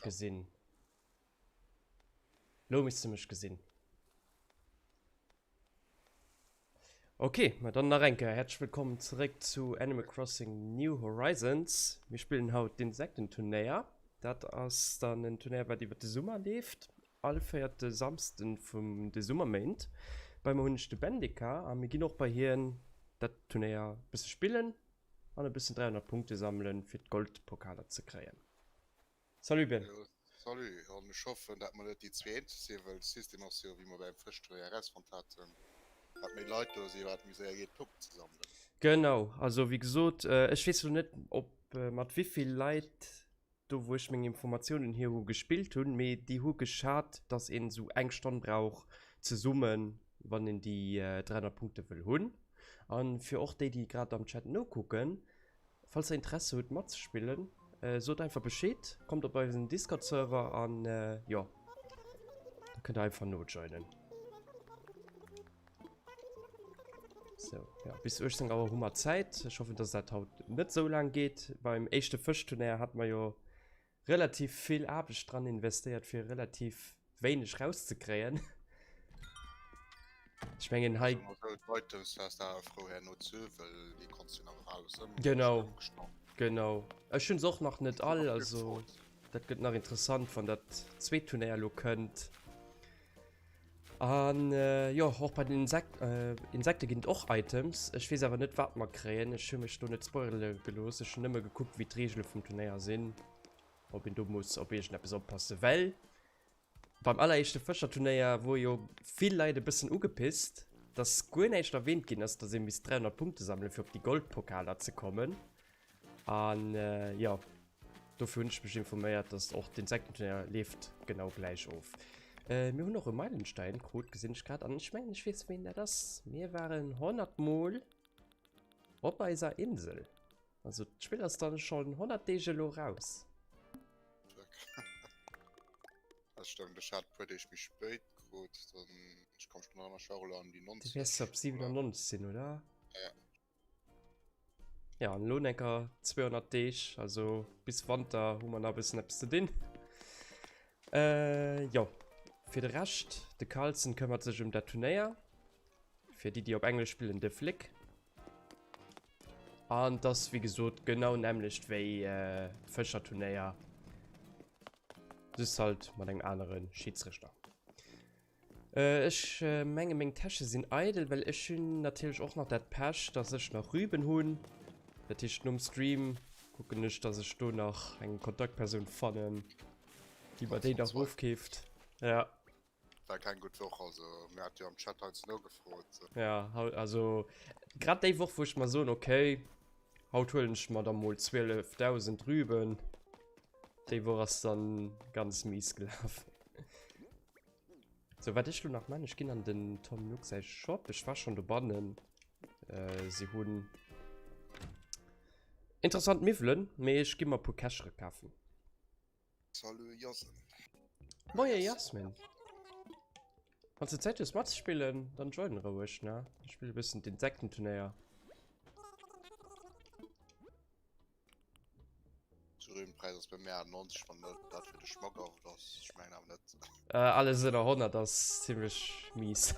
gesinn. Lo misst de mech gesinn. Ok, ma dann nach eng Kéier häerzlech wëllkomm zeréck zu Animal Crossing New Horizons. Mir spillen haut d'Insektenturnéier. Dat ass dann en Turnéier, wat iwwer de Summer leeft, all véierte Samsden vum de Summerméint. Bei mer hunn ech de Bendika a mir ginn och bei hien dat Turnéier e bësse spillen an e bëssen 300 Punkte sammelen, fir d'Goldpokaler ze kréien. Salut Ben. Jo, salut. An ech hoffen, dat mer net déi zwee eenzeg sinn, well de System ass jo, wéi mer beim Fëschtour erausfonnt haten, wat méi Leit do sinn, wat méi séier geet Punkten ze sammelen. Genau, also wéi gesot, ech weess elo net, ob mat wéivill Leit do wou ech meng Informatiounen hier hu gespillt hunn, mee déi hu geschat, datt een esou eng Stonn brauch zesummen, wann een déi 300 Punkte wëll hunn. A fir och déi, déi grad am Chat nokucken, Falls der Interesse hutt matzespillen, sot einfach Bescheed, kommt op eisen Discord Server an jo, da kënnt der einfach nojoinen. Sou, ja, bis 18 Auer hu mer Zäit. Ech hoffen, dass dat haut net sou laang geet. Beim éischte Fëschturnéier hate mer jo relativ vill Aarbecht dran investéiert fir relativ wéineg rauszekréien. Ech mengen hei Genau genau ech hunn se och nach net all, also dat gëtt nach interessant wann dat zweet Turnéier elo kënnt. An jo och bei den Insekt Insekte ginn et och Items. Ech weess awer net wat mer kréien. Ech hu mech do net spoilere gelooss. Ech hunn nëmme gekuckt wéi d'Reegele vum Turnéier sinn, ob een do muss op iergendeppes oppassen. Well beim alleréischte Fëscherturnéier wor jo vill Leit e bëssen ugepisst, dass guer näischt erwähnt ginn ass, dass ee misst 300 Punkte sammelen fir op déi Goldpokaler ze kommen. An jo, dofir hunn ech mech informéiert, dass och d'Insektenturnéier leeft genau gläich of. Mir hunn och e Meilenstein krut, gesinn ech grad. An ech mengen, ech weess, ween dat ass. Mir waren 100 Mol op eiser Insel. Also d'Spill ass dann schonn 100 Deeg elo raus. Dat stëmmt, ech hat e puer Deeg méi spéit krut, dann ech komm schon an der Charole an déi 90. Du wäers op 97 sinn, oder? Ja. Ja, an elo enker 200 Deeg, also bis Wanter hu mer nach e bëssen eppes ze dinn. Äh, jo, fir de Rescht, de Carlsen këmmert sech ëm dat Turnéier. Fir déi, déi op Englesch spillen, de Flick. An et ass, wéi gesot, genau nämmlecht wéi d'Fëscherturnéier, just halt mat engem anere Schiedsrichter. Ech menge meng Täsche sinn eidel, well ech hunn natierlech och nach dat Pech, dass ech nach Rüben hunn. Dat heescht nom Stream kucken ech, dass ech do nach eng Kontaktpersoun fannen, déi mer déi nach ofkeeft. Ja. War keng gutt Woch, also mir hat jo am Chat heiansdo nogefrot. Ja, haut, also grad déi Woch, wou ech mer soen, okay, haut huelen ech mer da mol 12.000 Rüben, déi Woch ass dann ganz mies gelaf. Sou, wat ech lo nach man, ech ginn an den Tom Nook säi Shop. Ech war schon dobannen. Äh, si hunn interessant Miwwelen, mee ech gi mer e puer Kächere kafen. Salut Jasmin. Moie Jasmin. Wann s de Zäit hues matzespillen, dann join roueg, ne? Ech spille bëssen d'Insektenturnéier. Zu Rübenpreis ass bei mir 90 wann dat dat fir de Schmack awer ass ech mengen awer net. Äh, alles ënner 100 ass zimmlech mies.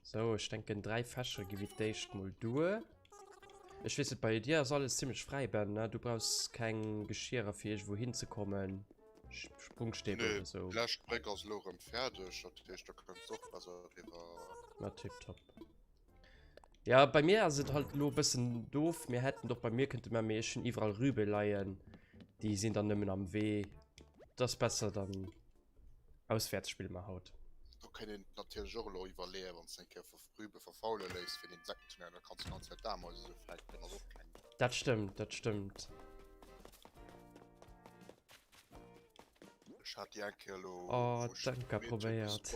So, ech denken 3 Fächer gi fir d'éischt mol duer. Ech weess net, bei dir ass alles zimmlech fräi, Ben, ne? Du brauchs keng Geschierer fir iergendwou hinzekommen. Sprungstäbe Nee, oder sou. déi lescht Bréck ass elo erëm fäerdeg, dat heescht da kënns de och besser eriwwer. Na tipptopp. Ja, bei mir ass et halt elo e bëssen doof. Mir hätten och bei mir kënnte man, mee ech hunn iwwerall Rübe leien. Déi sinn dann nëmmen am Wee. Et ass besser dann auswäerts spille mer haut. Do kéint een natierlech och elo iwwerleeën, wann s de eng Kéier Rübe verfaule léiss fir den Insekten, da kanns du ganz Zäit d'Ameise sou fänken, ass och keng. Dat stëmmt, dat stëmmt. Ech hat déi eng Kéier elo. Oh, d'Anka probéiert.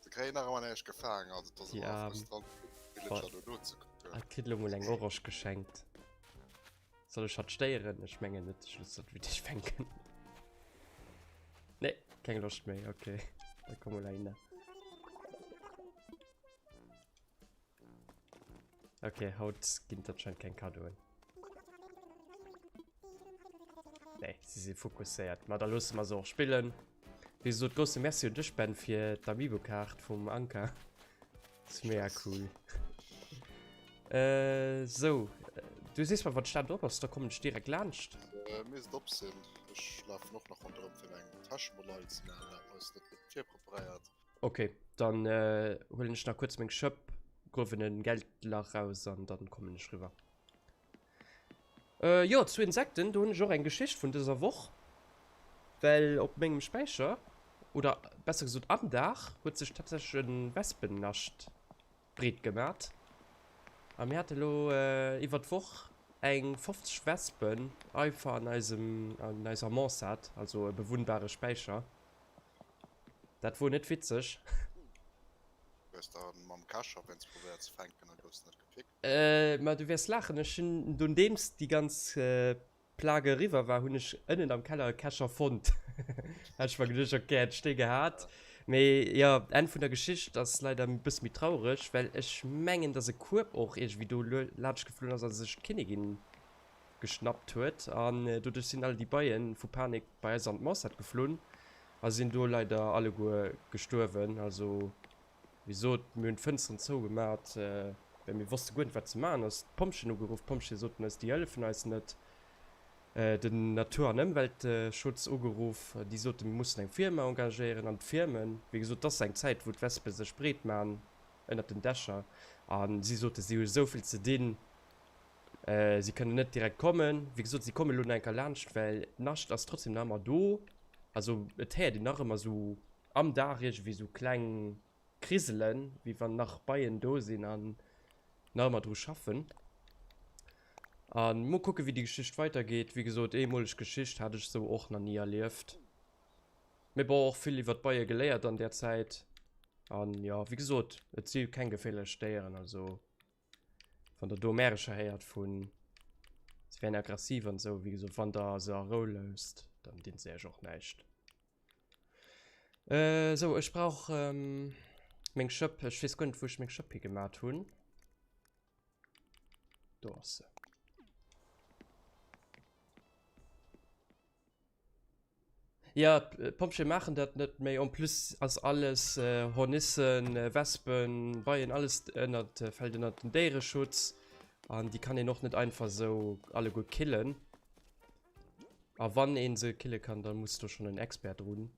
Se kréien nach ëmmer näischt gefaangen, also et ass ëmmer frustrant fir d'Villager do nozekucken. Hat kritt elo mol eng Orange geschenkt. Soll ech hatt stéieren? Ech mengen net, ech looss hatt wittig fänken. Nee, keng Loscht méi, okay. Da komm mol heihinner. Ok, haut ginn et anscheinend keng Kaddoen. Nee, si si fokusséiert. Ma da loosse mer se och spillen. Wéi gesot, grousse Merci un dech, Ben, fir d'Amiibo-Kaart vum Anka. Ass mega cool. Äh, sou. Du sees mer, wann d'Stad op ass, da kommen ech direkt laanscht. Äh, misst op sinn. Ech lafen och nach ronderëm fir meng Täsche mol nei ze maachen. Dat ass net gutt virpreparéiert. Ok, dann äh, huelen ech nach kuerz meng Schëpp, gruewen en Geldlach raus an dann kommen ech riwwer. Äh, jo, zu Insekten, do hunn ech och eng Geschicht vun dëser Woch. Well op mengem Späicher, oder besser gesot am Daach, huet sech tatsächlech e Wespennascht breet gemat. A mir hate lo iwwer d'Woch eng 50 Wespen einfach an eisem, an eiser Mansard, also e bewunnbare Späicher. Dat wor net witzeg. Hues der mam Kescher wéinst probéiert ze fänken a goufs net gepickt? Ma du wäers laachen, ech hunn nodeems déi ganz Plage eriwwer war, hunn ech ënnen am Keller e Kescher fonnt. Hat ech mer geduecht, ok, hätt ech dee gehat. Mee jo, Enn vun der Geschicht ass leider e bësse méi traureg, well ech mengen, dass e Kueb och iergendwéi do laanscht geflunn ass a sech d'Kinnigin geschnappt huet. An doduerch sinn all déi Beie vu Panik bei eis an d'Mansard geflunn a sinn do leider alleguer gestuerwen. Also Wéi sot, mir hunn d'Fënsteren zougemat, well mir wosste guer net, wat ze maachen ass. D'Pompjeeën ugeruff, d'Pompjeeë soten eis, déi hëllefen eis net. Den Natur an Ëmweltschutz ugeruff, déi soten, mir mussen eng Firma engagéieren. An d'Firmen, wéi gesot, et ass eng Zäit, wou d'Wespe sech breet maachen ënnert den Dächer, a si soten, si hu esou vill ze dinn, si kënnen net direkt kommen. Wéi gesot, si kommen elo nach eng Kéier laanscht, well d'Nascht ass trotzdem nach ëmmer do. Also et héiert een nach ëmmer esou Am Dag iergendwéi sou kleng Kriselen, wéi wann nach Beien do sinn an nach ëmmer dru schaffen. An mol kucken, wéi déi Geschicht weidergeet. Wéi gesot, eemoleg Geschicht, hat ech sou och nach ni erlieft. Mee bon, och vill iwwer d'Beie geléiert an där Zäit. An jo, wéi gesot, et si keng geféierlech Déieren, also wann der do Märecher héiert vun se wären aggressiv an sou, wéi gesot, wann der se a Rou loosst, dann dinn se iech och näischt. Äh, sou, ech brauch ähm, meng Schëpp. Ech weess guer net, wou ech meng Schëpp higemat hunn. Do ass se. Ja, d'Pompjeeë maachen dat net méi. En plus ass alles, äh, Hornissen, Wespen, Beien, alles ënnert, fält ënnert den Déiereschutz. An déi kann een och net einfach sou alleguer killen. A wann een se kille kann, dann muss do schon en Expert drun,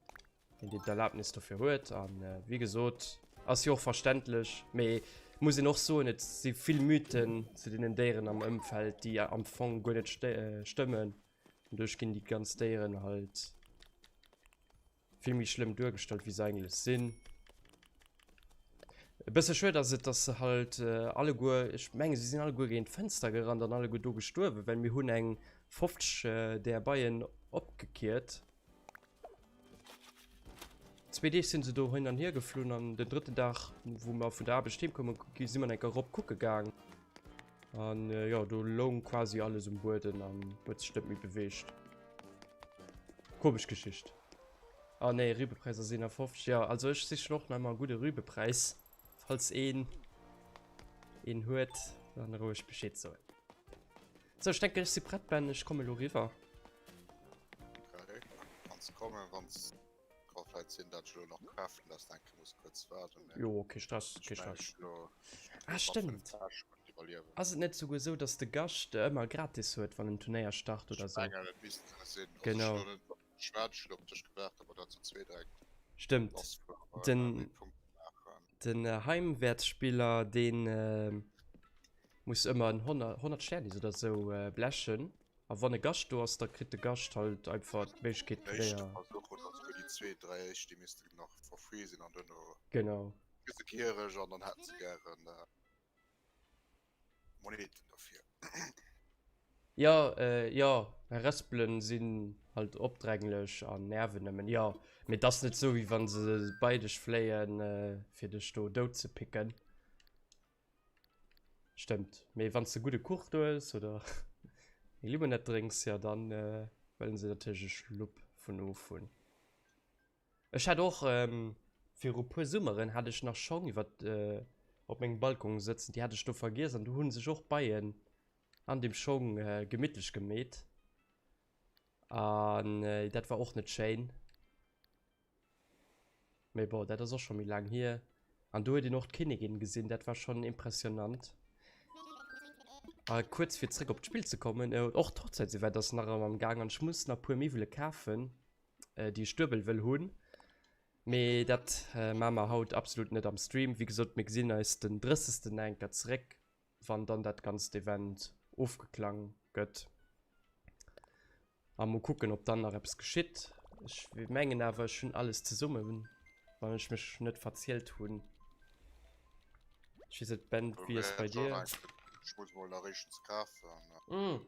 deen déi d'Erlaabnis dofir huet. An wéi gesot, ass jo och verständlech, mee muss een och soen, et si vill Mythen zu deenen Déieren am Ëmfeld, déi am Fong guer net stëmmen. An duerch ginn déi ganz Déieren halt Vill méi schlëmm duergestallt wéi se eigentlech sinn. E bësse schued ass et, dass se halt alleguer, ech menge se sinn alleguer géint d'Fënster gerannt an alleguer do gestuerwen, well mir hunn eng 50 där Beien opgekiert. Zwee Deeg sinn se do hin an hier geflunn an den drëtten Dag, wou mer vun der Aarbecht heem koumen, si mer enker erop kucke gaang. An jo, do loung quasi alles um Bueden an huet sech net méi beweegt. Komesch Geschicht. Ah nee, Rübepräis ass 51. Ja, also ech sichen och nach emmer e gudde Rübepräis. Falls een een huet, dann roueg Bescheed soen. So, ech denken ech si prett, Ben, ech komme lo riwwer. Okay, kanns kommen, wanns ka vläit sinn, dat ech lo nach craften, dass denke muss kuerz waarden. Jo, kee Stress, kee Stress. Ah, stëmmt. Ass et net souguer esou, dass de Gast ëmmer gratis huet, wann en Turnéier start oder sou? Ech mengen, et misst esou sinn. Genau. Stëmmt. Den, den Heimwärtsspiller, deen muss ëmmer en 100, 100 Sternis oder sou blechen. A wann e Gast do ass, da kritt de Gascht halt einfach d'Méiglechkeet, d'Player. Genau. Moneten dofir. Jo, jo, Harespelen sinn halt opdränglech an nerven nëmmen, jo. Mee et ass net sou, wéi wann se bei dech fléien, fir dech do dout ze picken. Stëmmt. Mee wann s de gudde Kuch do hues oder eng Limonett drénks, jo, dann wëllen se natierlech e Schlupp vun ofhunn. Ech hat och viru puer Summeren hat ech nach Schong iwwer. op mengem Balcon sëtzen, déi hat ech do vergiess an do hu sech och Beien an dem Schong gemittlech gemeet an dat war och net schéin. Mee bon, dat ass och scho méi laang hier. An do huet een och d'Kinnigin gesinn, dat war schonn impressionant. A kuerz fir zréck op d'Spill ze kommen, och d'Hochzäitsevent ass nach ëmmer am Gaang an ech muss nach e puer Miwwele kafen, déi ech duebel wëll hunn. Mee dat maache mer haut absolut net am Stream. Wéi gesot, mir gesinn eis den 30. nach eng Kéier zeréck. wann dann dat ganzt Event ofgeklang gëtt. A mol kucken, ob dann nach eppes geschitt. Ech mengen awer, ech hunn alles zesummen, wann ech mech net verzielt hunn. Ech weess net, Ben, wéi ass bei dir? Ech muss mol nach eischtens kafen. Mm.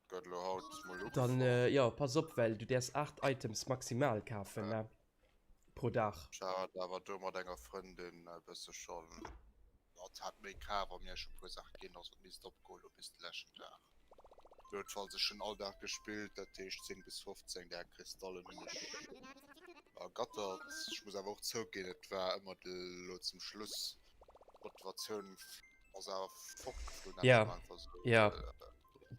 Gëtt elo haut mol ugefrot. Dann, jo, pass op, well du däerfs 8 Items maximal kafen, ne? Pro Dag. Ech hat awer do mat enger Frëndin e bësse schonn. Hatt hat méi kaf a mir scho puer Saache ginn, also et misst opgoen lo bis de leschten Dag. Noutfalls, ech hunn all Dag gespillt, dat heescht 10 bis 15 där Kristallen hunn ech ergattert. Ech muss awer och zouginn, et war ëmmer de lo zum Schluss d'Motivatioun ass awer fortgeflunn, nenn ech mol einfach sou. Jo,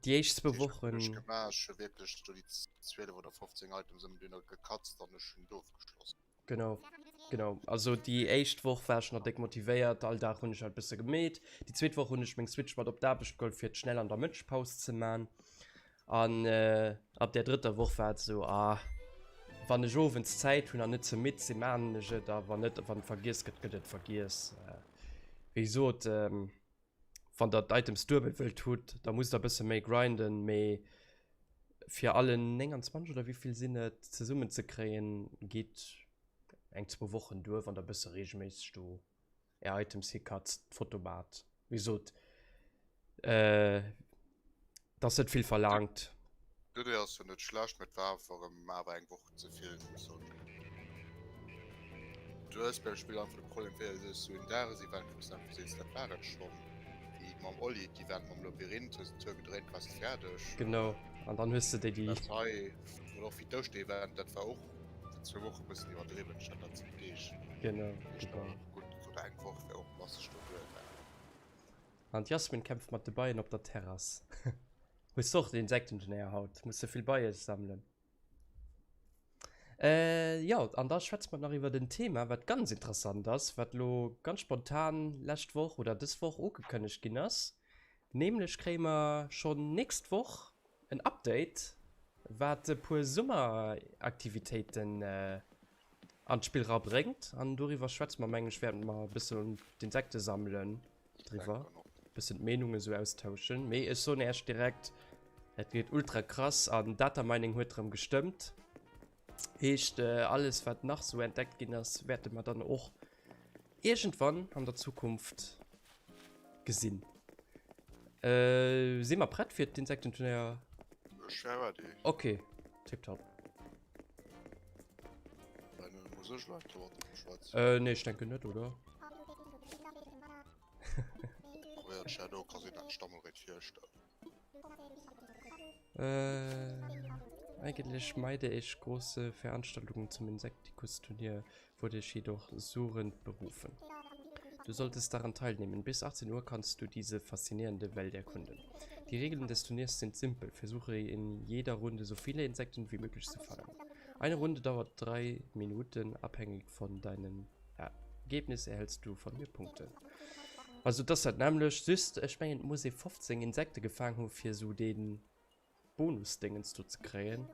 déi éischt zwou Wochen. Ech gemaach, ech hu wierklech do déi 12 oder 15 Items ëmmer duerno gekatzt an ech hunn et ofgeschloss. Genau, genau. Also déi éischt Woch war ech nach déck motivéiert, all Dag hunn ech halt bësse gemeet. Déi zweet Woch hunn ech meng Switch mat op d'Aarbecht geholl, fir et schnell an der Mëttespaus ze man. An ab där drëtter Woch war et esou, ah, wann ech owends Zäit hunn an net ze midd sinn, man ech et, a wann net, wann et vergiess gëtt, gëtt et vergiess. Wéi gesot, Wann der d'Items duebel wëllt hutt, da musst der e bësse méi grinden, mee fir alle 29 oder wéivill sinn et zesummen ze kréien, geet eng zwou Wochen duer, wann der e bësse regelméisseg do är Items hikatzt, d'Foto maacht. Wéi gesot, et ass net vill verlaangt. D'Idee ass jo net schlecht, mee et war einfach erëm awer eng Woch ze vill soen. Du hues beim Spill einfach de Problem wéi du sou en Dagesevent wous du einfach sees dat war et schonn, wéi mam Oli d'Event mam Labyrinth, hues en Tour gedréint waars de fäerdeg. Genau, an dann hues de déi déi. Dat hei oder och wéi d'Ouschterevent, dat war och zwou Woche bëssen iwwerdriwwen, ech hat dat 10 Deeg. Genau, genau. Gutt, oder eng Woch wär och masseg doduer. An d'Jasmin kämpft mat de Beien op der Terrass. Hues du och den Insektenturnéier haut? Muss de vill Beie sammelen? Äh, jo, an da schwätze mer nach iwwert en Thema, wat ganz interessant ass, wat elo ganz spontan lescht Woch oder dës Woch ugekënnegt ginn ass. Nämlech kréie mer schonn nächst Woch en Update, wat e puer Summeraktivitéiten an d'Spill rabréngt. An doriwwer schwätze mer, mengen ech, während mer e bëssen d'Insekte sammelen. driwwer, bëssen d'Meenungen esou austauschen. Mee ech soen Äech direkt, et gëtt ultra krass an Data Mining huet rëm gestëmmt. Heescht alles wat nach sou entdeckt ginn ass, wäerte mer dann och iergendwann an der Zukunft gesinn. Äh, si mer prett fir d'Insektenturnéier? Ech wär ready. Okay, tipptopp. Muss ech lo enke mat schwätzen? Äh, nee, ech denken net, oder? Probéiert Shadow ka sinn dat Stammelréit virstellen. Äh, eigentlich meide ich große Veranstaltungen zum Insektikus-Turnier, wurde ich jedoch surrend berufen. Du solltest daran teilnehmen. Bis 18 Uhr kannst du diese faszinierende Welt erkunden. Die Regeln des Turniers sind simpel. Versuche in jeder Runde so viele Insekten wie möglich zu fangen. Eine Runde dauert drei Minuten, abhängig von deinem Ergebnis erhältst du von mir Punkte. Also das hat nämlich just, ich mengen, et muss ee 15 Insekte gefaang hu fir sou dee Bonusdingens do ze kréien.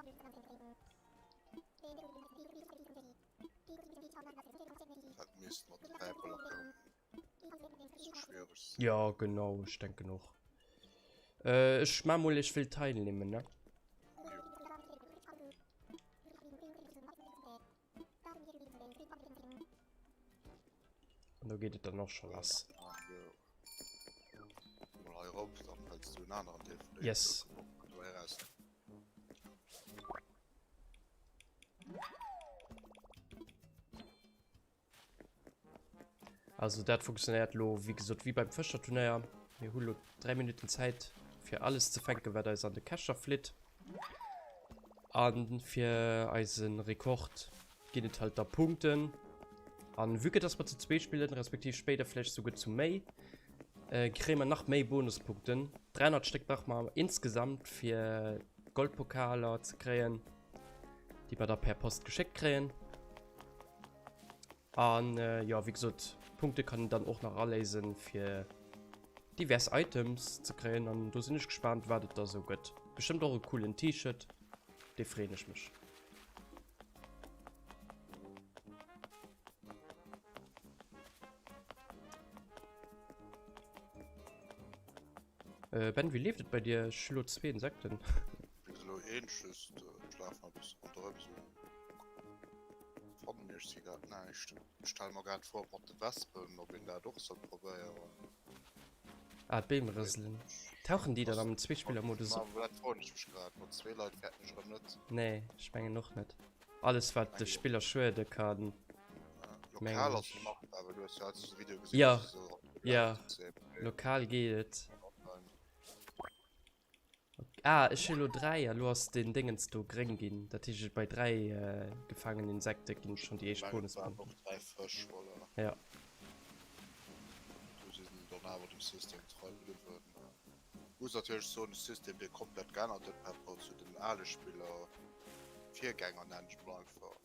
Dat misst mat de Päiperleken sou schwiereg sinn. Ja genau, ech denken och. Äh, ech ma mol, ech wëll teilnehmen, ne? Jo. An do geet et dann och scho lass. Mol hei erop, dann hëls du en aneren Deel vun der Yes. Insel eraus. Also dat funktionéiert lo wéi gesot wéi beim Fëscherturnéier. Mir hu lo 3 Minutten Zäit fir alles ze fänken wat eis an de Kescher flitt. An fir eise Rekord ginn et halt da Punkten. An vue que dass mer zu zweet spillen, respektiv spéider vläicht souguer zu méi, kréie mer nach méi Bonuspunkten. 300 Stéck brauche mer insgesamt fir d'Goldpokaler ze kréien, déi mer da per Post geschéckt kréien. An jo, wéi gesot, Punkte kann een dann och nach aléisen, fir divers Items ze kréien. An do sinn ech gespaant, wat et da sou gëtt. Bestëmmt och e coolen T-Shirt, dee freeën ech mech. Äh, Ben, wie leeft et bei dir? Ech hu lo zwee Insekten. Bis elo een, just ech lafen e bësse ronderëm sou. Fannen ech si grad näischt. Ech stelle mer grad vor mat de Wespen, ob een dat och soll probéieren. Ah, d'Beem rëselen. Tauchen déi dann am Zweespillermodus op? Ma dat froen ech mech grad. Mat zwee Leit fäerten ech erëm net. Nee, ech mengen och net. Alles wat de Spiller schuede kann. Lokal ass machbar, well du hues jo als Video gesinn. Ja, ja, lokal geet et. Ah, ech hu lo 3 a lo ass den Dingens do gréng ginn. Dat heescht, bei 3 gefaangenen Insekte ginn schonn déi éischt Bonuspunkten. Och 3 Fësch, voilà. Ja. Do si se dann awer dem System trei bliwwen. Muss natierlech soen, de System dee komplett geännert huet par rapport zu den ale Spiller, Virgänger nennen ech mol einfach.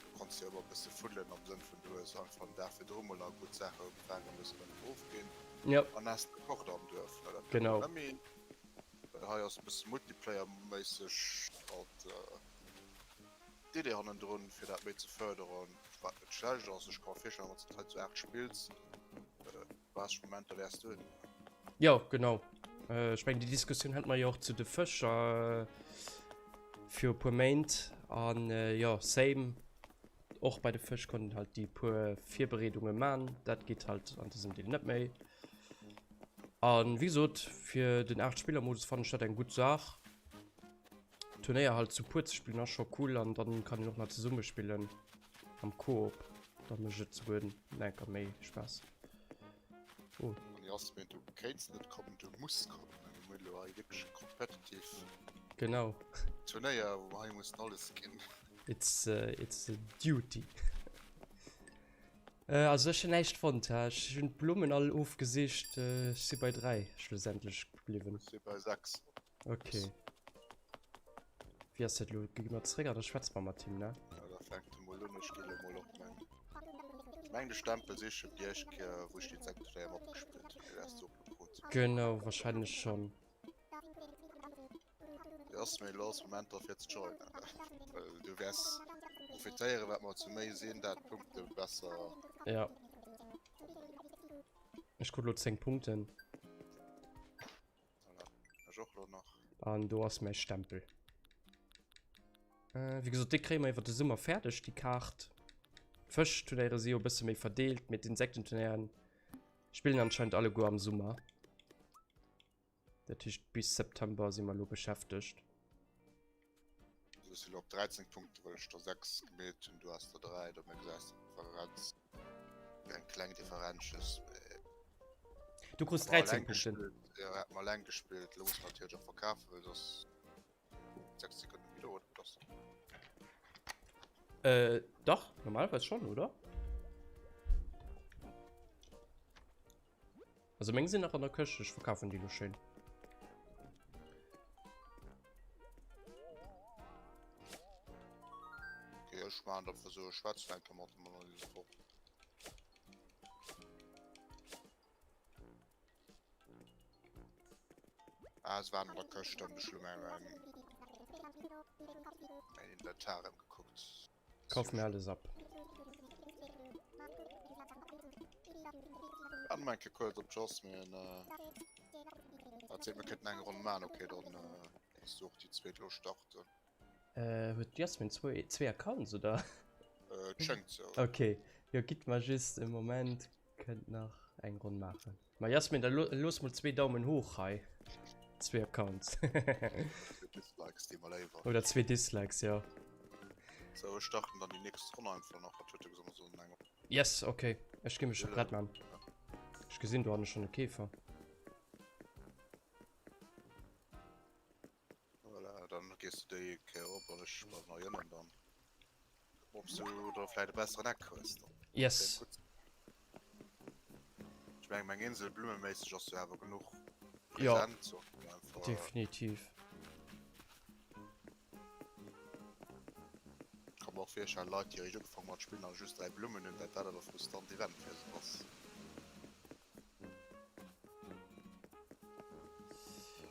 Du konns jo ëmmer e bësse fuddelen am Sënn vun du hues einfach den Dag virdru mol nach gutt Saache gefaangen an hues se dann erofginn Ja. an has de Rekord am Duerf. No dat Genau. net méi. Well hei ass e bësse Multiplayer-méisseg halt d'Idee hannendrun fir dat méi ze fërderen, wat net schlecht ass. Ech ka mer virstellen wann s de hei zu 8 spills, Spasseg Momenter wäers du hunn. Jo, genau. Ech mengen, déi Diskussioun hat mer jo och zu de Fësch viru puer Méint. An jo, same. Och bei de Fësch konnt een halt déi puer Virbereedunge man. Dat geet halt an dësem Deel net méi. An wéi gesot, fir den 8 Spiller Modus fannen ech dat eng gutt Saach. Turnéier halt zu puer ze spillen ass scho cool an dann kann een och nach zesumme spillen am Koop. Da mécht et souguer enker méi Spaass. Oh. An Jasmin, du kéints net kommen, du muss kommen. Mir hunn elo hei wierklech e competitive Genau. Turnéier, wou mer hei mussen alles ginn. It's, it's a duty. Also ech hunn näischt fonnt, ha. Ech hunn d'Blummen all ofgesicht. Ech si bei 3 schlussendlech bliwwen. Ech si bei 6. Okay. Wéi ass dat elo? Gi mer zréck an da schwätze mer mat him, ne? Ja, da fänkt e mol un. Ech gi elo mol op meng, meng de Stempel sichen, déi éischt Kéier, wou ech déi Insekteturnéier matgespillt hunn. Déi wäers du och elo krut. Genau, wahrscheinlech schonn. Déi ass méi elo ass Moment dra fir ze joinen, well du wäers profitéieren, wat mer zu méi sinn, dat d'Punkte besser. Ja. Ech krut elo 10 Punkten. An do ass mäi Stempel. Äh, wéi gesot, déi kréie mer iwwer de Summer fäerdeg, déi Kaart. D'Fëschturnéiere si jo e bësse méi verdeelt, mee d'Insektenturnéieren spillen anscheinend alleguer am Summer. Dat heescht, bis September si mer elo beschäftegt. Also ech si lo op 13 Punkte, well ech der 6 gemeet hunn, du has der 3, domat gesäis de d'Differenz. Eng kleng Differenz just, mee. Du krus 13 Punkten. Jo, hat mer eleng gespillt. Lo muss mer natierlech och verkafen, well soss 6 Sekonnen wieder oder was? Äh, dach, normalerweis schon, oder? Also meng sinn nach an der Këscht, ech verkafen déi lo schéin. Okay, ech maan dat versuch, ech schwätzen eng Kéier mat dem Analysator. Ah, se waren an der Këscht, dann ech lo mäin, mäin, mäin Inventar emgekuckt. Kauf mir alles ab. An mein kuerz op Jasmin äh, erzählt mir könnten eng Ronn man okay dann äh, kannst du och déi zweet lo starten. Äh, huet d'Jasmin zwou, zwee Accounts oder? Äh, et schéngt sou. Okay, jo gitt mer just e Moment, kënnt nach eng Ronn maachen. Ma Jasmin, da looss mol zwee Daumen hoch hei. Zwee Accounts. Zwee Dislikes, déi mer léiwer. Oder zwee Dislikes, jo. Sou, ech starten dann déi nächst Ronn einfach nach. Wat huet de gesot, mer sollen eng. Yes, okay. Ech gi mech scho prett man. Ech gesinn do hanne schonn e Käfer. Voilà, dann gees du déi Kéier op an ech bleiwen hei ënnen dann. Ob s du da vläit e besseren Eck hues dann. Yes. Ech mengen meng Insel blummeméisseg ass jo awer genuch Ja, präsent so einfach. definitiv. Kann mer och virstellen Leit déi eréischt ugefaangen mat spillen an just 3 Blummen hunn, dat dat awer frustrant Event fir se ass.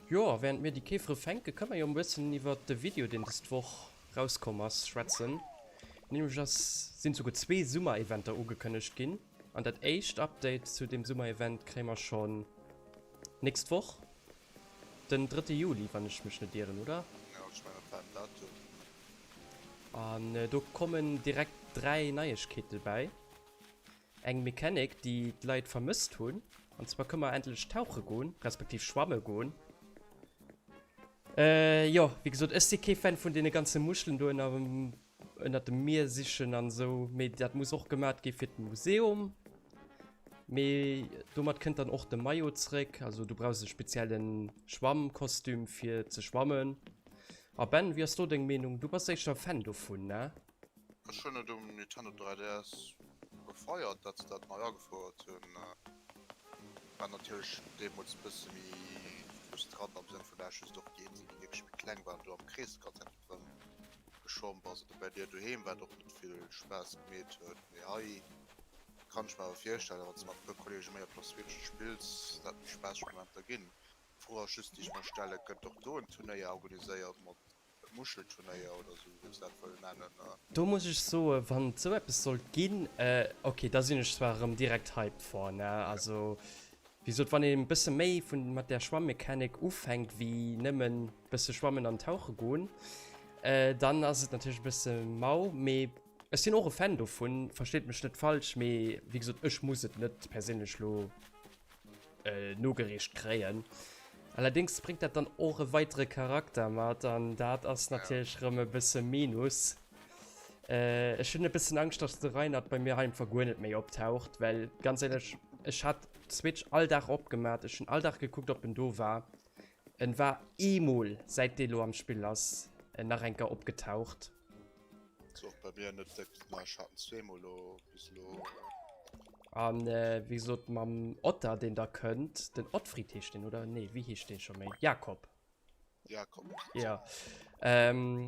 Jo, a während mir déi Käfere fänken, kënne mer jo e bëssen iwwert de Video, deen dëst Woch rauskomm ass, schwätzen. Nämlech ass, sinn souguer zwee Summer-Eventer ugekënnegt ginn. An dat éischt Update zu deem Summer-Event kréie mer schonn nächst Woch, den drëtte Juli, wann ech mech net ieren, oder? Jo, ech mengen, dat war den Datum. An do kommen direkt 3 Neiegkeete bäi. Eng Mechanik, déi d'Leit vermësst hunn. An zwar kënne mer endlech tauche goen, respektiv schwamme goen. Äh, jo, wéi gesot, ech si kee Fan vun deene ganze Muschelen do ënner, ënnert dem Mier sichen an esou, mee dat muss och gemat gi fir d'Museum. Mee domat kënnt dann och de Maillot zréck, also du brauchs e spezielle Schwammkostüm fir ze schwammen. A Ben, wéi ass do deng Meenung? Du bass éischter Fan dovun, ne? Ech hunn et um Nintendo 3DS gefeiert, dat se dat nei agefouert hunn. War natierlech deemools e bësse méi frustrant am Sënn vun dat just och déi Insel déi wierklech méi kleng war an du am Krees d'ganz Zäit ronderëm geschwommen bass oder bei dir doheem, wat och net vill Spaass gemeet huet. Mee hei kann ech mer awer virstellen, wann s de mat e puer Kollege méi op der Switch spills, dat méi spaasseg Momenter ginn. D'Fro ass just déi ech mer stellen, Gëtt och do en Turnéier organiséiert mat Muschelturnéier oder sou wéi se dat wëllen nennen. Do muss ech soen, wann et sou eppes sollt ginn, ok, da sinn ech zwar erëm direkt hyped for, ne? Also wéi gesot, wann een e bësse méi vun mat där Schwammechanik ufänkt wéi nëmmen bësse schwammen an tauche goen, dann ass et natierlech e bësse mau, mee ech sinn och e Fan dovun, versteet mech net falsch, mee wéi gesot, ech muss et net perséinlech lo nogereecht kréien. Allerdéngs bréngt dat dann och e weitere Charakter mat an dat ass natierlech rëm e bësse Minus. Ech hunn e bëssen Angscht, dass de Reinert bei mir einfach guer net méi optaucht, well ganz éierlech, ech hat d'Switch all Dag opgemat, ech hunn all Dag gekuckt, ob en do war. En war eemol, säit dee lo am Spill ass, nach eng Kéier opgetaucht. Ass och bei mir net déck, ma ech hat en zweemol lo bis elo. An wéi gesot mam Otter deen da kënnt, den Ottfried heescht deen oder? Nee, wéi heescht dee scho méi? Jakob. Jakob. Ja. Ähm,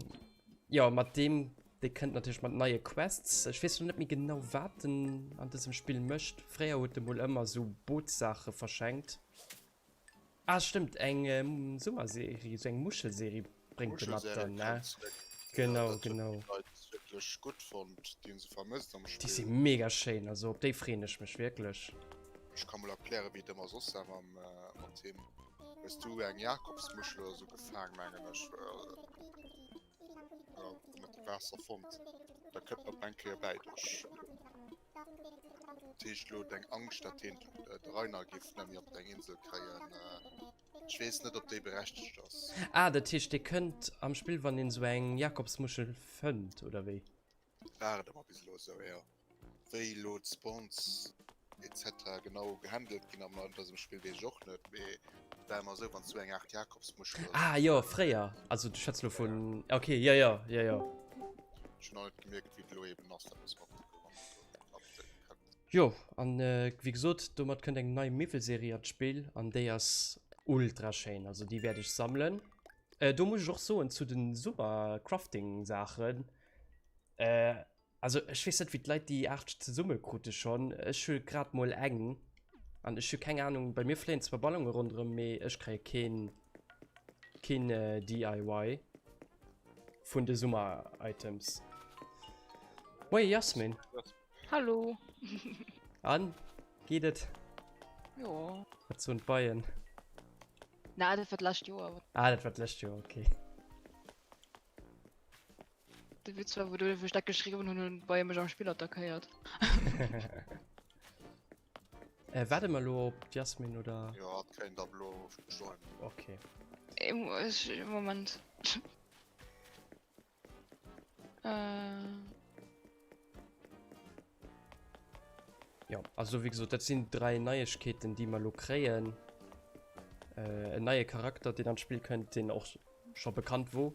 jo, mat deem, dee kënnt natierlech mat neie Quests. Ech weess lo net méi genau wat en an dësem Spill mécht. Fréier huet e mol ëmmer sou Bootssaache verschenkt. Ah stëmmt, eng Summerserie, sou eng Muschelserie bréngt de mat dann, ne? Genau, genau. Wierklech gutt fonnt, déi hunn se vermësst am Spill. Déi si mega schéin, also op déi freeën ech mech wierklech. Ech ka mol erklären, wéi et ëmmer soss war mam mat him. Hues du eng Jakobsmuschel oder sou gefaang, mengen ech. Ja, ënnert dem Waasser fonnt. Da kënnt en op eng Kéier bäi dech. Dat heescht elo deng Angscht, dat heen de Rainer giff net méi op deng Insel kréien, ech weess net op déi berechtegt ass. Ah, dat heescht dee kënnt am Spill wann een sou eng Jakobsmuschel fënnt, oder wéi? War et ëmmer bis elo esou, jo. Wéi elo d'Spawns etc genau gehandelt ginn am an dësem Spill weess ech och net, mee et war ëmmer esou, wann s du eng Aart Jakobsmuschel oder Ah jo, fréier, also du schwätz elo vun, ok, jo jo, jo jo. Ech hunn nach net gemierkt wéi et elo eben ass, dat muss mer kucken wann den Update kënnt. Jo, an wéi gesot, domat kënnt eng nei Miwwelserie an d'Spill an déi ass ultra schéin, also déi wäert ech sammelen. Do muss ech och soen zu den Summer Crafting Saachen, Also ech weess net wéi d'Leit déi 8 zesumme krute schonn. Ech hu grad mol eng an ech hu keng Ahnung, bei mir fléien zwar Ballonge ronderëm, mee ech kréie keen keen DIY vun de Summer Items. Moie Jasmin. Hallo. An, geet et? Jo. Wat soen d'Beien? Na, dat war d'lescht Joer. Ah, dat war d'lescht Joer, okay. De Witz war, wou du wou ech dat geschriwwen hunn, hunn d'Beie mech am Spill attackéiert. Äh, waarde mer elo op d'Jasmin oder? Jo, hatt kéint ab elo joinen. Okay. Ech, Moment. Äh. Jo, also wéi gesot, dat sinn 3 Neiegkeeten, déi mer elo kréien. Äh, en neie Charakter, deen an d'Spill kënnt, deen och scho bekannt wor.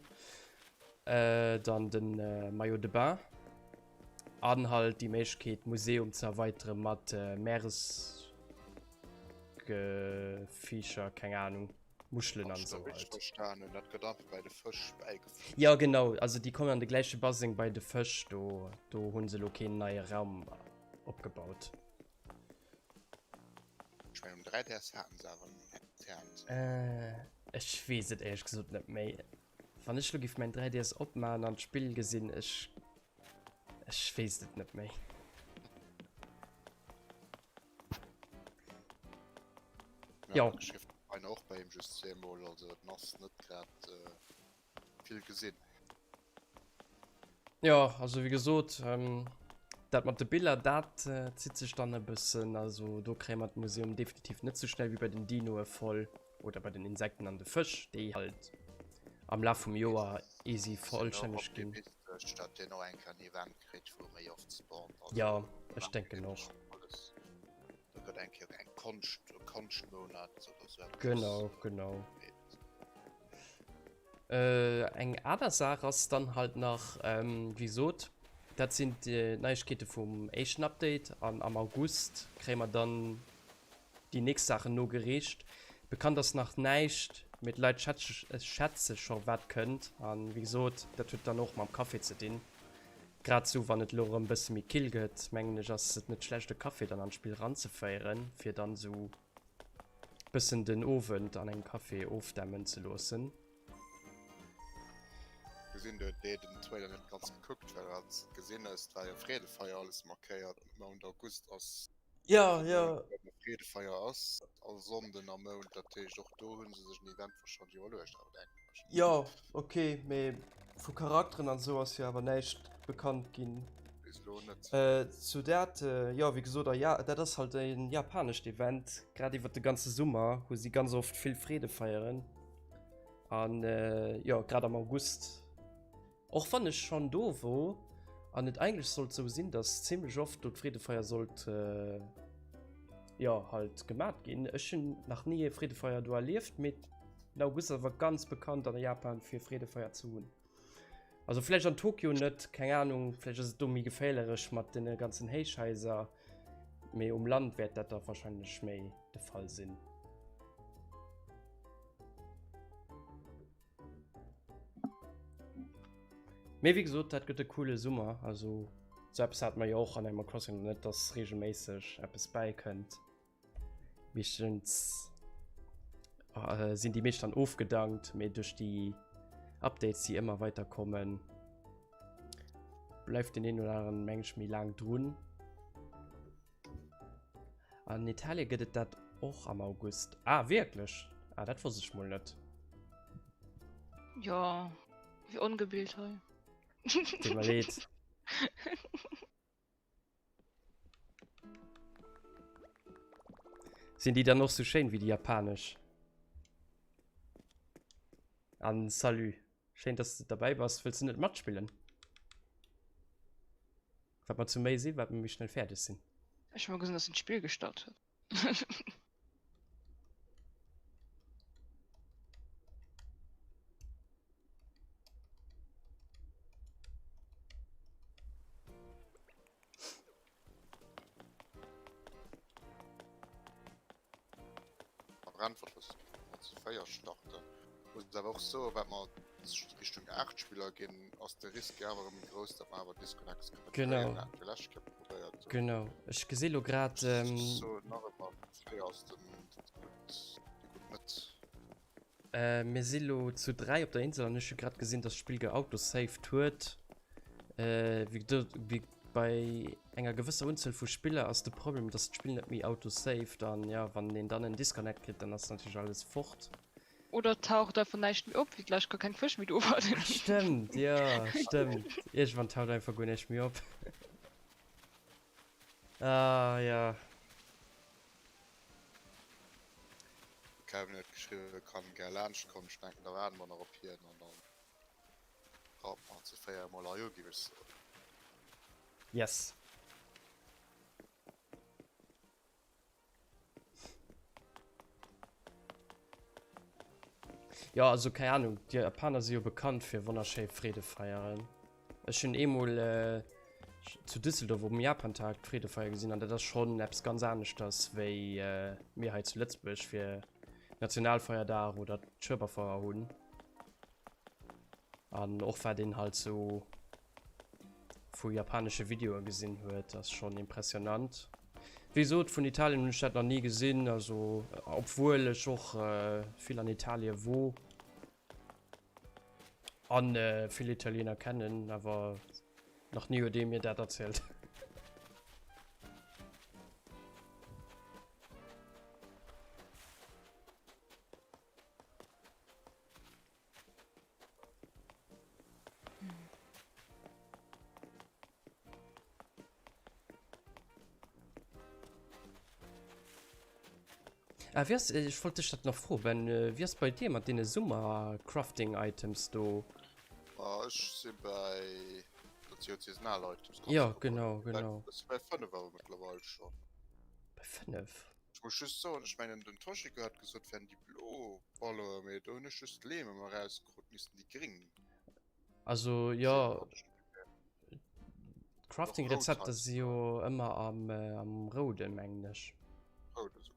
Äh, dann den äh, Maillot de Bain. An halt déi Méiglechkeet d'Museum ze erweitere mat Meeresgeviecher, keng Ahnung, Muschelen an esou halt. Verstanen, dat gëtt einfach bei de Fësch bäigefüügt. Jo genau, also déi kommen an de gläiche Baseng bei de Fësch, do do hu se elo keen neie Raum opgebaut. Ech mengen um 3DS haten se awer en entfernt. Ech weess et éierlech gesot net méi. Wann ech lo giff mäin 3DS opmaachen an d'Spill gesinn, ech ech weess et net méi. Jo. Ech och bei him just zweemol, also et ass net grad vill gesinn. Jo, also wéi gesot, dat mat de Biller, dat zitt sech dann e bëssen. Also do kréie mer d'Museum definitiv net sou schnell wéi bei den Dinoe voll oder bei den Insekten an de Fësch, déi halt am Laf vum Joer easy vollstänneg ginn. Jo, ech denken och. Genau, genau. Eng aner Saach ass dann halt nach, wéi gesot, dat sinn d'Neiegkeete vum éischten Update an am August kréie mer dann déi nächst Saachen nogereecht. Bekannt ass nach näischt, mee d'Leit schätze scho wat kënnt an wéi gesot, dat huet dann och mam Café ze dinn. Grad esou wann et elo erëm e bësse méi kill gëtt, mengen ech ass et net schlecht e Café dann an d'Spill ranzeféieren, fir dann esou Bëssen den Owend an engem Café ofdämmen ze loossen. Gesinn du huet dee den Trailer net ganz gekuckt, well wat s gesinn hues, war jo Freedefeier alles markéiert an Mount August ass Ja, ja. Freedefeier ass all Sonnden am Mount, dat heescht och do hunn se sech en Event warscheinlech iwwerluecht awer denken ech. Jo, ok, mee vu Charakteren an esou ass jo awer näischt bekannt ginn. Bis elo net. Zu dat, jo wéi gesot, a ja dat ass halt e japanescht Event, grad iwwer de ganze Summer hu si ganz oft vill Freedefeieren an jo grad am August, och wann ech schonn do wor an et eigentlech sollt sou sinn, datt zimmlech oft do d'Freedefeier sollt jo halt gemat ginn. Ech hunn nach ni e Freedefeier do erlieft, mee den August ass awer ganz bekannt an Japan fir Freedefeier ze hunn. Also vläicht an Tokio net, keng Ahnung, vläicht ass et do méi geféierlech mat den ganzen Héichhaiser, mee um Land wäert dat da wahrscheinlech méi de Fall sinn. Mee wéi gesot, dat gëtt e coole Summer, also sou eppes hate mer jo och an Animal Crossing nach net, dass regelméisseg eppes bäikënnt. Meeschtens sinn déi meescht dann ofgedankt, mee duerch déi Updates, déi ëmmer weiter kommen, bleift den een oder aneren meng ech méi laang drun. An Italien gëtt et dat och am August. Ah wierklech? Ah dat wosst ech mol net. Jo, wéi ongebilt hei. Tut mer leed. Sinn déi dann och sou schéin wéi déi japanesch? An salut, schéin dass de derbäi bass. Wëlls de net matspillen? Wat mer zu méi sinn, wat mer méi schnell fäerdeg sinn. Ech hu mol gesinn, dass en d'Spill gestart huet. Brentford was zu 4 starten. Muss awer och soen, wat mer Richtung 8 Spiller ginn, ass de Risk awer erëm grouss, datt mer awer Disconnects kënne Genau. kréien. Dat wir lescht Kéier probéiert hunn. Genau. Ech gesi lo grad. Ähm, So nach ëmmer 4 ass den déi gutt Mëtt. Mir si lo zu 3 op der Insel an ech hu grad gesinn, dass d'Spill geautosaved huet. Wéi bei enger gewësser Unzuel vu Spiller ass de Problem, dass d'Spill net méi autosaved an jo, wann een dann en Disconnect kritt, dann ass natierlech alles fort. Oder et taucht einfach näischt méi op, wéi d'lescht guer keng Fësch méi do waren. Ah stëmmt, jo stëmmt. Iergendwann taucht einfach guer näischt méi op. Ah jo. Kevin huet geschriwwen, kann gär laanscht kommen. Ech denken da waarden mer nach op hien an dann rappen mer zu 4 emol hei u, giff ech soen. Yes. Jo, also keng Ahnung, déi Japaner si jo bekannt fir wonnerschéi Freedefeieren. Ech hunn eemol. zu Düsseldorf um Japantag d'Freedefeier gesinn an dat ass schonn eppes ganz aneschters wéi mir hei zu Lëtzebuerg fir Nationalfeierdag oder d'Schueberfeier hunn. An och wat een halt sou vu japanesche Videoe gesinn huet, ass schonn impressionant. Wéi gesot, vun Italien hunn ech dat nach ni gesinn, also obwuel ech och vill an Italie wor an vill Italiener kennen, awer nach ni huet ee mir dat erzielt. Ah, wie ass, ech wollt dech dat nach froen, Ben, wie ass bei dir mat deene Summer-Crafting-Items do? Ah, ech si bäi, dat si jo d'saisonal Items. Ja, genau, genau. Ech si bäi 5 awer mëttlerweil schonn. Bei 5? Ech muss just soen, ech mengen den Toshiko hat gesot wären déi blo Ballonen, mee do hunn ech just Leem ëmmer erauskrut, missten déi gréng Also jo, d'Crafting-Rezepter si jo ëmmer am, am rouden, mengen ech. Roude souguer.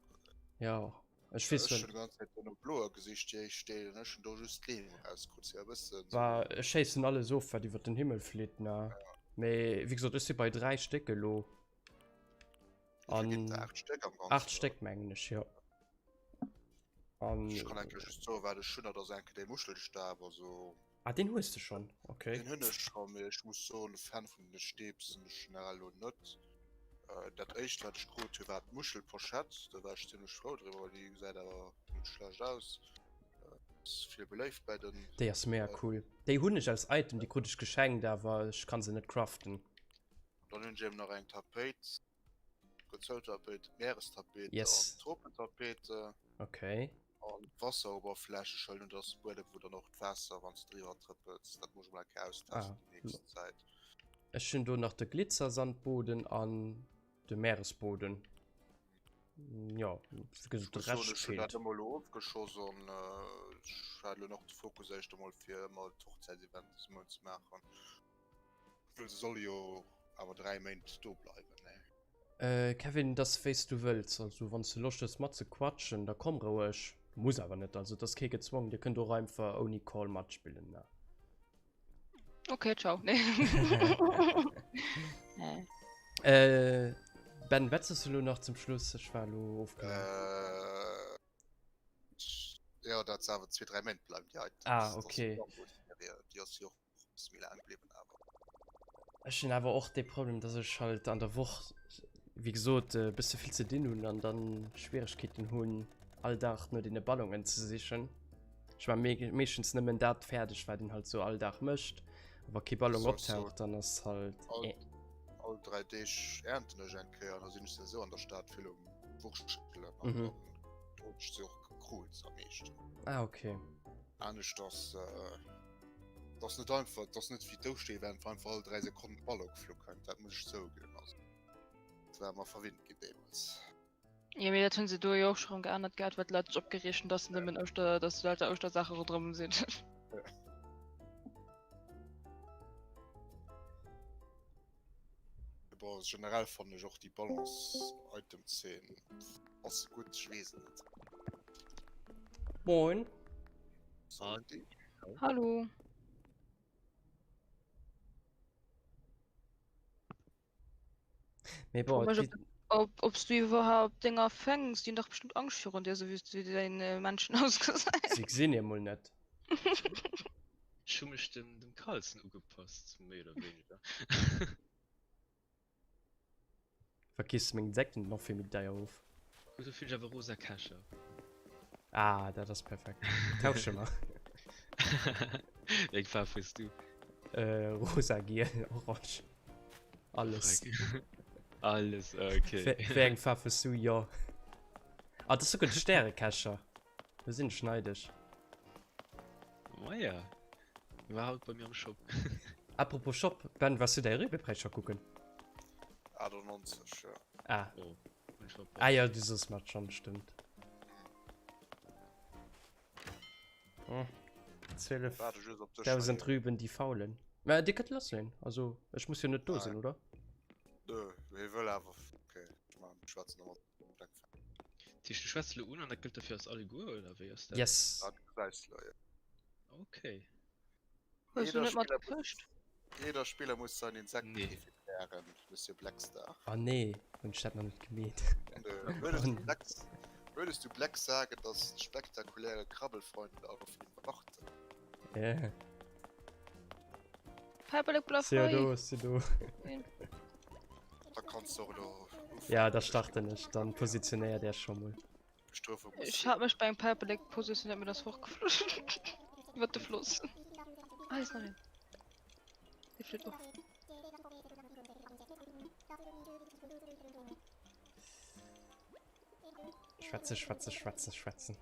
Jo, ech weess Ech hunn déi ganz Zäit no bloer gesicht, déi éischt Deel, an ech hunn do just Leem erauskrut, si e bëssen. Bah, ech schéissen alles of, wat iwwer den Himmel flitt, ne? Mee wéi gesot, ech si bei 3 Stéck elo. An 8 Stéck am Ganzen. 8 Stéck mengen ech jo. An ech kann enke just soen, wat ech hunn, dat ass enke dee Muschelstab, also. Ah, deen hues de schonn, okay. Deen hunn ech schonn, mee ech muss soen, e Fan vun de Stäb sinn ech generell elo net. Dat éischt wat ech krut hu war d'Muschelpochette, do war ech zimmlech frou driwwer, well déi gesäit awer net schlecht aus. Ass vill beléift bei den. Déi ass mega cool. Déi hunn ech als Item, déi krut ech geschenkt, awer ech kann se net craften. Dann hunn ech eben nach eng Tapéit, Gezoutapéit, Meerestapéit yes. an Tropentapéit. Okay. An Wasseroberflächeschëld, und das Buedem, wou dann och d'Waasser, wann du driwwer trëppels, dat muss ech mol eng Kéier austesten ah. déi nächst Zäit. Ech hunn do nach de Glitzersandboden an de Meeresboden. Jo, wéi gesot, de Rescht feelt. Ech hunn dat emol elo ofgeschoss an ech hat elo nach de Fokus éischt emol fir emol d'Hochzäitsevent dëse Mount ze maachen. Well se solle jo awer 3 Méint do bleiwen, ne? Kevin, et ass wéi s du wëlls. Also wann s du Loscht hues mat ze quatschen, da komm roueg. Muss awer net, also et ass kee gezwongen. Dir kënnt och einfach ouni Call matspillen, ne? Okay, ciao. Nee. Ben, wat soss elo nach zum Schluss? Ech war elo ofgelenkt. Jo, dat se awer zwee, dräi Méint bleiwen, déi Items. Ah, okay. Déi ass jo och bësse méi laang bliwwen awer. Ech hunn awer och dee Problem, dass ech halt an der Woch, wéi gesot, e bësse vill ze dinn hunn an dann Schwieregkeeten hunn, all Dag no deene Ballonen ze sichen. Ech maache meeschtens nëmmen dat fäerdeg, wat een halt sou all Dag mécht. A wa kee Ballon optaucht, dann ass halt eh. All 3 Deeg ernten ech eng Kéier an da sinn ech souwisou an der Stad vill um Wurschtelen an dann hunn ech se och gekrut am meeschten. Ah, okay. Aneschters. Et ass net einfach, et ass net wéi d'Ouschtevent, wou einfach all 3 Sekonnen de Ballon geflu kënnt. Dat muss ech zouginn. Also, dat war mer verwinnt ginn deemools. Jo, mee dat hunn se do jo och scho rëm geännert gehat, well d'Leit sech opgereegt hunn, dass nëmmen Ouschter, dass lauter Ouschtersaache ronderëm sinn. Ja. Bon, generell fannen ech och déi Balance-Item-Zeen ass se gutt, ech weess et net. Moin. Salut. Hallo. Mee bon, Mech et ob, ob, ob's du iwwerhaupt Dinger fänks, déi hunn dach bestimmt Angscht virun dir, sou wéi s du deng Menschen ausgesäis. Si gesinn ee mol net. Ech hu mech dem dem Carlsen ugepasst, méi oder wéiniger. Wat keefs de meng Insekten nach vill méi deier of? Gutt, dofir hunn ech awer rosa Kächer. Ah, dat ass perfekt. Tausche mer. Wéi eng Faarf hues du? Äh, rosa, giel, orange. Alles. Alles, okay. Wéi eng Faarf hues du? Jo. Ah, dat ass souguer de Stärekächer. Do sinn ech neidesch. Maja, war haut bei mir am Shop. Apropos Shop, Ben, wars du däi Rübepräis scho kucken? 98, jo. Ah. Oh, hunn ech verpasst. Ah jo, du sos mer et schonn, stëmmt. Hm. Waarde just op dech, 12.000 Rüben, déi faulen. Mä dir kënnt lassleeën, also ech muss jo net do sinn, oder? awer, okay, ech maachen, ech schwätzen da mat Black. Dat heescht du schwätz elo un an dat gëllt da fir eis alleguer oder wéi ass dat? Yes. Dat gesäis de elo, jo. Okay. Hues du Jeder net mat Spiller muss, gefëscht? jeder Spiller muss seinen Nee. Insektenkäfig leeren, Monsieur Blackstar. Ah nee, hunn ech dat nach net gemeet. Nö. Würdest du Black, würdest du Black sagen, dass spektakuläre Krabbelfreunde auf ihn warten? Yeah. Päiperlek bleif Si hei. do, si do. Da kanns du och elo ufänken. Ja, da starten ech, dann positionéiert Iech scho mol. Bestrofung muss Ech sinn. hat mech bei engem Päiperlek positionéiert, mee ass fortgeflunn. Iwwer de Floss. Ah, hei ass nach een. Dee flitt och. Schwätze, schwätze, schwätze, schwätzen.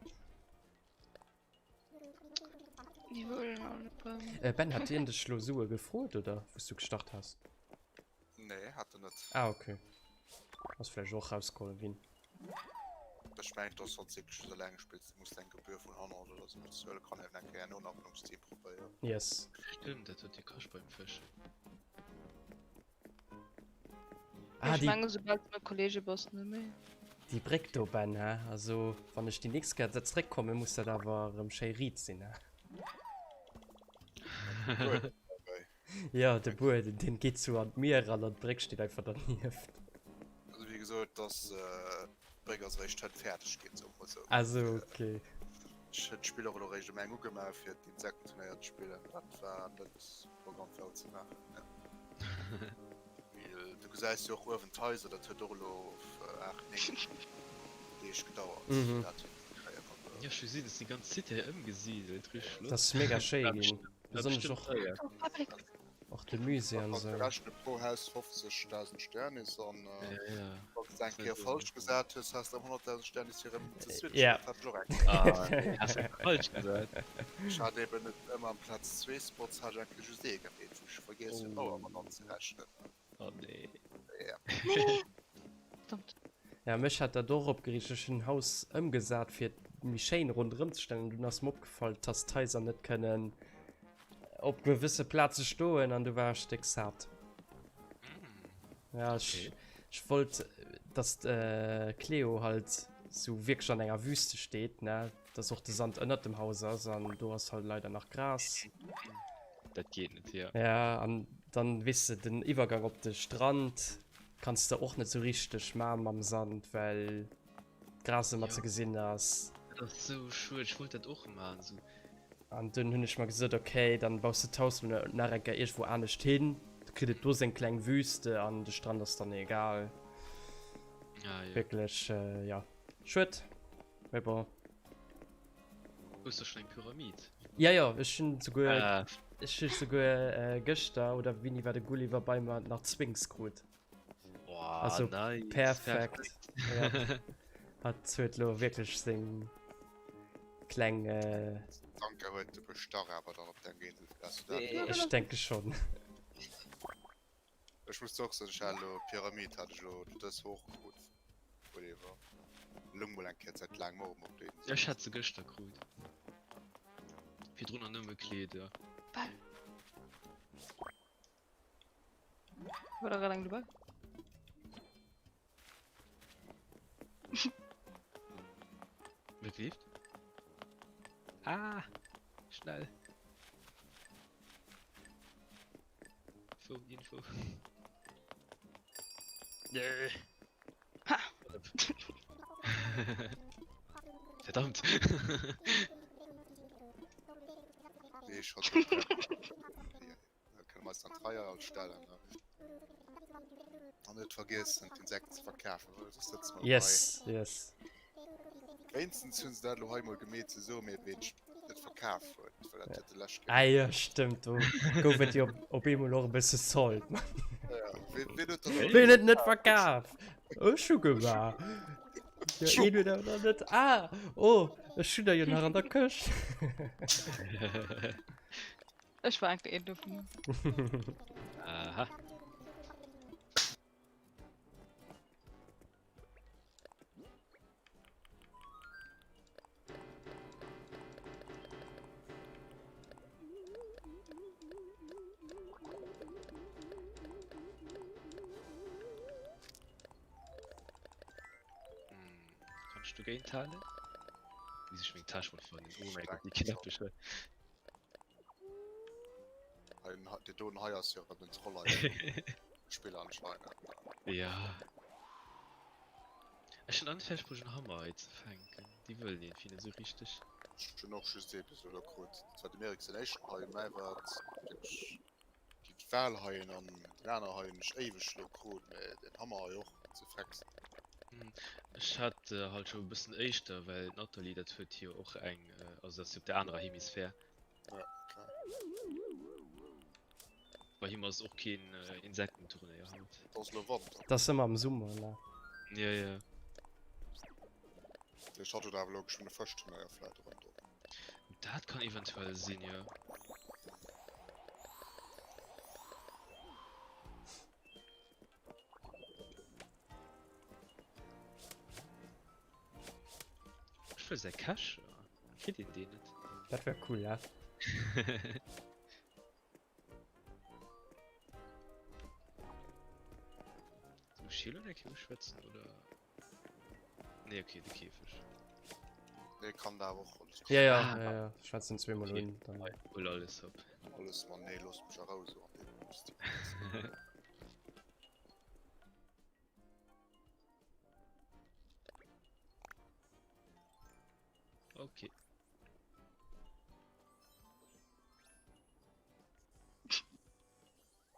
Äh, Ben, hat hien dech lo Sue gefrot, oder wous du gestart has? Nee, hat en net. Ah, okay. Ass vläicht och rausgeholl ginn. Ech mengen, dass wanns de wierklech just eleng spills, du muss eng Gebühr vun 100 oder sou bezuelen. Kann een eng Kéier herno nach nom Stream probéieren. Yes. Stëmmt, dat huet gekascht beim Fëschen. Ah, Ech déi, menge soubal du mat Kollege bass net méi. déi Bréck do, Ben, hä? Also, wann ech déi nächst Kéier da zréckkommen, muss dat awer erëm schéi riit sinn, hä? Buedem derbäi. Jo, de Buedem, deen geet sou an d'Mier eran an d'Bréck steet einfach dernieft. Also wéi gesot, dass d'Bréck ass eréischt hënt fäerdeg ginn, soe mer mol sou. Ah sou, okay. Ech hunn d'Spill och elo eréischt um eng ugemaach fir d'Insektenturnéier ze spillen. Dat war net Programm fir alt ze maachen, ja. Du gesäis jo och uewen d'Haiser, dat huet och elo 8, 9 Deeg gedauert, Mhm. dat hinzekréien. Also. Ja, ech gesinn, dass déi ganz Cité ëmgesidelt, richteg flott. Dat ass mega schéi War ginn, bestimmt, war besonnesch bestimmt och, teuer. Oh, Public. och de Musée Da an kanns du esou. rechnen, pro Haus 50.000 Sternis an Ja, ja. wann s de eng Dat Kéier ass falsch gesat hues, has de erëm 100.000 Sternis fir erëm ze switchen. Ja. Dat hat ech och eng Kéier. Ah, nee, has de falsch gesat. Ech hat eben net ëmmer amplaz zwee Spots, hat ech eng Kéier just ee gemeet, wou ech vergiess hunn d'Auer mat anzerechnen. Oh nee. Ja. Nee! Verdammt. Ja, mech hat dat och opgereegt. Ech hunn Haus ëmgesat fir et méi schéin ronderëm ze stellen. Dunn ass mer opgefall, dass d'Haiser net kënnen op gewësse Plaze stoen an du war ech déck sad. Ja, ech, Okay. ech wollt, dass d'Cleo halt sou wierklech an enger Wüste steet, ne? Dass och de Sand ënnert dem Haus ass an do ass halt leider nach Gras. Dat geet net, ja. Ja, an dann, weess de, den Iwwergang op de Strand kanns de och net sou richteg man mam Sand, well d'Gras ëmmer ze gesinn ass. Dat ass sou schued, ech wollt dat och man sou. An dunn hunn ech mer gesot, ok, dann baus de d'Haus nach eng Kéier iergendwou anescht hin, da kritt et do seng kleng Wüste an de Strand ass dann egal. Ah, ja. Wierklech, jo, schued, mee bon. Hues de schon eng Pyramid? Ja, jo, ech hunn souguer, Ah. ech hu souguer gëschter oder wéini war de Gulliver bei mer nach d'Sphinx krut. Boah, Also nice. perfekt. Ja. Hat huet lo wierklech seng kleng. Äh, Danke huet de Bestach awer dann op deng Insel verlass, oder? Ech denke schon. Ech muss och soen, ech hat elo Pyramid hat ech elo dës Woch krut. Whatever. Lung mol eng Kéier säit laangem och emol op der Insel. Ech hat se gëschter krut. Virdrun nach nëmme Kleeder. Bal. War da grad eng dobäi? Wat leeft? Ah! Schnell! Phone Info. Nee. Ha! Verdammt! Nee, schon. Da kënne mer eis dann d'Reier alt stellen, ne? An net vergiessen, d'Insekten ze verkafen, well soss sëtze mer hei. Yes, yes. Wéinstens hunn se dat elo hei mol gemeet, ze soe mir, ween et verkaf huet, well dat huet de lescht Ah jo, stëmmt, do gouf et jo op eemol och e bësse Salt. Ja, ween, ween huet dann Ween huet net verkaf? Ech hu gemaach. Jo, een huet awer nach net. Ah, oh, ech hunn der jo nach an der Këscht. Ech war enke een dovun. Aha. ech dogéint halen? Muss ech meng Täsch mol fannen. Oh mäi Gott, déi Knäppech hei. Deen doen hei ass jo erëm den Troll hei. Spill anscheinend. Ja. Ech hunn an fäerdeg bruecht en Hammer hei ze fänken. Déi wëllen iergendwéi net esou richteg. Ech hunn och just ee bis elo krut. Dat war dem Eric säin éischten Hai. Mäi war déi Walhaien an den aner Hai hunn ech éiweg elo krut, mä den Hammer hei och ze fex. Ech hat halt scho e bëssen éischter, well d'Nathalie dat huet jo och eng, also dat ass jo op der anerer Hemisphär. Ja, okay. Bei him ass och keen Insektenturnéier haut. Et ass elo Wanter. Dat ass ëmmer am Summer, ne? Ja, ja. Ech hat huet awer elo geschwënn e Fëschturnéier vläit erëm do. Dat kann eventuell sinn, jo. Ech wëll säi Cache. Kritt een deen net? Dat wär cool, ja. Muss ich hier lo eng Kéier uschwätzen oder? Nee, okay, de Käfeg. Nee, kann da awer och alles. Ja, ja, ah. ja, ja. Schwätzen zweemol okay. un. Dann. Hol alles op. Alles man, nee, looss mech eraus. An Okay.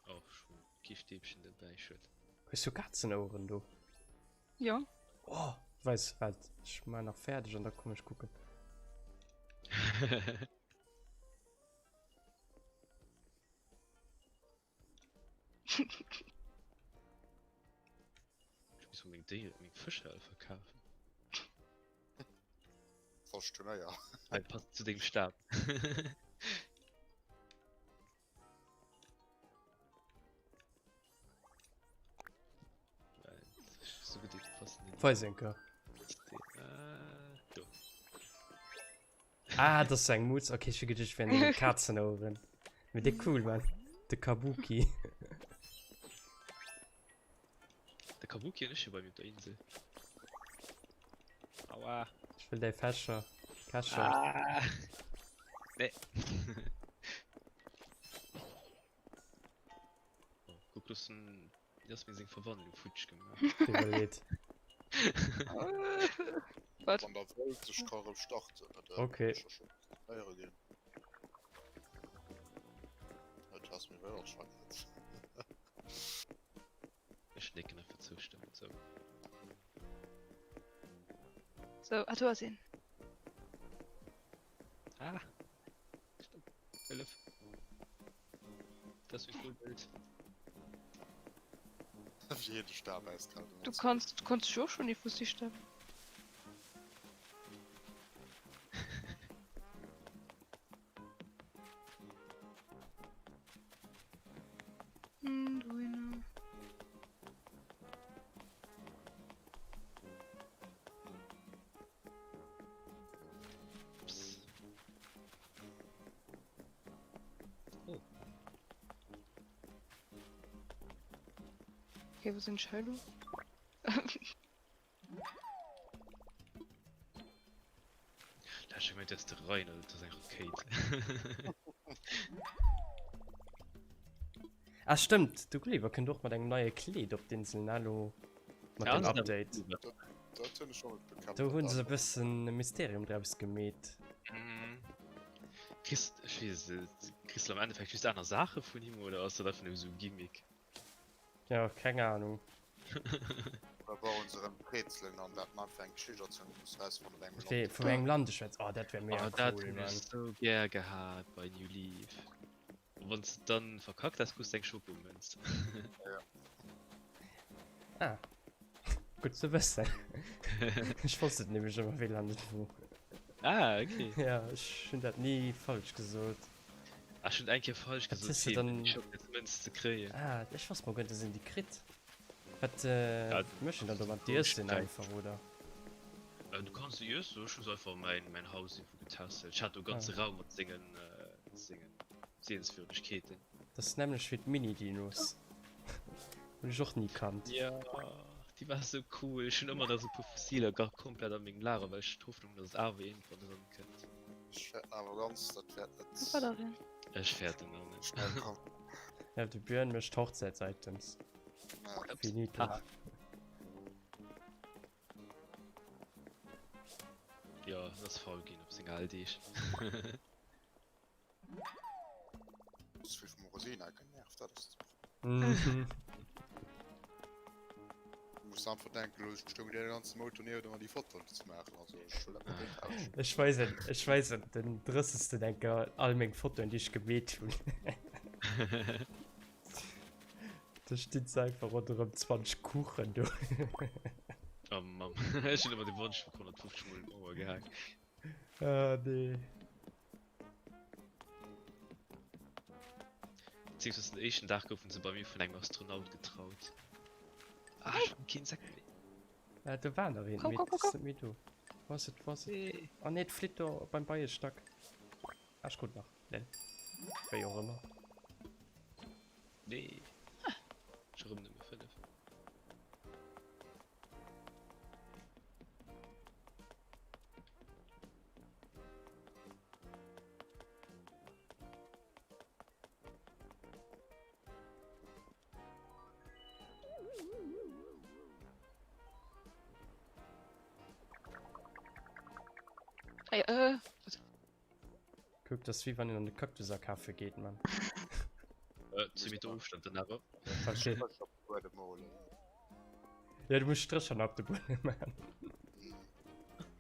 Oh, schon kee Stäbchen dobäi, schued. Hues du Kazenoueren do? Jo. Oh, weis wat, ech man nach fäerdeg an da komm ech kucken. Ech muss meng Déier, meng Fëscher all verkafen. Falsch Turnéier. Hei passt zu dengem Stab. Weis eng Kéier. Ah, das ist eng Mutz. Okay, ich gedacht, ich wären Kazenoueren. Mit der cool, man. De Kabuki. De Kabuki hunn ech jo bei mir op der Insel. Aua. Ich will däi Fächer. Kescher. Ah. Nee. oh, guck, das sind Jasmin seng Verwandlung futsch gemaach. Iwwerleet. Wat? Wann der wëllt, ech ka rëm starten. Okay. Éiere ginn. Et ass mir wéi anscheinend. Ech nicken einfach zoustëmmend sou. So, ah, do ass een. Ah! Stopp! Hëllef! Dat ass wéi cool Bild. Wéi hien de Stab aushält. Du kanns, du kanns dech och schon ee versichten. Hm, dohinner. Ups. Oh. Okay, wo sind Shiloh? Da ech gemeint, dat ass de Reinert, dat ass eng Rakéit. Ah stëmmt, de Gulliver kënnt och mat engem neie Kleed op d'Insel, ne, elo mat Ja, dem ass dat Update. Gulliver? Dat hunn ech och net bekannt. Do hunn se e bëssen e Mysterium draus gemeet. Mhm. Kriss, ech weess et net, kriss du am Endeffekt just aner Saache vun him oder ass dat einfach nëmme sou e Gimmick? Ja, keng Ahnung. Da brauchen se erëm Rätselen an dat man fir eng Geschicht erzielen muss rausfannen op engem Fir Land. vu engem Land geschwätzt. Oh, dat wär mega Oh, dat cool, hunn ech Mann. sou gär gehat bei New Leaf. Wann s de dann verkackt has, krus de eng Schokomënz. Ja. Ah. Gutt ze wëssen. Ech wosst et nämlech ëmmer, wéi Land et wor. Ah, okay. Ja, ech hunn dat ni falsch gesot. Ah, ech hunn eng Kéier falsch Wat gesot, hues de fir dann? déi Schokosmënz ze kréien. Ah, ech wosst mol guer net, dass een déi kritt. Wat Ja, mécht een dann domat? Déi ësst een einfach, oder? Du kanns se iessen. Ech hu se einfach a mäin, mäin Haus iergendwou getässelt. Ech hat do e ganze Ah. Raum mat sengen, sengen Sehenswürdegkeeten. Dat ass nämmlecht wéi d'Mini-Dinos. Hunn ech och ni kannt. Ja. Déi war sou cool. Ech hunn ëmmer nach sou puer Fossiler gar komplett a mengem Lager, well ech d'Hoffnung hunn, dass et awer iergendwann erëmkënnt. Ech fäerten awer ganz, dat wäert net. Wo war der denn? Ech fäerten och net. Schnell kommen. Ja, de Björn mécht Hochzäits-Items. Ja. Finito. Ah. Jo, en ass faul ginn op seng al Deeg. Ass vill vum Rosina genervt, dat ass de Mhm. Du muss einfach denken, lo stoung dir den ganzen Mount donieft ëmmer déi Fotoen ze maachen, also ech wëll dat net tauschen. Ech weisen, ech weisen den 30. Denker all meng Fotoen, déi ech gemeet hunn. Da stinn se einfach ronderëm 20 Kuchen do. Oh Mamm, ech hunn ëmmer de Wonsch vun 150 mol d'Mauer gehaang. Ah nee. Beziehungsweise den éischten Dag goufen se bei mir vun engem Astronaut getraut. Ah, ech hunn keen Sekt méi. Ah, do war nach een, Komm, mee komm, komm, et ass net méi do. Wou ass et, wou ass et? Nee. Ah nee, et flitt do beim Beiestack. Ah, ech krut nach. Lel. Wéi och ëmmer. Nee. Ech hu rëm nëmme 5. Ey, äh. Kuck, das ist wie wann een an de Cactus akafe geet, Mann. Äh, 10 Meter Ofstand dann awer. Okay. Buedem holen. Ja, du muss Strécher nach op de Buedem maachen.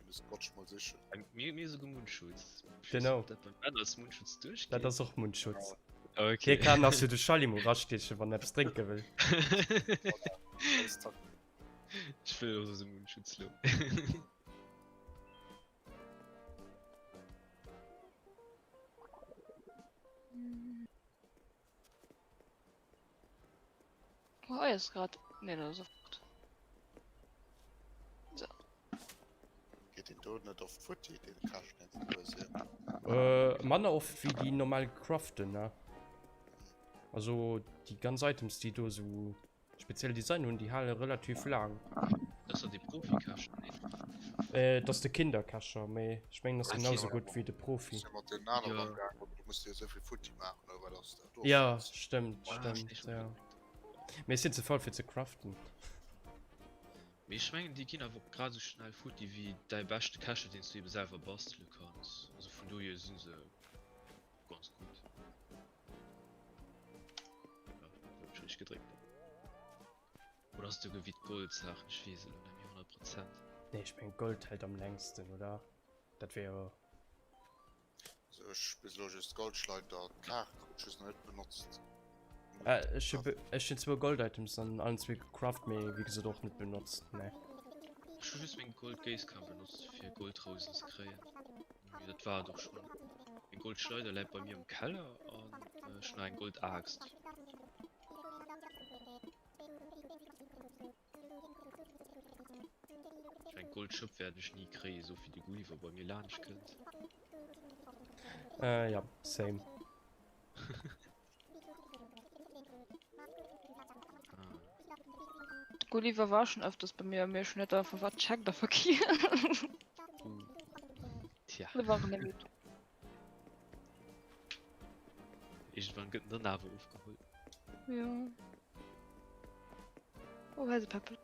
De Scotch mol sichen. Mir, mir souguer Mundschutz. Genau. Dat beim Ben als Mundschutz duerchgeet. Dat ass och Mundschutz. Okay. Hie kann nach sou de Schallimo rastiechen, wann en eppes drénke wëll. Ech wëll och sou Mundschutz lo. Oh, hei ass grad. Nee, dat ass e fort. So. Geet deen do net oft futti, dee Cache, deen se do sinn? Äh, manner oft wéi déi normal gecraften, ne? Also déi ganz Items, déi do sou Speziell Design hunn, déi hale relativ laang. Dat ass doch dee Profi-Cacher, nee? Äh, dat ass de Kinder-Cacher, mee ech mengen, dat ass Ah, genau sou okay. gutt wéi de Profi. Sinn mat deenen aneren Ja. amgaang, aber du musst jo esou vill futti maachen, oder wat ass dat? Ja, stëmmt, Ah, stëmmt, ech ja. Mee ech sinn ze faul fir ze craften. Mee ech mengen, déi ginn awer och grad esou schnell futti wéi däi beschte Cacher, deen s du ebe selwer bastele kanns. Also vun dohier si se ganz gutt. Ja, hab ich gedréckt. Oder ass et souguer wéi d'Goldsaach? Ech weess et elo net méi 100 Prozent. Nee, ech mengen Gold hält am längsten, oder? Dat wär jo. Also ech bis elo just Goldschleider, d'Kaart krut ech just nach net benotzt. Äh, ech hu ech hunn zwou Gold-Items an allen zwee gecraft, mee wéi gesot och net benotzt, nee. Ech hu just meng Gold-Géisskan benotzt fir Goldrousen ze kréien. Mee dat war et och schonn. Eng Goldschleider läit bei mir am Keller an ech hunn nach eng Goldaaxt. Ech mengen Goldschëpp wäert ech ni kréien, esou wéi de Gulliver bei mir laanscht kënnt. Äh ja, same. De Gulliver war schon öfters bei mir, mee ech hunn net einfach wat checkt a verkiert. Tja. Da war en net méi do. Iergendwann gëtt en dann awer ofgeholl. Jo. Oh, hei ass e Peppel.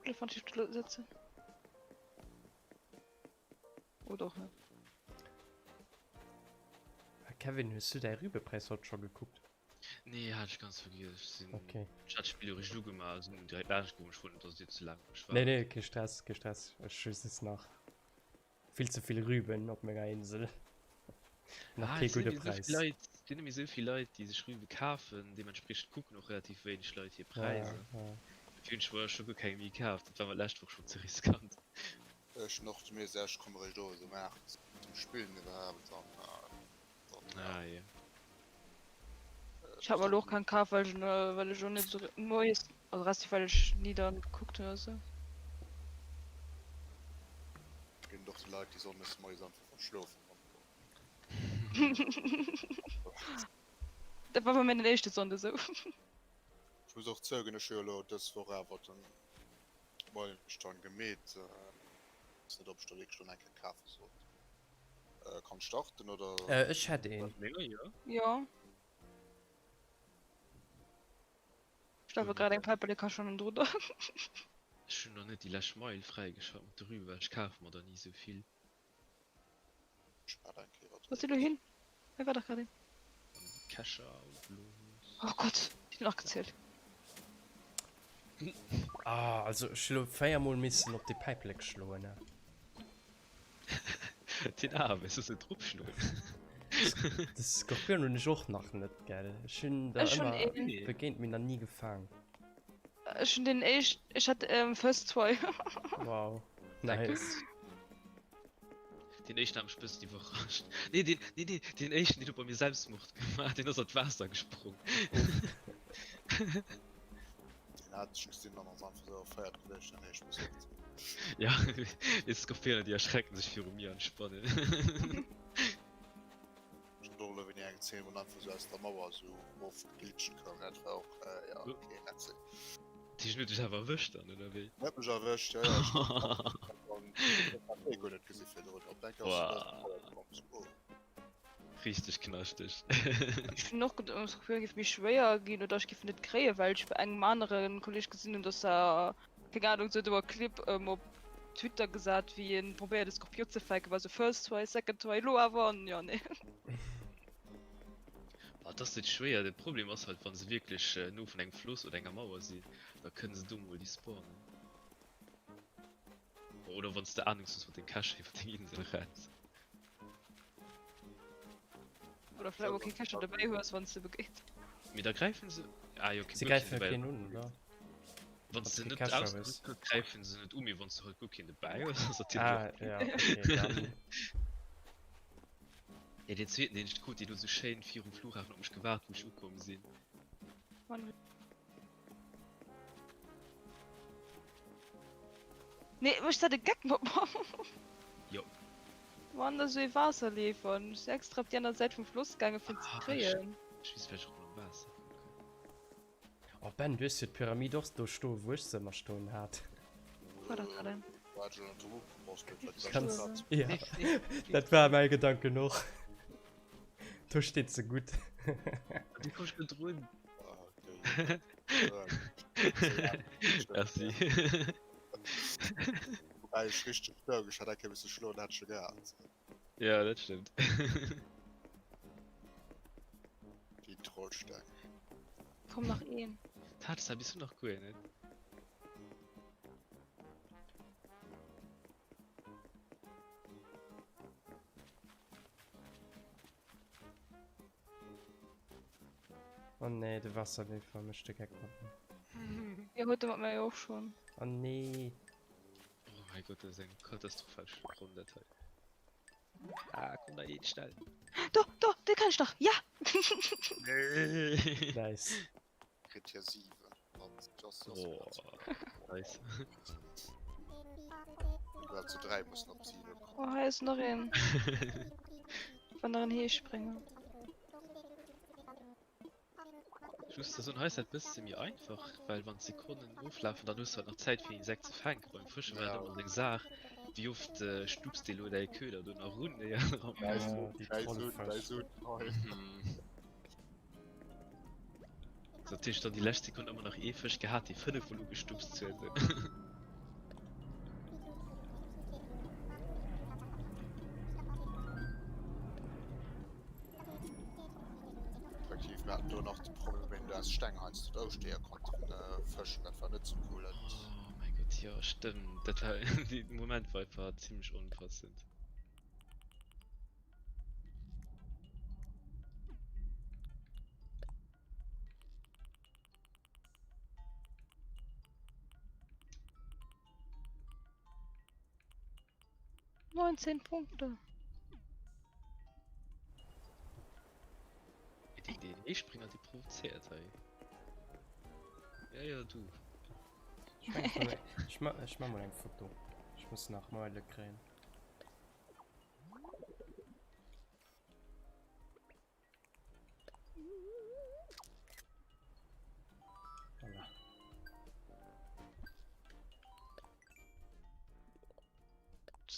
Elefant ich do setzen. Oder och net. Kevin, hues du däi Rübepräis haut scho gekuckt? Nee, hat ech ganz vergiess. Ech sinn Okay. ech hat d'Spill eréischt ugemaach a sinn direkt laanscht goung. Ech wollt net, dass et dir ze laang war. Nee, nee, kee Stress, kee Stress. Ech hu just nach vill ze vill Rüben op menger Insel. Nach Ah, kee et sinn gudde nemmi esou Präis. vill Leit, et sinn nemmi esou vill Leit, déi sech Rübe kafen. Deementspriechend kucken och relativ wéineg Leit hir Ja, Präisser. ja. Dofir hunn ech mer scho guer keng méi kaf. Dat war mer d'lescht Woch schonn ze riskant. Ech hun och zu mir gesat, ech komme réischt owes um 8 zum Spillen iwwerhaapt an dann Ah jo. Ech hat mer elo och keng kaf, well ech well ech och net esou moies, also respektiv well ech ni dann gekuckt hunn oder sou. Ginn och déi Leit déi sonndes moies einfach verschlofen hunn. Dat war bei mir den éischte Sonnde sou. Ech. Ech muss och zouginn, ech hu jo elo dës Woch awer den Meilenstein gemeet. Weess net, ob ech der wierklech elo nach eng Kéier kafe sollt. Kann starten oder? Ech hätt een. Jo. Ech lafe grad eng Päiperlekasche hannendrun. Ech hunn nach net déi lescht Meil fräigeschalt mat de Rübe, well ech kafe mer der ni esou vill. Wou ass dee lo hin? Hei war dach grad een. Oh Gott, déi hunn nach gezielt. Ah, also ech hu lo 4 mol missen op dee Päiperlek schloen, ne? Den Aarm, wéi soss net drop schloen? De Skorpion hunn ech och nach net, gell? Ech hunn der ëmmer begéint, mee nach ni gefaang. Ech hunn den éischt, ech hat first try. Wow, nice. Deen éischten hat mech bëssen iwwerrascht. Nee, deen, nee, nee, deen éischten, deen huet bei mir Selbstmord gemaach, deen ass an d'Waasser gesprong. Deen hat ech gesinn an ass einfach sou erféiert gewiescht, nee, ech muss fort. Ja, déi Skorpioner, déi erschrecken sech viru mir an d'Spannen. Ech hat och elo wéini eng Zeen, wou en einfach sou aus der Mauer sou erofgeglitscht koum, dat war och, ja, okay, netzeg. Deen huet dech awer erwëscht dann, oder wéi? Huet mech erwëscht, jo, jo. Ech hat dee guer net gesi virdrun. Op eng Kéier ass en aus der Mauer komm, sou, oh. Richteg knaschteg. Ech hunn och geduecht, das Gefill géif méi schwéier ginn oder ech géif en net kréien, well ech bei engem anere Kolleg gesinn hunn, dass er, keng Ahnung, sou do e Clip op Twitter gesat, wéi en probéiert e Skorpion ze fänken, war sou first try, second try, elo awer an jo nee. Boah, et ass net schwéier, de Problem ass halt wann se wierklech no vun engem Floss oder enger Mauer sinn, da kënnen se do mol despawnen. Oder wann s de ahnungslos mat dem Cache iwwer deng Insel renns. Oder vläicht och kee Cache dobäi hues, wann s de begéint. Mee da gräifen se, ah jo, Se gräife keen un, oder? Wann s de net ausgerüst hues, gräifen se net u, mee wann s de halt guer keen dobäi hues, ass natierlech och. Ah, ja, okay, dann. Nee, deen zweeten, deen ech krut, deen huet esou schéin virum Flughafen op mech gewaart, wou ech ukomm sinn. Nee, méchs de de Geck mat mer? Jo. Wann da sou ee Waasserleefer, ech si extra op déi aner Säit vum Floss gaange fir en ze kréien. Ech misst vläicht och mol am Waasser kucken. Oh Ben, du hues jo d'Pyramid och do stoen, wou ech se ëmmer stoen hat. War dat grad eng? Ganz, ja, dat war mäi Gedanken och. Do steet se gutt. Wéi komm ech do drun? Merci. Wobei ech richteg stoung, ech hat eng Kéier misse schloen, hat ech scho gehat. Ja, dat stëmmt. Déi Trollsteng. Komm nach een. Dat ass bis du nach guer net. Oh nee, de Wasserleefer mécht de Geck mat mir. Jo, huet e mat mir jo och schon. Oh nee. Oh mein Gott, dat ass eng katastrophal Ronn dat hei. Ah, komm da een schnell. Do, do, dee kann ech nach, ja! Nee. Nice. Kritt hie 7. Oh, nice. Well zu 3 mussen op 7 kommen. Oh, hei ass nach een. Wann nach en Heesprénger. Just ze soen, hei ass dat bësse méi einfach, well wann d'Sekonnen oflafen, dann hues du halt nach Zäit fir en Insekt ze fänken. Beim Fësche war dat ëmmer seng Saach, wéi oft stupst de lo däi Köder do nach run, éier en eran Däi ass. Ja, déi Trollfësch. So, dat heescht dann déi lescht Sekonn ëmmer nach ee Fësch gehat, dee 5 mol ugestupst huet. Effektiv, mir haten do nach de Problem, dass Steng heiansdo d'Ouschteeër konnten fëschen, dat war net sou cool. Oh mäi Gott, jo stëmmt, dat war dee Moment war einfach zimmlech onpassend. 19 Punkte. Déi DNA-Springer, déi provozéiert hei. Ja, ja, du. Ech ma, ech ma mol eng Foto. Ech muss nach Meile kréien.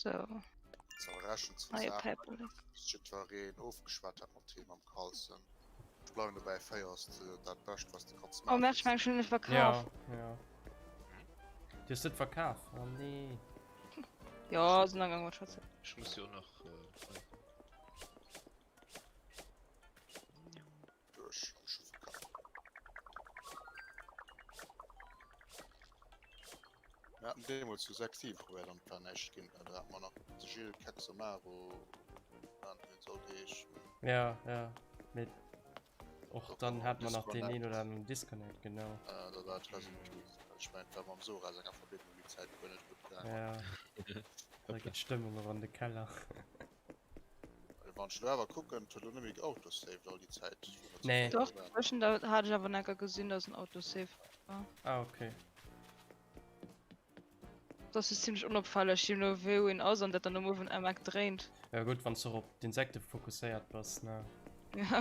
So. Neie Päiperlek. Jiddwereen ofgeschwat hat mat him am Carlsen. Ech bleiwen dobäi, 4 ass dat Bescht, wat s de kanns maachen. Oh Merde, ech mengen ech hunn en net verkaf. Ja, ja. Du hues net verkaf? Oh nee. Jo, sinn agaang mat schwätzen. Ech muss jo och nach hei. Duerch an ech hu verkaf. Mir haten deemools zu 6, 7 probéiert an et war näischt ginn. Da hat mer nach de Gilles, Kexomaro an wéi se all heeschen. Ja, ja. Mee och dann hat mer nach deen een oder aneren Disconnect, genau. Äh, da war et resumé. Ech mengen, et war mam Sora senger Verbindung déi Zäit guer net gutt gaangen. Ja, da geet d'Stëmmung och an de Keller. Wann ech elo awer kucken, et huet elo net méi geautosaved all déi Zäit, wou mer zu Nee. 4 Doch, waren. zwëschen da hat ech awer enker gesinn, dass en Autosave war. Ah, okay. Das ass zimmlech onopfälleg, je no wou een ass an dat dann um uewen am Eck dréint. Ja gutt, wann s de och op d'Insekte fokusséiert bass, ne? Ja.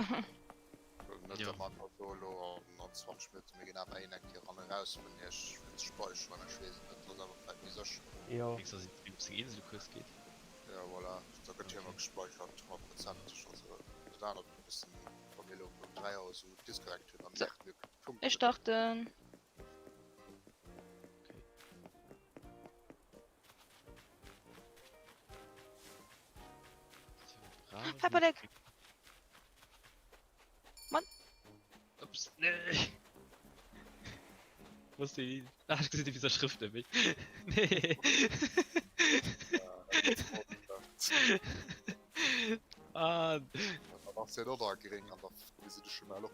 Net Ja. der mat also elo an an 20 Minutten, mir ginn awer een eng Kéier ran eraus vun iech fir ze speicheren, ech weess et net, dat ass awer vläit méi sécher. Jo. Mengs dass et op seng Inselkurs geet? Ja voilà, da gëtt jo ëmmer Okay. gespeichert, honnertprozenteg, also dat anert e bëssen, wa mir elo um 3 Auer esou Disconnect hunn, dann So. merke mir Punkt Ech net. starten. Okay. Päiperlek! Mann! Ups, nee! Was die. Ah, ich gesehen, dieser Schrift nämlich. Nee! Ah, Dann ass jo och da gréng an da wéi se dech schon mal op.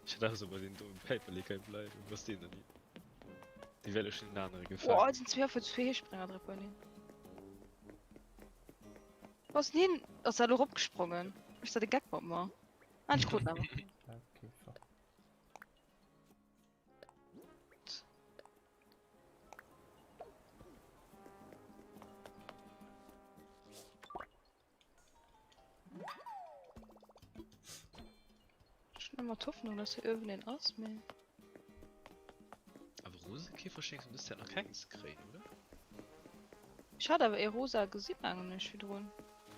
Ich hätte auch so bei den dummen Päiperlek hei bleiwen. Was den denn hier? Déi wäre schon den anere Boah, gefaangen. et sinn zwee vu zwee Heespringer dra bei deen. Wou ass den hin? Ass dat elo eropgesprongen? Méchs dat e Geck mat mer? Ah, ech krut en awer. Käfer. Ech hunn ëmmer d'Hoffnung, dass hei uewen een ass, mee. Awer Rosekäfer schéngs du dës Zäit nach keng ze kréien, oder? Ech hat awer ee rosa gesi mengen ech virdrun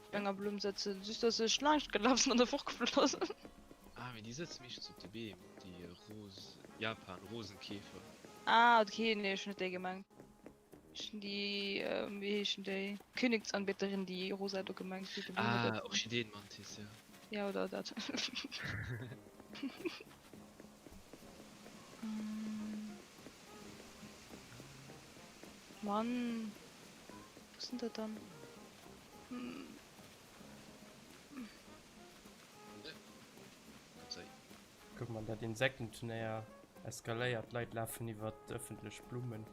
op enger Blumm sëtzen, just dass ech laanscht gelaf sinn an e fortgeflunn ass. Ah, mee déi sëtze meeschtens op de Beem, déi Ros Japan-Rosenkäfer. Ah, okay, nee, ech hunn net déi gemengt. Ech hunn déi, wéi heeschen déi, Königsanbeterin, déi rosa do gemengt, déi de Blumme Ah, do. Orchideenmantis, ja. Ja, oder dat. Mann, wou sinn der dann? Kuck mol, dat Insektenturnéier eskaléiert, d'Leit lafen iwwer d'ëffentlech Blummen.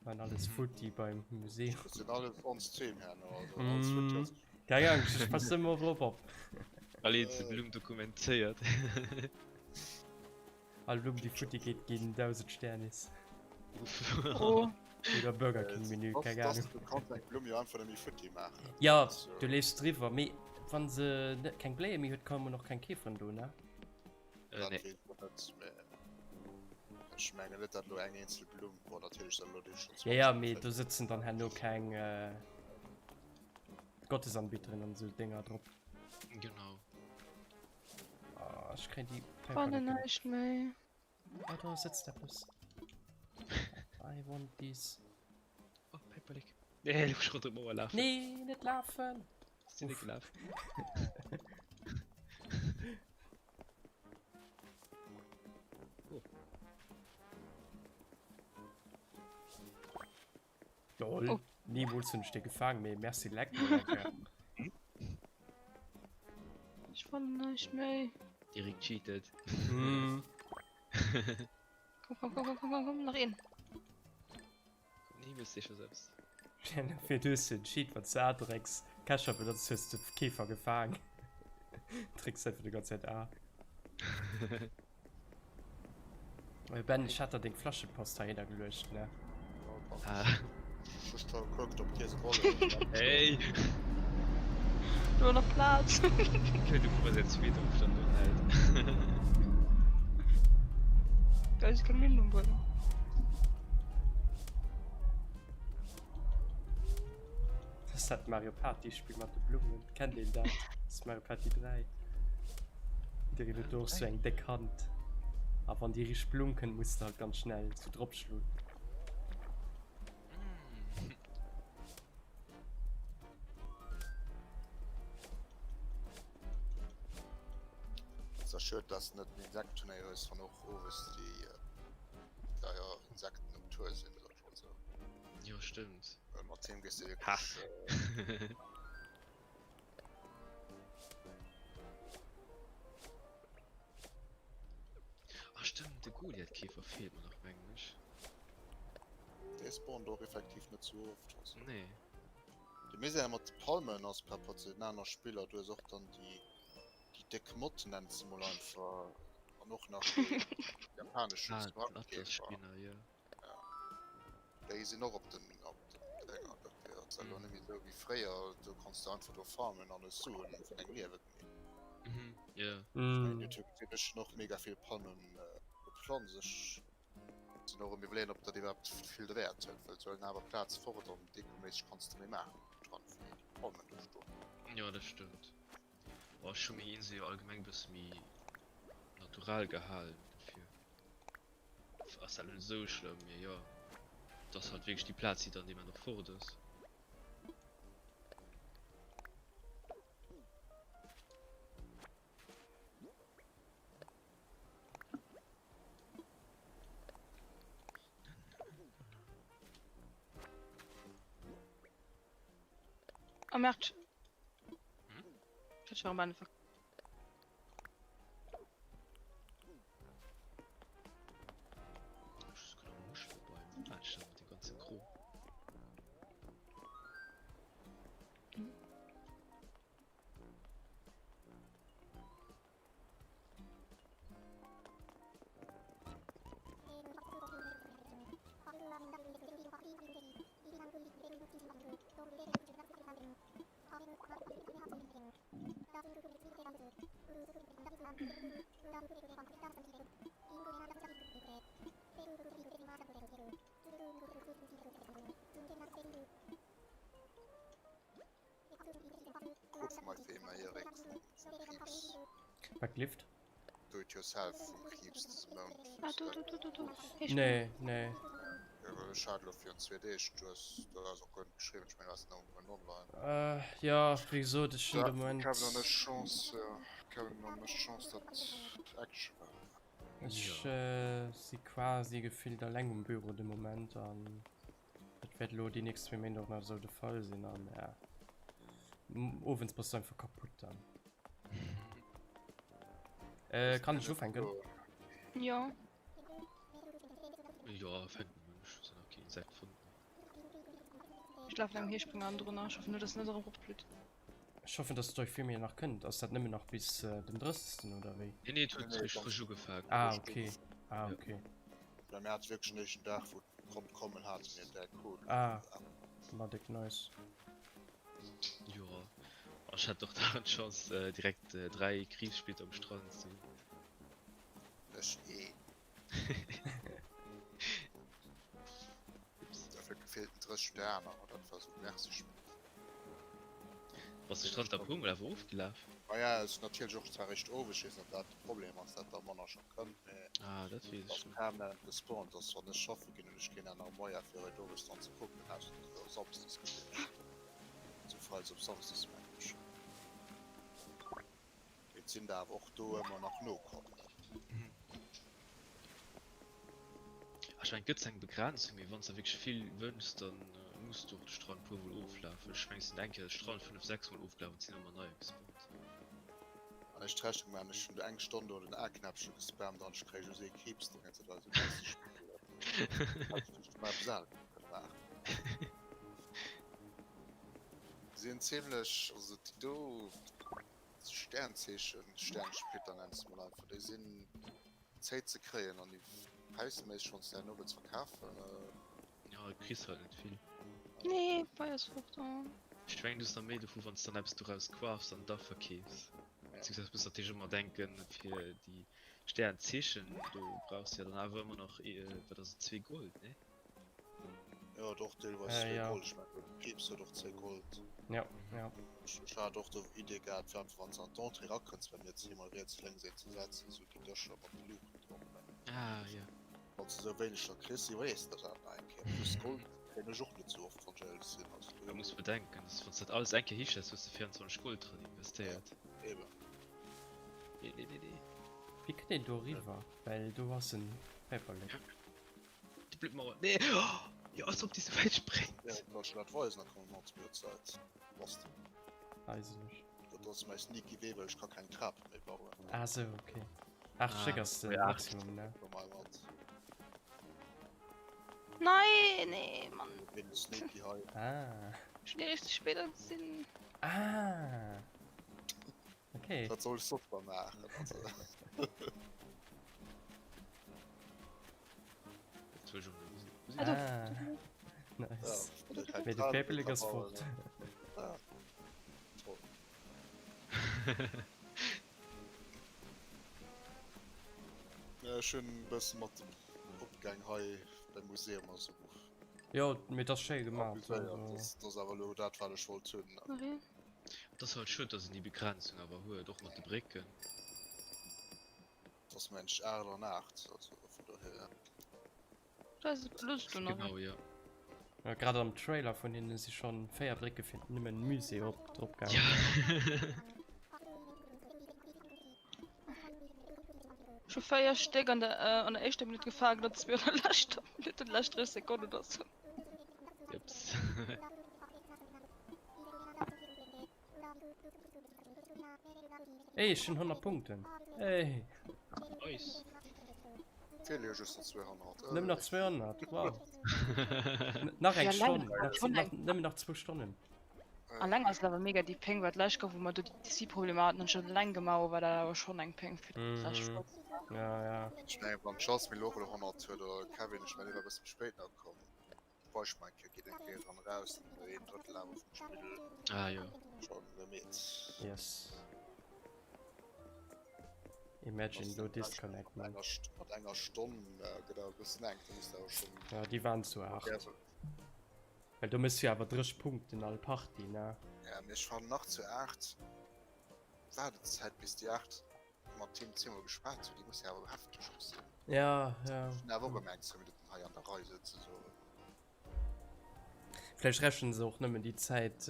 Maan alles futti beim Museum. Dat sinn alles ons Themen herno, also alles futti ass. Keng Angscht, ech passe ëmmer drop op. All eenzel Blumm dokumentéiert. All Blumm déi futti geet ginn 1000 Sternis. Oh. Oder Burger King Menü, keng Ahnung. Du kanns eng Blumm jo einfach net méi futti maachen. Jo, du leefs driwwer, mee wann se net keng Bléie méi huet, kommen och keng Käferen do, ne? Dat weess ech net, mee ech mengen net, dat elo eng eenzel Blumm, bon natierlech dat elo déi schonn 20. Ja, ja, mee do sëtzen dann herno keng Gottesanbieterin an esou Dénger drop. Genau. Ah, ech kréien déi Fannen näischt méi. Oh, do sëtzt eppes. I want this. Oh, Päiperlek. Nee, du musst rund um d'Mauer lafen. Nee, net lafen! Sinn net gelaf. Oh. Lol. Oh. Niemools hunn ech dee gefaang, mee merci leck mol eng Kéier. Ech fannen näischt méi. Direkt cheated. Mm. Komm, komm, komm, komm, komm, komm, komm, nach een. Nee, bist sicher selbst. Fir du hues den Cheat, wann s de A drécks, Ketchup benotzt, hues de Käfer gefaang. Drécks einfach déi ganz Zäit A. Ben, ech hat der deng Flaschepost heihinner geluecht, ne? Ah. Ech hu gekuckt, ob d'Ier se wollen. Hey! Do nach Plaz. Okay, du kuck mal, säin zweeten Ofstand do hält. Da ist keng Linn um Buedem. Ass dat Mario Party Spill mat de Blummen? Kennt een dat? Ass Mario Party 3. Dir huet do och sou eng déck Hand. A wann déi richteg Blumm kënnt, muss de halt ganz schnell sou drop schloen. Ass schued dass net den Insektenturnéier hues wann och owes déi deier Insekten um Tour sinn oder sou. Jo stëmmt. Mat him gees de wierklech. Ah stëmmt, de Goliathkäfer feelt mer nach mengen ech. Dee spawnt och effektiv net sou oft. Also. Nee. De Misär mat de Palmen ass par rapport zu den aner Spiller, du hues och dann déi déi déck Mott nennt se mol einfach an och nach déi japaneschen Ah, den Strandkäfer. Atlasspinner, jo. Déi sinn och op den op den Dénger. Dat ass elo net méi esou wéi fréier, do konns de einfach do farmen an hues Suen vun dengem Liewe gemeet. Mhm, jo. Ech mengen, YouTube hunn ech och mega vill Palmen geplanzt. Ech sinn och um iwwerleeën, ob dat iwwerhaapt vill derwäert huet, well se huelen awer Plaz fort an dekoméisseg kanns de méi maachen dran, wéi déi Palmen do stoen. Jo, dat stëmmt. Oh, ech hu meng Insel jo allgemeng e bësse méi natural gehalen, dofir. Ass dat net esou schlëmm, mee jo, et ass halt wierklech déi Plaz, déi dann deem och fort ass. Oh merde. Hm? Ich war am Anfang. Kuck mei wéi mei Erik vum Kriibs. Wat lift? Do it yourself vum Kriibs dëse Mount. Ah, do, do, do, do, do. Hey, Nee, nee. Jo, well ech hat elo virun zwee Deeg, du hues, du has och guer net geschriwwen, ech mengen du waars nach um online. Äh, jo, wéi gesot, ech hunn de Moment. Kevin an ech Chance, jo, Kevin an ech Chance, datt Action war. Ech si quasi gefillt alleng um Büro de Moment an dat wäert elo déi nächst zwee Méint och nach esou de Fall sinn an ja, owends bass du einfach kaputt dann. Äh, kann ech ufänken? Jo. Jo, fänk mol un, ech hunn nach keen Insekt fonnt. Ech lafen engem Heespringer hannendrun, ech hoffen nur, dass en net erëm eropflitt. Ech hoffen, dass d'Euphemie nach kënnt. Ass dat nëmmen nach bis den 30. oder wéi? Nee, nee, et huet réischt frësch ugefaangen. Ah, okay. Ah, okay. Well mir hate wierklech den éischten Dag, wou et konnt kommen, hate mir där Cool. Ah, ma déck nice. Jo, ech hat och dauernd d'Chance, direkt 3 Kriibssplitter um Strand ze hunn. Ech een. Dafür gefehlten 30 Sterne, aber dat war so nervig. Bass de Strand da puer mol awer ofgelaf? Ah ja, es natierlech och zwar réischt owes, ech weess net wat de Problem ass, dat da manner scho kënnt, mee Ah, dat weess ass ech net. permanent gespawnt, dass wann ech schaffe ginn hunn ech keen anere Moyen fir haut owes dann ze kucken, ausser dat wär samsdes gewiescht, sou freides op samsdes mengen ech. Et sinn der awer och do ëmmer nach nokomm. Ech mengen et gëtt eng Begrenzung, mee wann s de wierklech vill wënschs, dann muss de och de Strand puer mol oflafen. Ech mengen ech sinn eng Kéier de Strand 5, 6 mol ofgelaf an et sinn ëmmer neier gespawnt. Wann ech d'Rechnung maachen, ech hunn do eng Stonn do den A-Knäppche gespammt an ech kréie just ee Kriibsdéng, dat war esou lästeg. Hätt ech mol eppes anescht kënne maachen. Sinn zimlech, also déi do Sternzeechen, Sternsplitter nenns de mol einfach, déi sinn zéi ze kréien an déi präisméisseg wanns de herno wëlls verkafen. Jo, du kriss halt net vill. Nee, Feier ass fort, oh. Ech mengen du hues nach méi dovu wanns de dann eppes doraus crafts an da verkeefs. Beziehungsweise muss natierlech ëmmer denken fir déi Sternzeechen do brauchs de jo dann awer ëmmer nach, wat ass et, zwee Gold, nee? Jo, et och deelweis Äh, zwéi ja. Gold. Ech mengen, de Peeps huet och zwéi Gold. Ja, ja. Ech ech hat och do Idee gehat, fir einfach, wann s de an d'Entrée erakënns, bei mir zweemol riets, lénks een ze setzen, esou déi Dëscher mat de Luuchten drop. Ah, ja. Wann s de esou wéineg der kriss, iwwerlees de der dat nach eng Kéier. Plus Gold kréien ech och net esou oft, wann ech éierlech sinn. Also Da do. muss bedenken, dass wann s dat alles eng Kéier histells, hues de 24 Gold dran investéiert. Eben. Nee, nee, nee, nee. Wéi kënnt een do eriwwer? Well do ass en Päiperlek. Déi blöd Mauer. Nee! Oh! Jo, als ob déi sou wäit spréngt. Ja, kann ech dat weisen, da kommen mer zu der Zäit. Was denn? Weis ech nicht. Dat ass mäi sneaky Wee, well ech ka keng Trap méi bauen. Ah sou, okay. 8 Ah, Stéck ass de ja, acht. Maximum, ne? Komm mal mat. Nein, nee, Mann. Ween sneaky hei. Ah. Ech hunn déi richteg spéit gesinn. Ah. Okay. Dat soll ech soss da maachen, also. Ah. Nice. Ja, Mee de Päiperlek ass fort. Ja. Toll. Ja, ech hunn e bësse mat dem Opgäng hei beim Museum a sou. Jo, mee dat ass schéi gemaach. Amuséiert. Dat ass awer elo dat, wat ech wollt hunn. Okay. Et ass halt schued, dass en déi Begrenzung awer huet, och mat de Brécken. Et ass mensch 8 an 8, also vun dohier. Genau, jo. Ja, grad am Trailer vun hinne si schonn 4 Brécke fir nëmmen Musée op drop gaangen. Ja. Scho 4 Stéck an der, äh, an der éischter Minutt gefaangen an zwee an der leschter Minutt, an de lescht 30 Sekonnen oder sou. Jeps. Ey, ech hunn 100 Punkten. Ey. Nice. Feele jo just nach 200. Nëmmen nach 200, wow. Nach eng Ja, Stonn. länger, Nach, schon nach, eng. nëmmen nach zwou Stonnen. Alleng ass et awer mega déi Péng, well d'lescht Gouf, wou mer do déi DC-Problemer haten, hunn ech dat eleng gemaach, war dat awer schonn eng Péng fir d'lescht Mhm. Woch. Ja, ja. Ech mengen, wann d'Jasmine elo och elo 100 huet, oder Kevin, ech mengen, dee war e bësse méi spéit nach komm. Weich mal eng Kéier, geet eng Kéier dran eraus, dann huet een Drëttel awer vum Spill Ah, jo. schon gemeet. Yes. Imagine do Disconnect, Mat man. enger, mat enger Stonn äh, gëtt awer e bëssen enk, da muss de awer schon. Ja, déi waren zu 8. Ja, so. Well do mëss du jo awer 30 Punkten all Partie, ne? Ja, mee ech fannen nach zu 8 Waardezäit bis déi 8 mat Team 10 mol geschwat hunn, déi muss jo awer hefteg och sinn. Ja, ja. Ech hunn awer och ëmmer eng 10 Minutten hei an der Rei souzesoen. Vläicht rechnen se och nëmmen déi Zäit,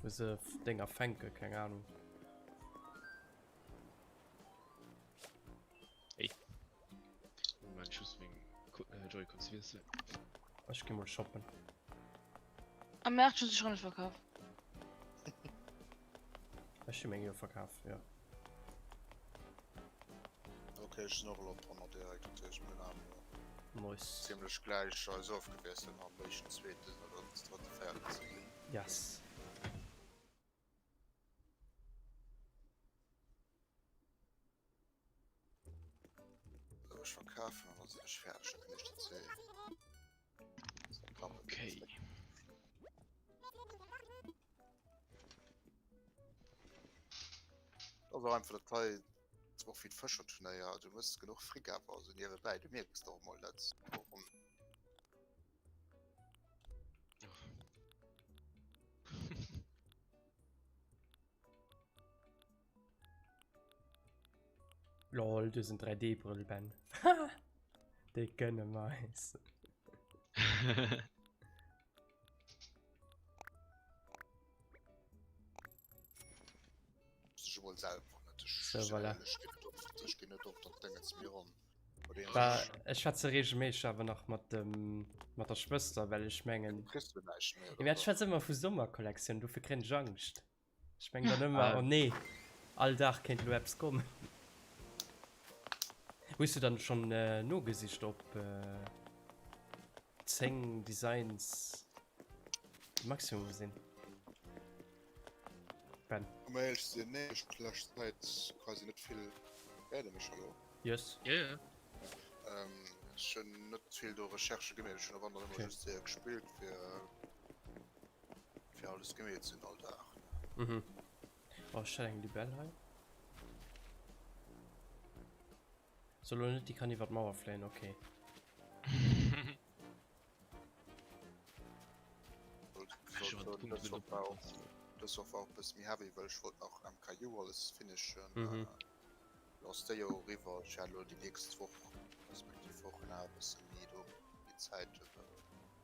wou se Dénger fänken, keng Ahnung. Ey. Moment, ech muss meng Joy-Cons wiesselen. Ech gi mol shoppen. Am März hun se schon net verkaf. Ech hu meng jo verkaf, jo. Ok, ech sinn och elo op 100 direkt, dat heescht mir hunn awer Nice. zimlech gläich eis ofgewiesselt am éischten, zweeten oder drëtte, véierten ze ginn. Yes. Sou, ech verkafen an da sinn ech fäerdeg, da kënn ech déi zwee. Okay. Also einfach dat hei och wéi d'Fëscherturnéier, du mëss genuch Fric awer also niewebäi, du mierks der och mol net warum. Lol, du hues en 3D-Brëll, Ben. Déi gënne mer eis. Sech emol selwer net. Ech So, sinn voilà. éierlech, ech ginn net op, ech ginn net op dat Déngens méi ran. Oder een Bah, sech. ech schwätze regelméisseg awer nach mat dem, mat der Schwëster, well ech mengen, Du kriss du näischt méi, Ja, oder mee ech wat? schwätze ëmmer vu Sommerkollektioun, dofir kréien ech Angscht. Ech mengen dann ëmmer, Ah. oh nee, all Dag kéint elo eppes kommen. Hues du dann schon nogesicht op 10 Designs de Maximum sinn? Ben. Um éierlech ze sinn, nee, ech hunn d'lescht Zäit quasi net vill, héiert der mech hallo? Yes. Ja, ja. Ähm, ech hunn net vill do Recherche gemeet, ech hunn och ëmmer Okay. just séier gespillt fir fir alles gemeet ze hunn all Dag. Mhm. Oh, ech hat eng Libell hei. Soll lo net, déi kann iwwer d'Mauer fléien, okay. Punkte Dës Woch war och, dës Woch war och e bësse méi heavy, well ech wollt nach MKU alles finishen. Mhm. Lo ass déi jo eriwwer. Ech hat elo déi nächst Woch, respektiv Wochen awer e bësse méi do méi Zäit.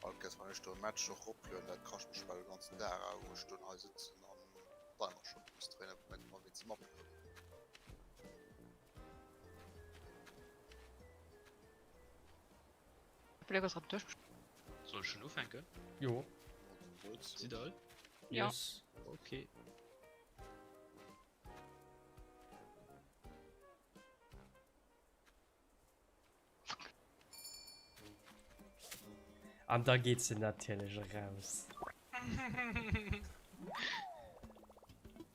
All Kéiers wann ech do e Match och eroplueden, dat kascht mech bal de ganzen Dag, awer wou ech dunn hei sëtzen an Timer Shot muss dréinen, ëmmer wéinst dem Uploaden. Soll ech schon ufänken? Jo. Sidd all? Ja. Yes. Okay. An da geet se natierlech eraus.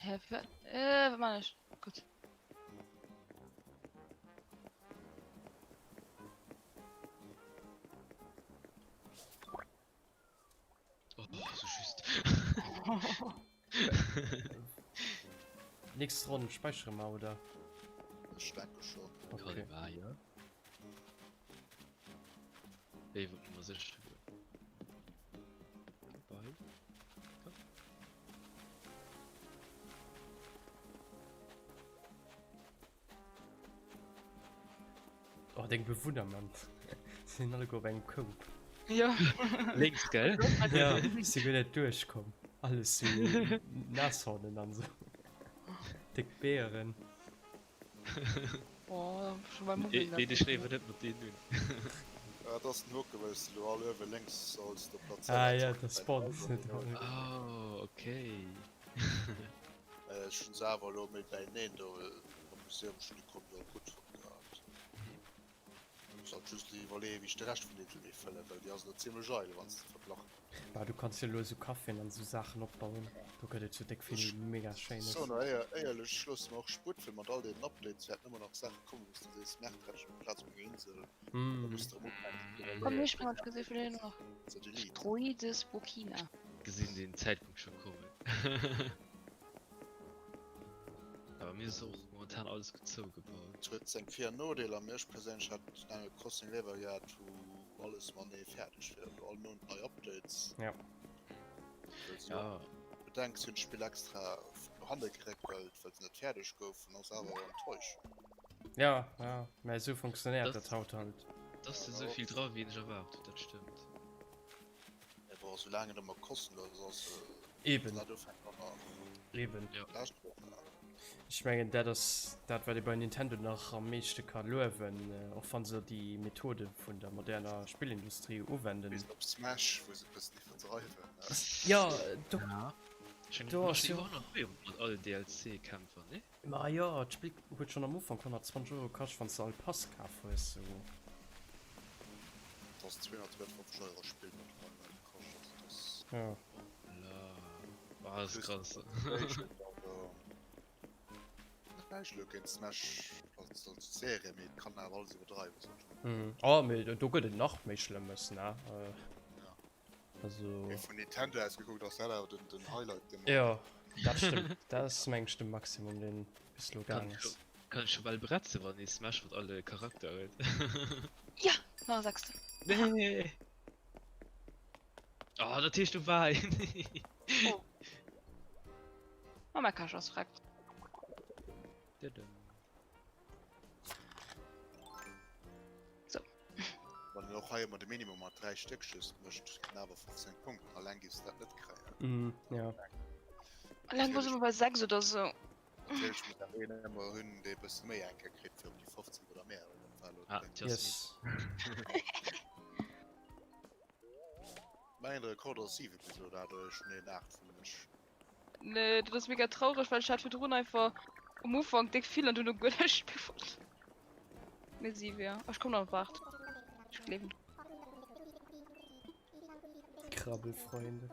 Hä, wat, äh, wat man ech? Gutt. Oh, so just. Nächst Ronn speichere mer, oder? Ech denke schon. Okay. Kann war, ja. Ey, wollt nur mal sicher gehen. Bye. Komm. Oh, deng Bewunner, Mann. Sinn alleguer op engem Koup. Ja. Lénks, gell? Ja, si guer net duerchkomm. Alles sou Nashornen an sou. Déck Bären. Oh, schon beim Nee, nee, ech léiwer net mat deenen un. Ja, dat ass den Hoke, well s de lo all uewe lénks solls do plazéiert. Ah ja, da spawnt se net. Oh, okay. Ech hunn se awer elo méi bäineen do am Museum schon déi Kombi all gutt fonnt gehat. Muss halt just elo iwwerleeën wéi ech de Rescht vun der Insel méi fëllen, well déi ass elo zimmlech eidel wann s de verglach. Bah du kanns jo elo esou Caféen an esou Saachen opbauen, do gëtt et jo déck vill mega Schéines. Soen der éier éierlech, ech loosse mer och Sputt fir mat all deenen Updates wäerten ëmmer nach Saache kommen wou s de sees Merk hat ech op Plaz op menger Insel, da muss de erëm ufänken fir Komm mir sprangen ech gesi vun hinne nach ze deleten. Droides Burkina. Gesinn den Zäitpunkt scho kommen. Awer mir ass och momentan alles gutt zougebaut. Et huet seng Vir an Nodeeler, mee ech perséinlech hätt den Animal Crossing léiwer gehat wou alles matenee fäerdeg wier, elo all Mount nei Updates. Ja. Well se jo bedenk, si hunn d'Spill extra no hanne geréckelt, well se net fäerdeg goufen, ass awer Enttäuschung. Ja, ja, mä esou funktionéiert dat haut halt. Et ass net esou vill dra wéi ech erwaart hunn, dat stëmmt. Mee bon, soulaang et ëmmer kostenlos ass, Eben. dat ufänkt dann nach Eben. Ja. d'lescht Woch. Ech mengen, dat ass dat, wat ee bei Nintendo nach am meeschte ka luewen, och wa se déi Methode vun der moderner Spillindustrie uwenden. Bis op Smash, wou se e bëssen iwwerdreiwen. Ja, do, Ja. Ech mengen, do du ass méchs jo. iwwer 100 Euro mat alle DLC-Kämpfer, ne? Ma jo, d'Spill huet schonn am Ufank 120 Euro kascht, wann s de all Pass kaf hues, sou. Et ass 252 Euro Spill mëttlerweil wat et kascht, also et ass. Ja. La, ah, dat ass krass. Näischt elo géint Smash als als Serie, mee et kann awer alles iwwerdreiwen, sot ech mol. Mhm. Oh, mee do gëtt et nach méi Schlëmmes, ne? Ja. Also. Mee vun Nintendo aus gekuckt ass dat awer den, den Highlight dee mer. Jo, dat stëmmt. Dat ass meng ech de Maximum deen bis elo Kann gaang ass. kann ech scho bal bretzen wann ee Smash mat alle Charakter huet. Ja, nach e sechste. Nee. Oh, dat heescht du war een. Oh. Oh, mäi Cache ass vreckt. Dëdëm. So. Wann en och hei ëmmer de Minimum mat 3 Stéck just mécht, kritt en awer 15 Punkten. Alleng giffs de dat net kréien. Mm, ja. Alleng wor se ëmmer bei 6 oder sou. Natierlech muss awer een ëmmer hunn, dee e bësse méi eng Kéier kritt, fir op déi 15 oder méi. Dat war elo Ah, deng. Jasmin. Yes. Mäin Rekord ass 7 bis elo, dat ass schon een 8 vun ech. Nee, dat ass mega traureg, well ech hat virdrun einfach um Ufank déck vill an duerno guer näischt méi fonnt. Mee 7, ja. Ech komm nach op 8. Ech gleewen. Krabbelfreunde.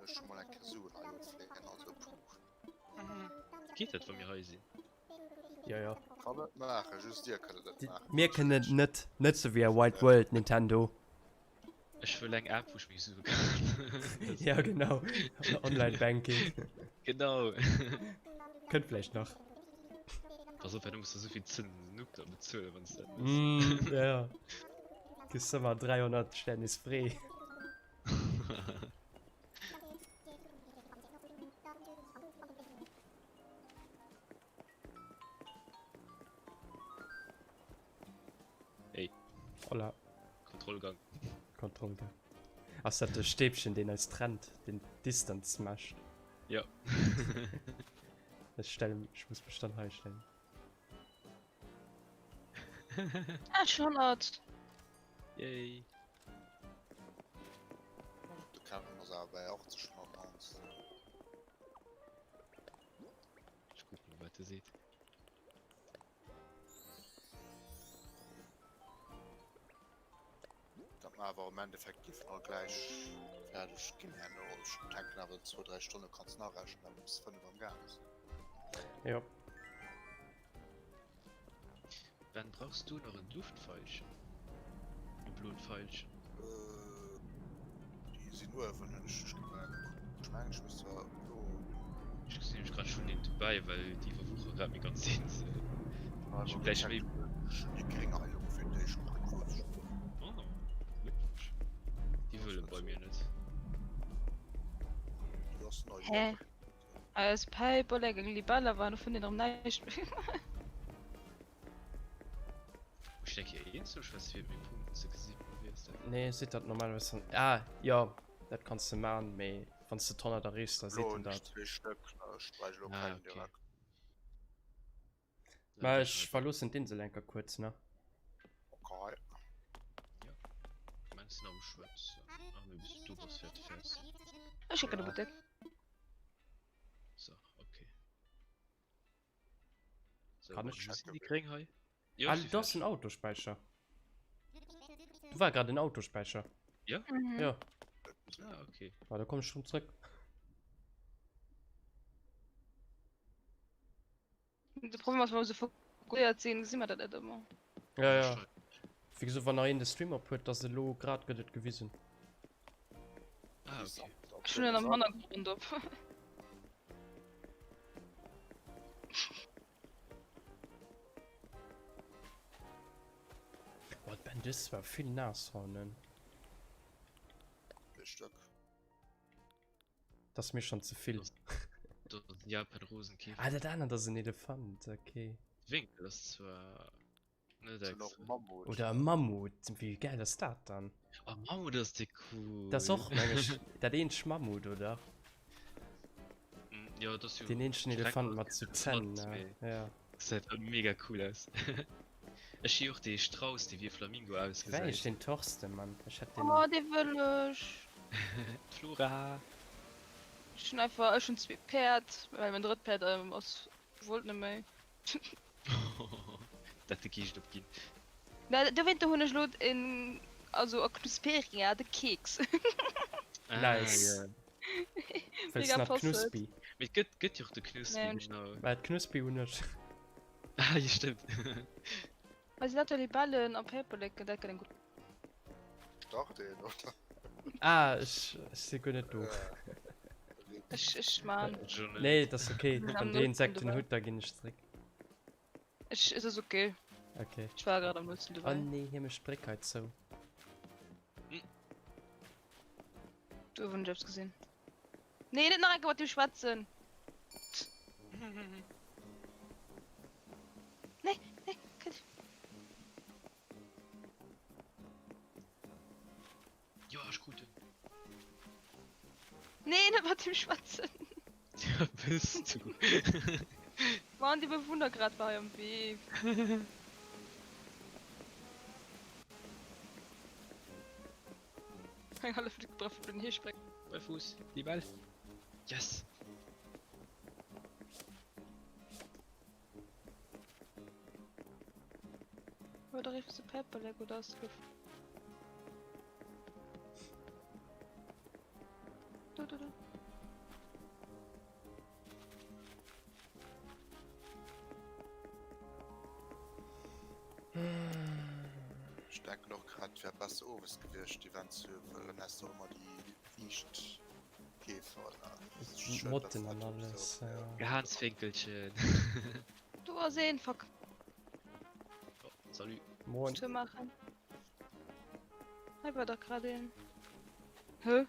Ech hu mol eng Kéier Suen hei ofleeën, also puh. Geet dat wa mir hei sinn? Ja, ja. Kann et maachen, just dir kënnt et net maachen. Mir kënnen et net, net sou wéi a Wild World, Nintendo. Ech wëll eng App wou ech meng Sue kann. Ja genau, Online Banking. Genau. Kënnt vläicht nach. Pass op, well du muss da souvill Zënsen op der bezuelen wann s dat méchs. Mm, ja, ja. Kriss ëmmer 300 Stär nees free. Hey. Hola. Kontrollgang. Kontrollgang. Ass dat de Stäbchen, deen eis trennt, den Distanz mescht? Ja. Ech stellen, ech muss mech dann hei stellen. Ah, schon 100. Yay. Du Kevin ass awer bei 80 schon advanced. Ech kucken mol wat e seet. Dat mer awer am Endeffekt géifen all gläich fäerdeg ginn herno. Ech denken awer zwou, dräi Stonne kanns nach rechnen, well mer bis 5 am Gaang sinn. Jo. Ben brauchs du nach en Luftveilchen? E blot Veilchen? Äh, déi sinn uewen, hunn ech ech gemengt. Ech mengen ech misst zwar blo hunn. Ech gesinn nämlech grad schon een dobäi, well déi verwucheren grad méi ganz Insel. Ech hu gläich méi. Ech hunn déi gréng hei elo fir d'éischt kritt, wollt ech. Oh, Glückwunsch. Déi wëlle bei mir net. Déi ass nei. Hä? Eis Päiperlek eng Libelle war, do fënnt een erëm näischt méi. Muss ech eng Kéier eenzel schwätzen fir méi Punkten ze gesinn oder wéi ass dat? Nee, seet dat normalerweis dann. Ah jo, dat kanns de man, mee wann s de d'Honnert erreechs, da seet en dat. Ah okay. Mä ech verloossen d'Insel eng Kéier kuerz, ne? Okay. Ja. Mengs du am Schwätzen? Ah, mee bis du do bass, wäert de fäerdeg sinn. Ech schécken de Buttek. So, okay. So, Kann ech wou sinn déi gréng hei? Jo, Ah, ech si do ass fäerdeg. en Autospäicher. Do war grad en Autospäicher. Ja? Mhm. Ja. Ah, okay. Ma da komm ech rëm zréck. De Problem ass, wa mer sou fokusséiert sinn, gesi mer dat net ëmmer. Ja, ja. Wéi gesot, wann nach een de Stream op huet, dass elo grad gëtt et gewisen. Ah, okay. Ech hunn en am Hannergrond op. Boah, Ben, du hues zwar vill Nashornen. Vill Stück. Das ass mir schon ze vill. Do ass en Japan-Rosenkäfer. Ah, dat anert ass en Elefant, okay. Winkel ass zwar net extra. Mammut. Oder e Mammut, wéi gäil ass dat dann? Oh, Mammut ass déck cool. Dat ass och, meng ech, dat eenzegt Mammut, oder? Mm, ja, dat ass jo. Deen eenzegen Elefant mat sou Zänn, ne? Ja. Gesäit halt mega cool aus. Ech hi och dee Strauss, dee wéi e Flamingo Wéi war ausgesäit. eech den Thorsten, Mann? Ech hätt den. Oh, dee wëll ech. D'Flora. Ech hunn einfach, ech hunn zwee Päerd, well mein drëtt Päerd ass, wollt net méi. Dat de Geescht opginn. Na, dowéinter hunn ech lo en, also a Knusperia, de Keks. Ah, Nice. ja. Wëlls Mega nach passend. Knuspi? Mee et gëtt, gëtt jo och de Knuspi, Nee, hunn ech genau. Mä d'Knuspi hunn ech. Ah, jo, stëmmt. Hei sinn lauter Libellen a Päiperleken, dat gëtt eng gutt. Start een, oder? Ah, ech, ech si guer net do. Ech, ech man. Nee, dat ass okay. Am Wann dir Nutzen Insekten dobäi. hutt, da ginn ech zréck. Ech, et ass okay. Okay. Ech war grad am Nutzen Oh dobäi. nee, hie mécht d'Bréck hei zou. Do hunn ech eppes gesinn. Nee, net nach eng Kéier mat deem schwätzen! Nee, nee, kënnt. Jo, ech krut en. Nee, net mat deem schwätzen! Ja, bist du. Mann, déi Bewunner grad war hei am Wee. Eng hallef Dreiviertel Heespréng. Bei Fuuss, Libell. Yes! Oder riffst du Päiperlek oder ass Luft? Do, do, do. Ech denken och grad, et wär besser owes gewiescht, d'Event ze hunn, well dann häss de och ëmmer déi liicht Käfer. Motten an alles, ja. Gehansfénkelchen. Do ass een, fuck. Oh, salut. Moin. Tour maachen. Hei war dach grad een. Hä?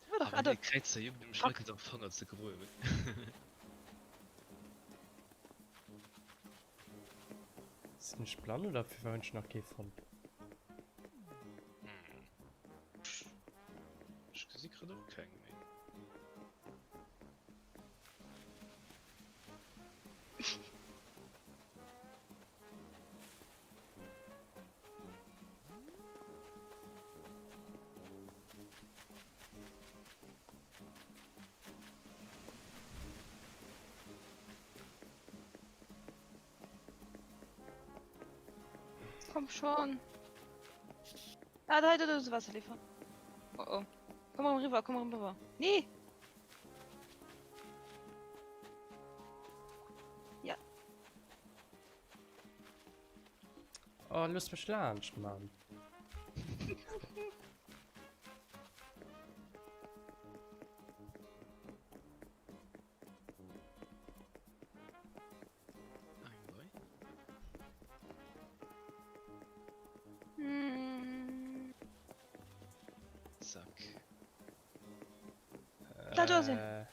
War dach, ah, do. Kräizer jucken dem Schalke am Fanger ze gruewen. Sinn ech blann oder firwat hunn ech nach kee fonnt? Ech gesi grad och keng méi. Komm schon. Ah, da, da, da ist Wasserliefer. Oh oh. Komm mal rüber, komm mal rüber. Nee! Ja. Oh, looss mech laanscht, Mann. Hm. Zack. Da, do sinn. Äh,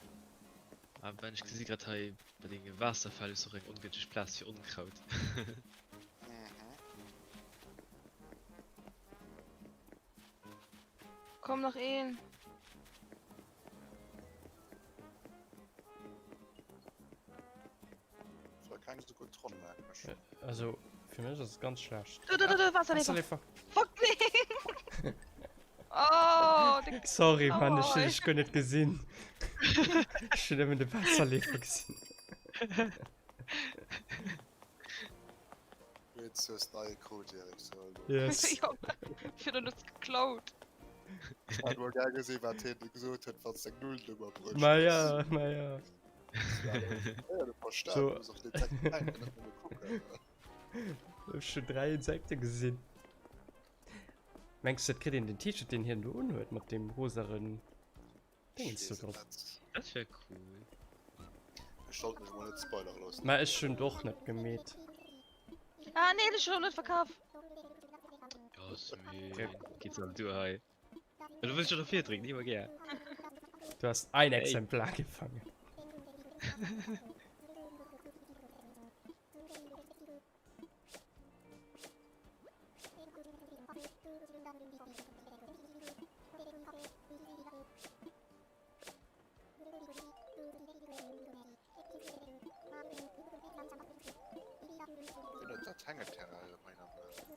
Ah, ben, ech gesi grad hei bei denge Waasserfäll hues och eng ongënschteg Plaz fir Onkraut. Mhm. Komm nach een. Das war keng so gutt Ronn, merken ech. Also, fir mech ass et ganz schlecht. Do, do, do, do, Wasserlefer. Wasserlefer. Fuck, nee. Oh, de Sorry, Mann, ech Oh, hunn dech guer net gesinn. Ech hunn nëmmen de Waasserleefer gesinn. Jetzt hues de neie Krut, Erik, so elo. Yes. Jo, fir dann hues geklaut. Ech hat mol gär gesinn, wat hien gesot huet, wann s deng Nullnummer bruecht Ma hues. ja, ma ja. Ja, du verstanden, So. du muss och den Insekten fänken, net nëmme kucken. Ech hunn 3 Insekte gesinn. Mengs du, et kritt een den T-Shirt, deen hien do unhuet, mat deem rosaren Dingens do drop? Dat wär cool. Ech sollt mech mol net spoilere loossen. Mä ech hunn et och net gemeet. Ah nee, ech hunn net verkaf. Jasmin, geht's an du hei. Du wëlls schon dofir drécken, iwwer gär. Du hast ein Hey. Exemplar gefangen.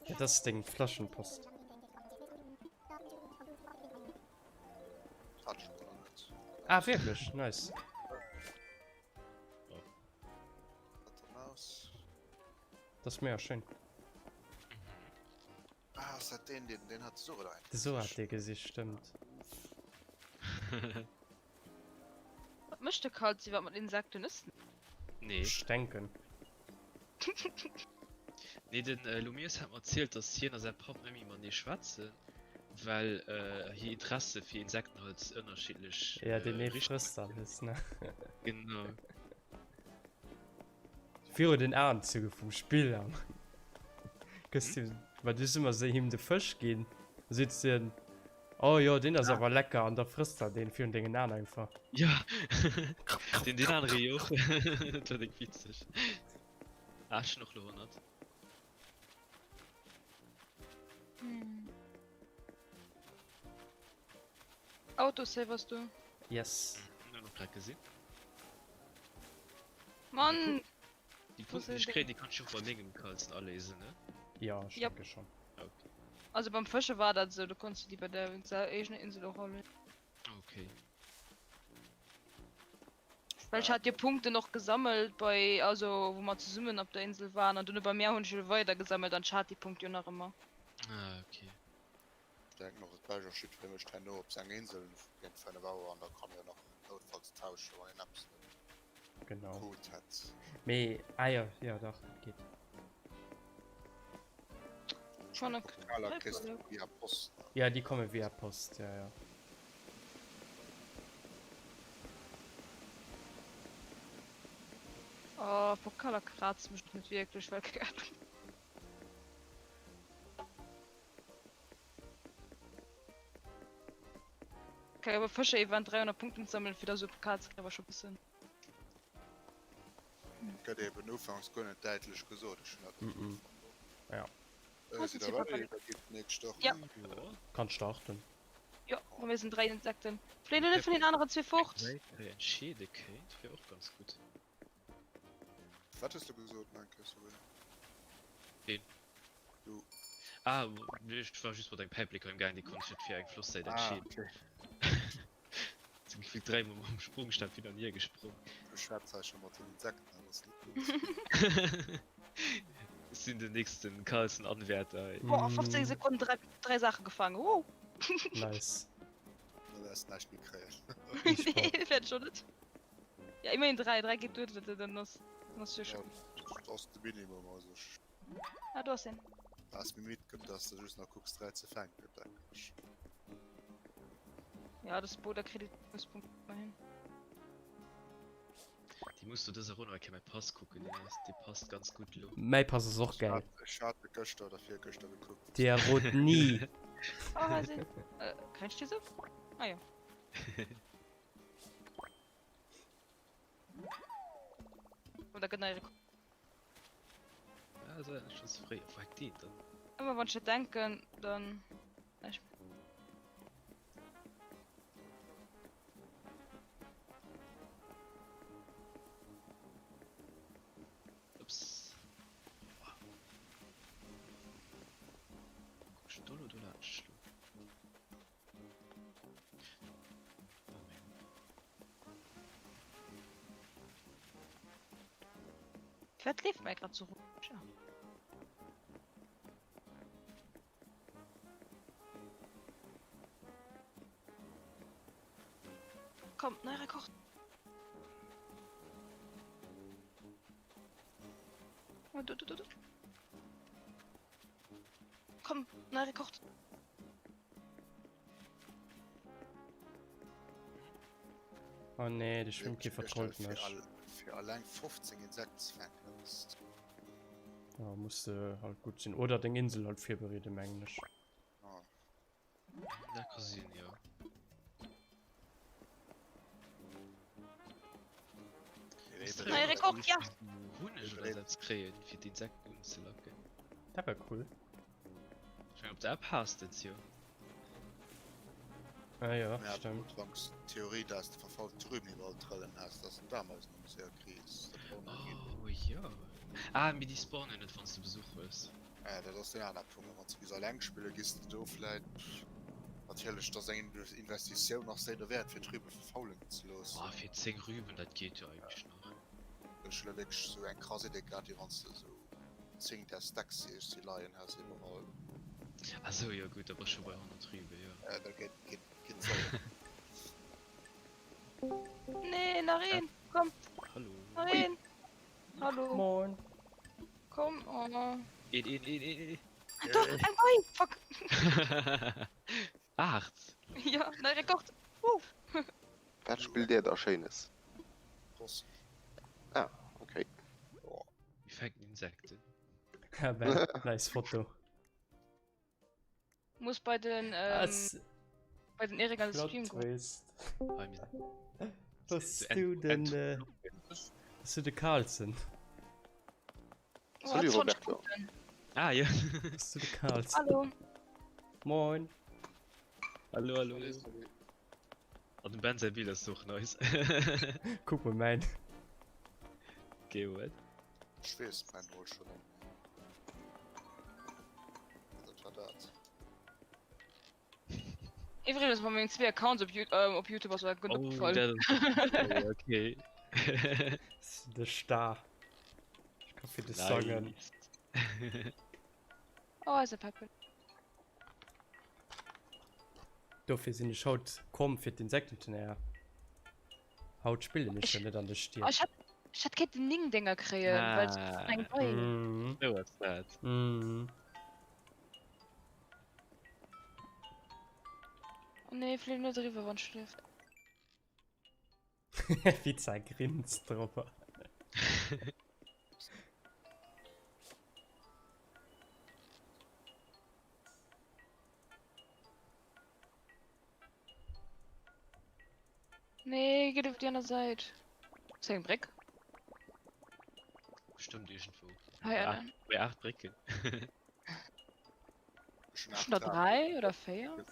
Ja, das ist deng Flaschenpost. Ah, wierklech? Nice. Das ist mega schön. Ah, ist dat deen, deen, deen hat Sora da De Sora hat dee gesicht, stimmt. Wat mécht de Kalzi wat mat Insekten ëssen? Nee. Stenken. Nee, den äh, Lumius hat mer erzielt, dass hien a säi Papp net méi matenee schwätzen, well äh, hir Interesse fir Insekten halt ënnerschiddlech Ja, deen äh, ee Richtungen frësst alles, ne? Genau. Viru den Aen ze vum Spiller. Gëss du, well du hues ëmmer se him de Fësch ginn, da seet se en, oh jo, deen ass awer lecker, an da frësst er deen virun dengen Aen einfach. Ja, den, den anere jo och. Dat war déck witzeg. Ah, ech hunn och lo 100. Hm. Autosave ass do. Yes. Hun och grad gesinn. Mann! Déi Punkten déi ech kréien, déi kann ech och bei mengem Carlsen aléisen, ne? Ja, ech Yep. denke schon. Okay. Also beim Fësche war dat esou, do konns du déi bei der eegener Insel och aléisen. Okay. Well ech hat jo Punkten och gesammelt bei, also wou mer zesummen op der Insel waren an dunn bei mär hunn ech jo weider gesammelt an ech hat déi Punkte jo nach ëmmer. Ah, okay. Ech denken och, et bescht ass jiddweree mécht herno op seng Insel géint 5 Auer an da kann jo nach noutfalls tauschen, wann een eppes net Genau. krut hätt. Mee, ah jo, jo dach, dat geet. Schon ok. Pokaler kriss de via Post. Ja, déi komme via Post, ja, ja. Oh, Pokaler kratzen mech net wierklech, well keng Ahnung. Okay, awer Fëscher-Event 300 Punkten sammelen fir da sou e Pokal ze kréien war scho bëssen. Gëtt eben ufanks guer net däitlech gesot, ech hunn dat net gutt fonnt. Ja. Äh, sidd der ready? Da geet d'nächst Woch. Ja. Kann starten. Jo, ma mir sinn 3 Insekten. Fléi lo net vun den aneren zwee fort. Entscheede kéint, wier och ganz gutt. Wat hues du gesot, Menke? Sorry. Ween? Du. Ah, ech war just mat engem Päiplek am gaang, dee konnt ech net fir eng flott Säit Ah, entscheeden. okay. Sinn gefillt dräimol mam Sprungstab hin an hier gesprong. Du schwätz hei scho mat den Insekten, dat ass net gutt. Ech sinn den nächsten Carlsen-Anwärter. Boah, 15 Sekunden 3, 3 Saache gefaangen, wow! Nice. Da wäers näischt méi kréien. Nee, wäert ech och net. Ja, immerhin 3, 3 geet duer, dat dann ass, dann ass jo Ja, schon. dat ass de Minimum, also ech. Ah, do ass een. Ass méi midd gëtt, dass de just nach kucks 3 ze fänken, denken ech. Ja, das Boot, da kritt ee Bonuspunkt immerhin. Déi muss du dëser Ronn eng Kéier mäi Pass kucken, deen ass, dee passt ganz gutt elo. Mäi Pass ass och gäil. Ech hat e gëschter oder virgëschter gekuckt. Dir rot ni. Oh, hei sinn. Äh, kann ich dir so? Ah ja. Oh, da gëtt nei Rekord. Ja, das war schon zu fréi. Wo hängt deen dann? Ëmmer wann ech dat denken, dann. Ech. Ups. Guck ich do lo do laanscht lo. Oh mein Gott. Wat leeft mei grad so roueg? Ah. Komm, nei Rekord. Oh, du, du, du, du. Komm, nei Rekord. Oh nee, de Schwimmkäfer trollt mech. Fir alleng 15 Insekten ze fänken, dat ass. Ja, muss de halt gutt sinn. Oder deng Insel halt virbereeden, mengen ech. Ah. Dat ka sinn, jo. Nei Rekord, ja! Hunneg oder dat kréien, fir d'Insekten unzelacken. Dat wär cool. Ech meng op der App has de et jo. Ah ja, Ja, stimmt. wann d'Theorie, dass de verfaulte Trüben iwwerall trëllen has, dass en d'Ameisen nëmme séier kriss, dat och nach ginn. Oh jo. Ah, mee déi spawnen net wann s de Besuch hues. Ja, dat ass deen aner Punkt. Wann s de bis alleng spille giss de do vläit, natierlech, dass eng Investitioun nach séi derwäert fir d'Rübe verfaulen ze loossen. Ah, fir 10 Rüben, dat geet jo eigentlech nach. Ech hu lo wierklech esou eng krass Idee gehat, wéi wann s de esou 10 där Stacks déi ech si leien has iwwerall. Ah sou, jo gutt, da bass scho bei 100 Rübe, jo. Ja, da geet geet geet séier. Nee, nach een, komm. Hallo. Nach een. Hallo. Moin. Komm, oh. Een, een, een, een, een. Do, eng Bei, fuck. 8. Ja, nei Rekord. Woo. Wat spillt dir da Schéines? Boss. Ah, okay. Mir fänken Insekten. Ja, Ben, nice Foto. Muss bei den ähm, bei den Erik an den Stream goen. Was du den äh, was du de Carlsen? Oh, Salut Roberto. Ah ja. Was du de Carlsen? Hallo. Moin. Hallo, hallo. An dem Ben säi Bild ass och nice. Kuck mol mäin. Okay, what? Ech weess mäin mol schon net méi. Dat war dat. Iwwregens mat mengen zwee Accounts op, ähm, op YouTube ass mir gutt Oh, opgefall. dat ass okay. De Star. Ech ka fir de sangen. Nice. Oh, eise Peppel. Dofir sinn ech haut komm fir d'Insektenturnéier. Haut spillen ech jo net an de Stied. Oh, ech hätt, ech hätt kéinten 9 Dénger kréien, well es Ah. eng Bei. Mhm. Sou ass dat. Mhm. Oh nee, flill net eriwwer, wann schlieft. Pizza grinst drop. Nee, geet op déi aner Säit. Ass hei eng Bréck? Bestëmmt iergendwou. Hei ënnen. Bei 8 Brécken. Schon der 3 oder 4?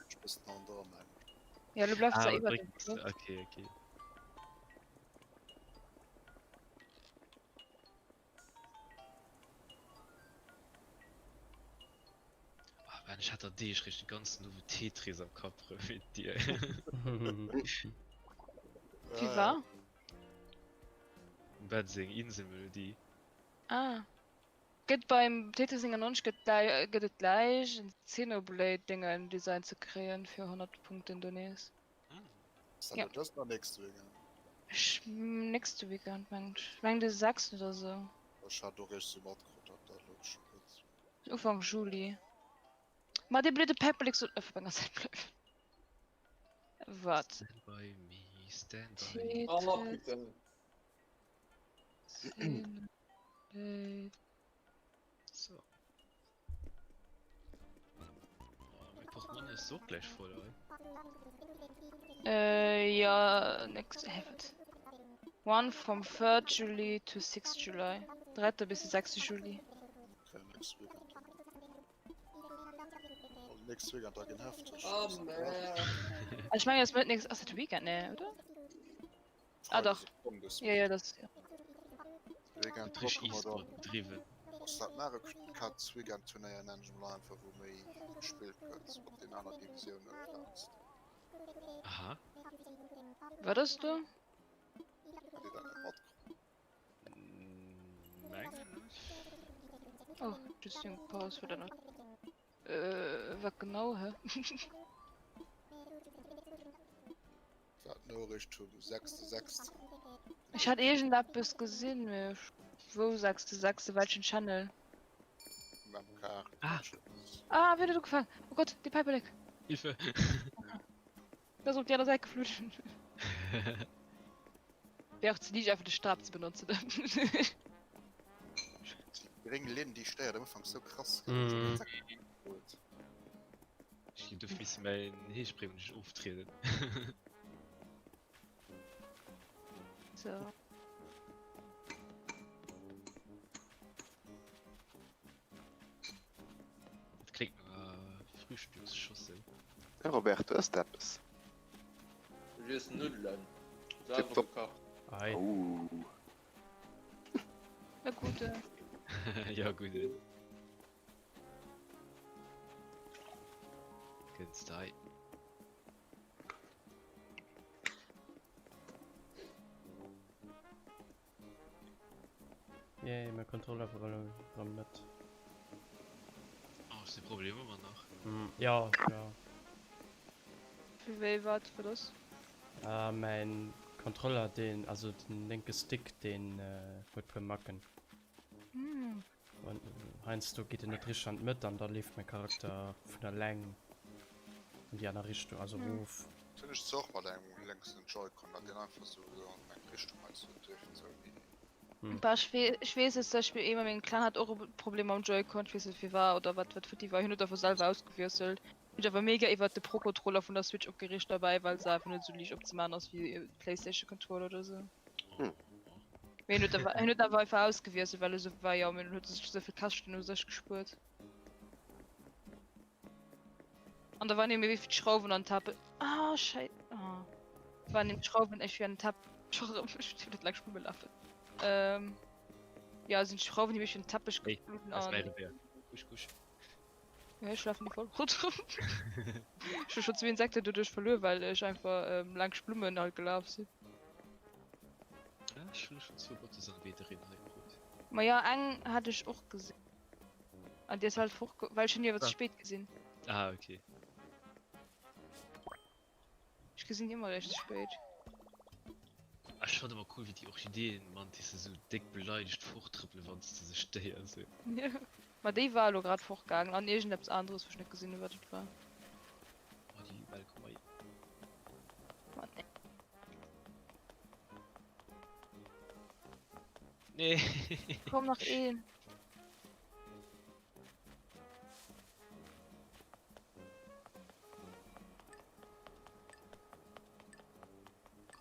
Ja, du bleifst Ah, da iwwer Bréck dem ass- Fluss. Okay, okay. Ah, man, ech hat der Deeg réischt de ganzen Owend Tetris am Kapp rëm wéi dir. Wie war? Dem Ben seng Inselmelodie. Ah. Gëtt beim Tetris 99 gëtt gläi gëtt et gläich en Xenoblade Déngen Design ze kréien fir 100 Punkten do nees. Ass dat Ja. elo dëst oder nächste Weekend? Ech nächste Weekend mengen ech. Ech mengen de 6 oder sou. Ech hat och eréischt sou matkrut, datt dat elo scho gëtt. Ufank Juli. Ma dee blöde Päpperlek sollt einfach op enger Säit bleiwen. Wat? Stand by me, stand by me. Oh, Tetris putain. Xenoblade. So. Oh, mein Portemonnaie ist so gleich voll, ey. Äh, ja, next, hä, wat? One from 3rd July to 6th July. Drette bis de 6. Juli. Okay, next weekend. Oh, next weekend da ginn hefteg. Oh, man. Also ich meine, das wird nächstes, ass dat Weekend, nee, oder? Ah, dach. Ja, ja, das, ja. Weekend Wird richtig drop hu mer E-Sport dann. bedriwwen. Ass dat Mario Kart Weekend Turnéier nennen ech mol einfach wou méi gespillt gëtt op den aner Divisiounen plaz. Aha. Wat ass do? Hutt Dir dat net matkrut? Mengen ech. Oh, just eng Paus war dat nach. Äh, wat genau, hä? War d'Noriicht vum sechste sechsten. Ech hat iergendeppes gesinn, mee ech wou sechste sechste welchen Channel? MK. Ah. Ah, wien huet ugefaangen? Oh Gott, dee Päiperlek! Hilfe! Der ass op déi aner Säit geflunn. Wär och ze liicht einfach de Stab ze benotzen. Déi gréng Linn déi stéiert am Ufank sou krass. Mhm. Ech ginn duerf misse mäin Heespréng un dech oftrieden. So. Dat kléngt no enger Frühstücksschossel. De Robert, du ësst eppes. Ech iessen Nuddelen. Selwer Tipptopp. gekacht. Ei. Ouh. Na gute. Ja, gudde. Kënns de hei. Yay, mein Controller war erëm net. Oh, ech si Problem ëmmer nach. Mm, ja, ja. Fir wéi wat wat ass? Ah, mein Controller, den, also den lénke Stick, den huet puer Macken. Hm. An heiansdo geet en net richteg an d'Mëtt an da leeft mäi Charakter vun alleng an déi aner Richtung, also erof. Dat hunn ech zwar och mat engem lénksen Joy-Con, dat deen einfach sou an eng Richtung heiansdo dierft sou wéi. Bah, ech wee, ech weess es, zum Beispill ee bei mengem Clan hat och e Problem mam Joy-Con, ech weess net firwat oder wat wat futti war, hien huet einfach selwer ausgewiesselt. Hunn ech awer mega iwwert de Pro-Controller vun der Switch opgereegt derbäi, well se einfach net esou liicht opzemaachen ass wéi e Playstation-Controller oder sou. Hm. Mee hien huet awer, hien huet awer einfach ausgewiesselt, well e sou war, jo, mee dann huet e sech esou vill Käschten u sech gespuert. An da waren eben wéi vill Schrauwen an Teppich. Ah, schei. Ah. Waren eben Schrauwen echt wie an den Teppich. Ech hunn net laang Schwumme lafen. Ähm, ja, sinn d'Schrauwen nämlich in den Teppich Hey, geflunn das an. mäi Revier. Kusch, kusch. Ja, ech lafen déi voll ronderëm. Ech hu schon zwee Insekten doduerch verluer, well ech einfach ähm, laangscht Blummen halt gelaf sinn. Ja, ech hunn schon zwou Bottesanbeterinnen hei krut. Ma ja, eng hat ech och gesinn. An déi ass halt fort, well ech hunn déi awer ze Ah. spéit gesinn. Ah, okay. Ech gesinn déi ëmmer eréischt ze spéit. Ech fannen ëmmer cool wéi déi Orchideen-Mantisse sou déck beleidegt forttrëppelen wanns de se stéiers. Jo, ma déi war elo grad fortgaangen an iergendeppes aneres wou ech net gesinn hunn wat et war. Oh déi Libell, komm hei. Ma nee. Nee. Komm nach een.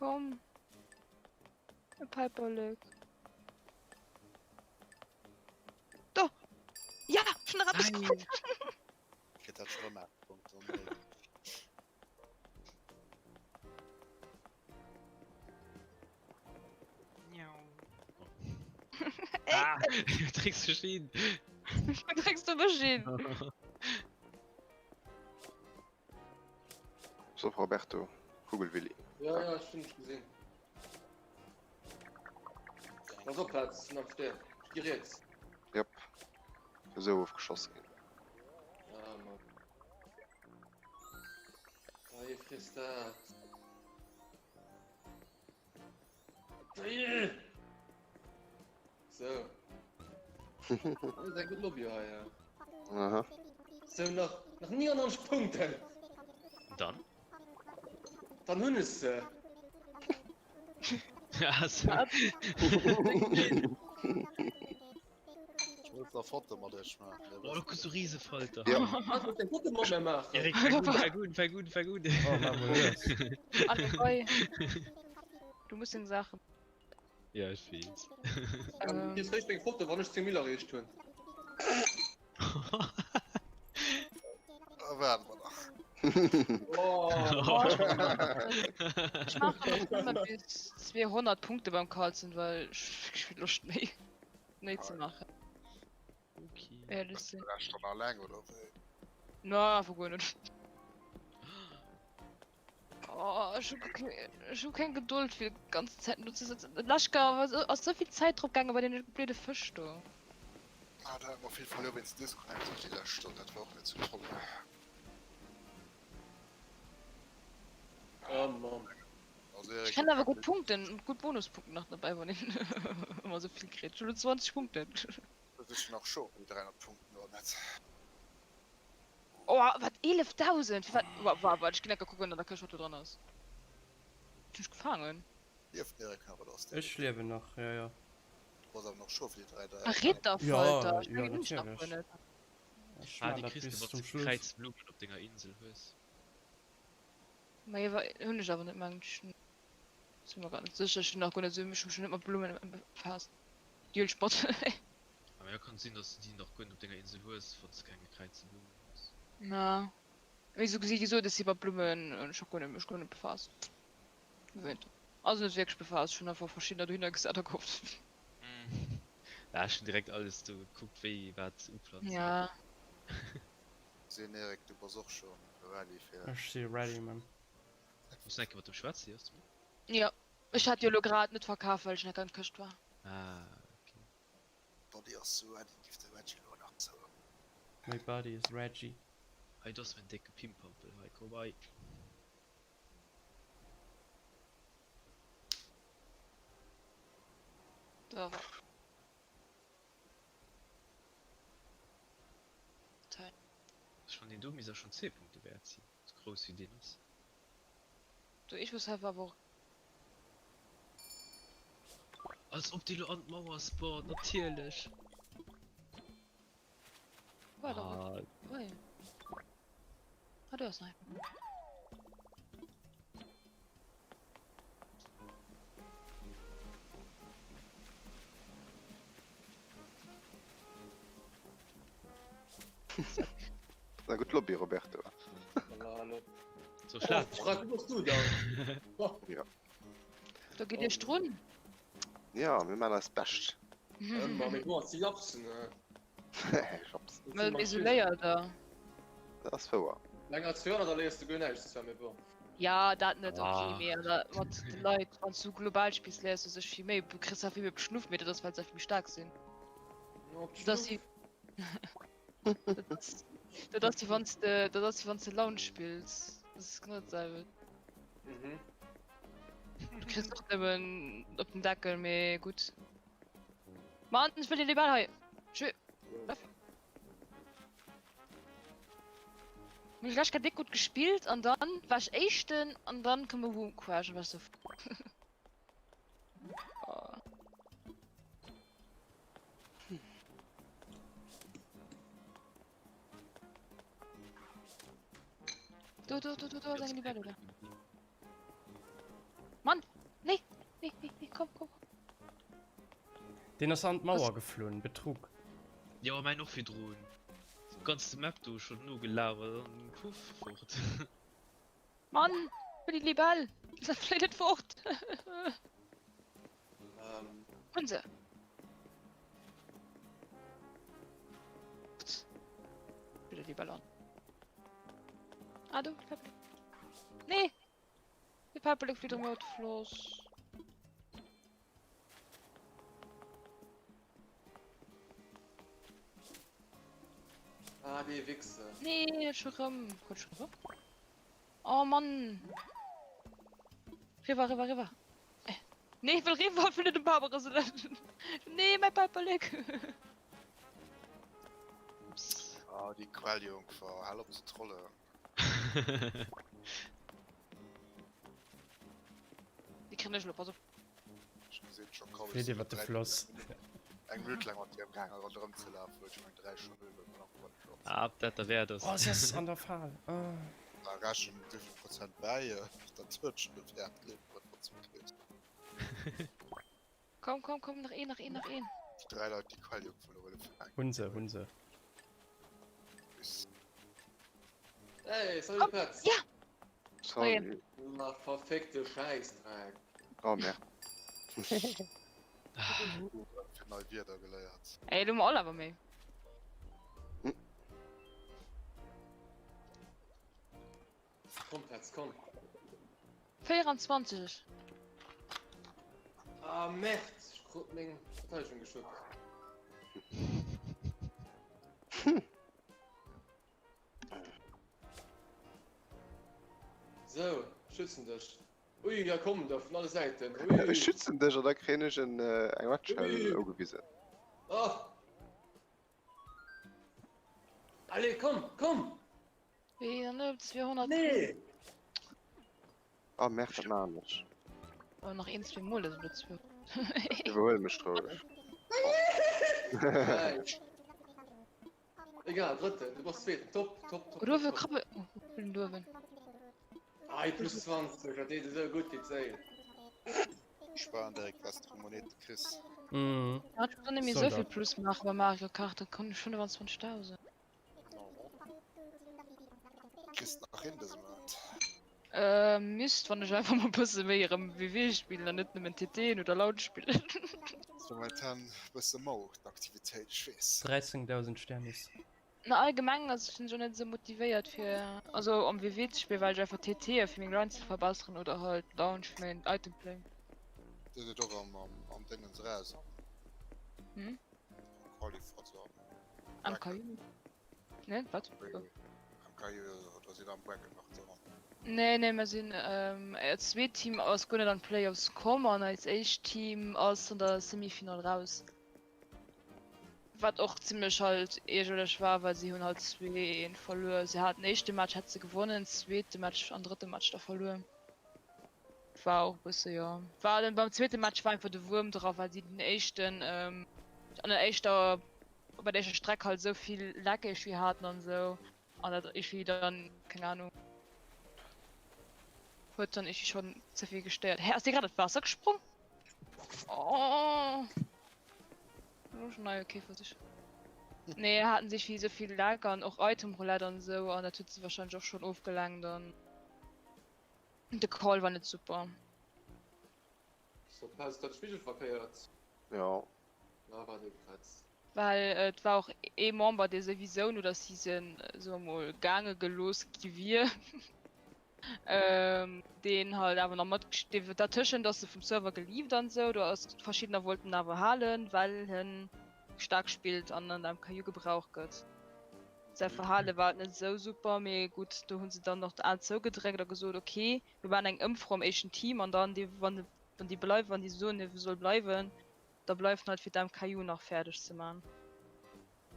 Komm. E Päiperlek. Do! Ja! Schon nach eppes krut! Kritt dat schon ëm 8 Punkte. Onméiglech. Ah, du drécks mech hin. Du drécks du mech hin. So Roberto, Kugelwilli. Ja, ja, ech hunn dech gesinn. Pass op, Petz, sinn am Steer. Ech gi riets. Jop. Esou ofgeschoss ginn. Ah, Mann. Dei, friss dat. Dei! So. Dat ass eng gutt Lobby hei, ja. Aha. So, nach, nach 99 Punkten. Dann? Dann hunn ech se. Ah, so. Ech wollt nach Foto mat iech maachen. Oh, du kriss so Riesefalter. Ja. Ah, du eng Foto mat mir maachen. Erik, fang un, fang un, fang un, fang un. Oh, mach mal los. Alle bei. Du musst den Sachen. Ja, ech weess. Du kriss réischt eng Foto, wann ech 10 Mille erreecht hunn. Da waarde mer nach. Oh. Ech maachen och nëmme bis 200 Punkte beim Carlsen, well ech hu keng Loscht méi méi ze maachen. Okay. Éierlech sinn. Ech dann alleng oder wéi? Na, einfach guer net. Oh, ech hu ech hu keng Gedold fir d'ganz Zäit do ze sëtzen. Laschka ass souvill Zäit drop gaange bei deene blöde Fësch do. Ah, da hat mer vill verluer wéinst Disconnect déi lescht Stonn, dat war och net sou toll. Oh Mann. Also Ech Erik, kréien awer gutt Punkten, gutt Bonuspunkten nach derbäi wann een ëmmer sou vill kritt. Ech hu lo 20 Punkten. Dat ass jo nach scho déi 300 Punkten, oder net? Oh, wat 11.000? Firwat? Wa, wa, wat, ech ginn enker kucken an der Këscht wat do dran ass. Hunn ech gefaangen? Lieft den Eric nach oder ass deen? Ech liewen nach, jo jo. Du bass awer nach scho fir déi 3 A Ritterfalter? Jo, Ech jo, mengen hunn ech nach guer natierlech. net. Ech Ah, maan déi dat kriss de bis wann zum s de Schluss. Kräizblummen op denger Insel hues. Ma jo, wa, hunn ech awer net, mengen ech. Sinn mer grad net sécher. Ech hunn nach guer net esou, ech hu mech net mat Blummen befaasst. Déi huel ech mat. Awer jo, kann sinn dass de déi nach guer net op denger Insel hues, wann s de keng gekräizte Blummen hues. Na, wéi sou gesi gesot, ech si mat Blummen ech hu guer net mech guer net befaasst. Gewinnt. Also net wierklech befaasst, ech hunn einfach verschiddener dohinner gesat a gehofft. Ja, ech hunn direkt alles do gekuckt, wéi wat uplanzen. Ja. Sinn Eric, du bass och scho ready fir. Ech si ready, man. Muss enke mat dem schwätzen, jo? Jo, ech hat jo lo grad net verkaf, well ech net an d'Këscht war. Ah, okay. Body ass sou ready, giff de Reggie lo nach zou. My body is Reggie. Hei, do ass mäin décke Pimpampel, hei, komm hei. Da war. Teil. Ech fannen deen do misst awer schon 10 Punkte wäert sinn, sou grouss wéi deen ass. Du ich muss einfach och. Als ob déi lo an d'Mauer spawnt, natierlech! War doch Ah, okay. Ah, du hast nein. Na gutt Lobby, Roberto. Hallo. So schlaf. Oh, Frank, wo bist du da? Ja. Da geht Iech drun. Ja, mir man eis Bescht. Ëmmer, mee du hast die Japsen, ne? Japsen. Well méi sou léiert der. Dat ass wouer. Länger als 200, da léiers du guer näischt, zwar, mee bon. Ja, dat net, okay, Ah. mee awer mat de Leit, wann s du global spills, léiers du sech vill méi. Du kriss zwar vill méi op d'Schnuff, mee dat ass, well se einfach méi staark sinn. Op Dat ass d'Schnuff. wéi, dat ass, dat ass wéi wann s de, dat ass wéi wann s de Lounge spills. Dat ass genau dat selwecht. Mhm. Du kriss och nëmmen op den Deckel, mee gutt. Mann, ech wëll den Ball hei. Tschö. Hun ech lech grad déck gutt gespillt an dann war ech éischten an dann koum e Boom Crash an war ech sou oh. Do do do do do ass eng Libelle da. Mann! Nee, nee, nee, komm, komm. Deen ass an d'Mauer geflunn. Betrug. Jo, mäin och virdrun. D'ganz Map do schon nogelaf an dann puff fort. Mann, wëll déi Libell! Dat fléit net fort! Hunn se! Wieder Libell an. Ah, do, Päppel. Nee! De Päppelek flitt erëm iwwer de Floss. Ah, dee Wichser. Nee, scho rëm. Huet scho rëm? Oh Mann. Riwwer, riwwer, riwwer. Eh. Nee, ich will riwwer, ich will net um Bam rëselen. Nee, mäi Päiperlek. Ups. Ah, déi Quelljungfer, hal op ze trollen. Déi kréien ech elo, pass op. Ech gesinn scho kommen. Flitt iwwer de Floss. Eng Minutt laang mat dir am gaange ronderëm ze lafen, huet ech meng 3 schon uewen an am One-Shot. Ah, ob dat derwäert ass. Oh, si ass an der Fal. Ah. Da rechen wéivill Prozent bäi, dat huet schon e Wäert, gleef mer, wat du kriss. Komm, komm, komm, nach een, nach een, nach een. Déi 3 Leit, déi Quelljungfer elo wëlle fänken. Hunn se, hunn se. Hey, salut Petz! Ja! Salut. Na, verfickte Schäissdreck. Oh merde. Fir nei Wierder geléiert. Ey, lo hu mer all awer méi. Komm Petz, komm. 24. Ah Merde, ech krut meng Verteidigung geschuppt. Sou, schützen dech. Ui, da kommen der vun alle Säiten. Ui. Ech schützen dech an da kréien ech en eng Red Shell ugewisen. Oh. Allez, komm, komm! Wéi dann op 200. Nee! Oh merde, wat maan ech? Oh, nach een, zwee Mol ass et elo 200. Iwwerhuel mech roueg. Nice. Egal, drëtten, du bass zweeten. Top, top, top. Oh, do top, top. krabbel. Oh, ich bin duerwen. Ai, plus 20, dat deet esou gutt, déi Zéil. Sparen direkt was du Moneten kriss. Mhm. Ja, ich kann nämlich Soll so viel dat. Plus machen bei Mario Kart, dann kann ich 25.000. Kriss nach hin dëse Mount. Äh, misst, wann ech einfach mal bësse méi erëm WW spillen an net nëmmen TTen oder Laut spillen. Ass momentan bësse mau d'Aktivitéit, ech weess. 13.000 Sternis. Na allgemeng ass ech sinn ech och net esou motivéiert fir also am WW ze spillen, well ech einfach TTe fir meng Lines ze verbesseren oder halt Launch fir mäin Item Play. Dir sidd och am am Déngens eraus am Hm? am Qualif, also am Am KU? Ne, wat? Am KU, oder sidd am Bracket nach dran? Nee, nee, mir sinn, ähm, eist zweet Team ass guer net an d'Playoffs komm an eist éischt Team ass an der Semifinall raus. Wat och zimmlech halt iergerlech war, well si hunn halt 2, 1 verluer. Si haten éischte Match hätte se gewonnen, zweete Match an drëtte Match da verluer. War och e bësse, jo, war dann beim zweete Match war einfach de Wuerm dra, well si den éischten, ähm, an der éischter bei der éischter Streck halt esou vill Leck iergendwéi haten an esou an dat iergendwéi dann, keng Ahnung, huet dann iergendwéi schonn ze vill gestéiert. Hä, ass dee grad an d'Waasser gesprong? Oh! Elo schon nei, okay, Versich. Nee, haten sich wéi esou vill Leck an och Item Roulette an esou an dat huet se wahrscheinlech och schonn ofgelenkt an de Call war net super. So, Paz, dat spigelverkéiert. Jo. Na, war dee Kretz. Well et war och ee Member, dee souwisou no der Season, soe mer mol, gaange gelooss gi wier, deen halt awer nach mat, dee dertëschent ass e vum Server geleaved an esou, do ass, verschiddener wollten en awer halen, well en staark spillt an an der MKU gebraucht gëtt. Säi Verhale war halt net esou super, mee gutt, do hu se dann och d'Aen zougedréckt a gesot, ok, mir maachen eng Ëmfro am éischten Team an dann dee, wann déi bleiwen, wann déi soen, e soll bleiwen, da bleift halt fir d'MKU nach fäerdeg ze man.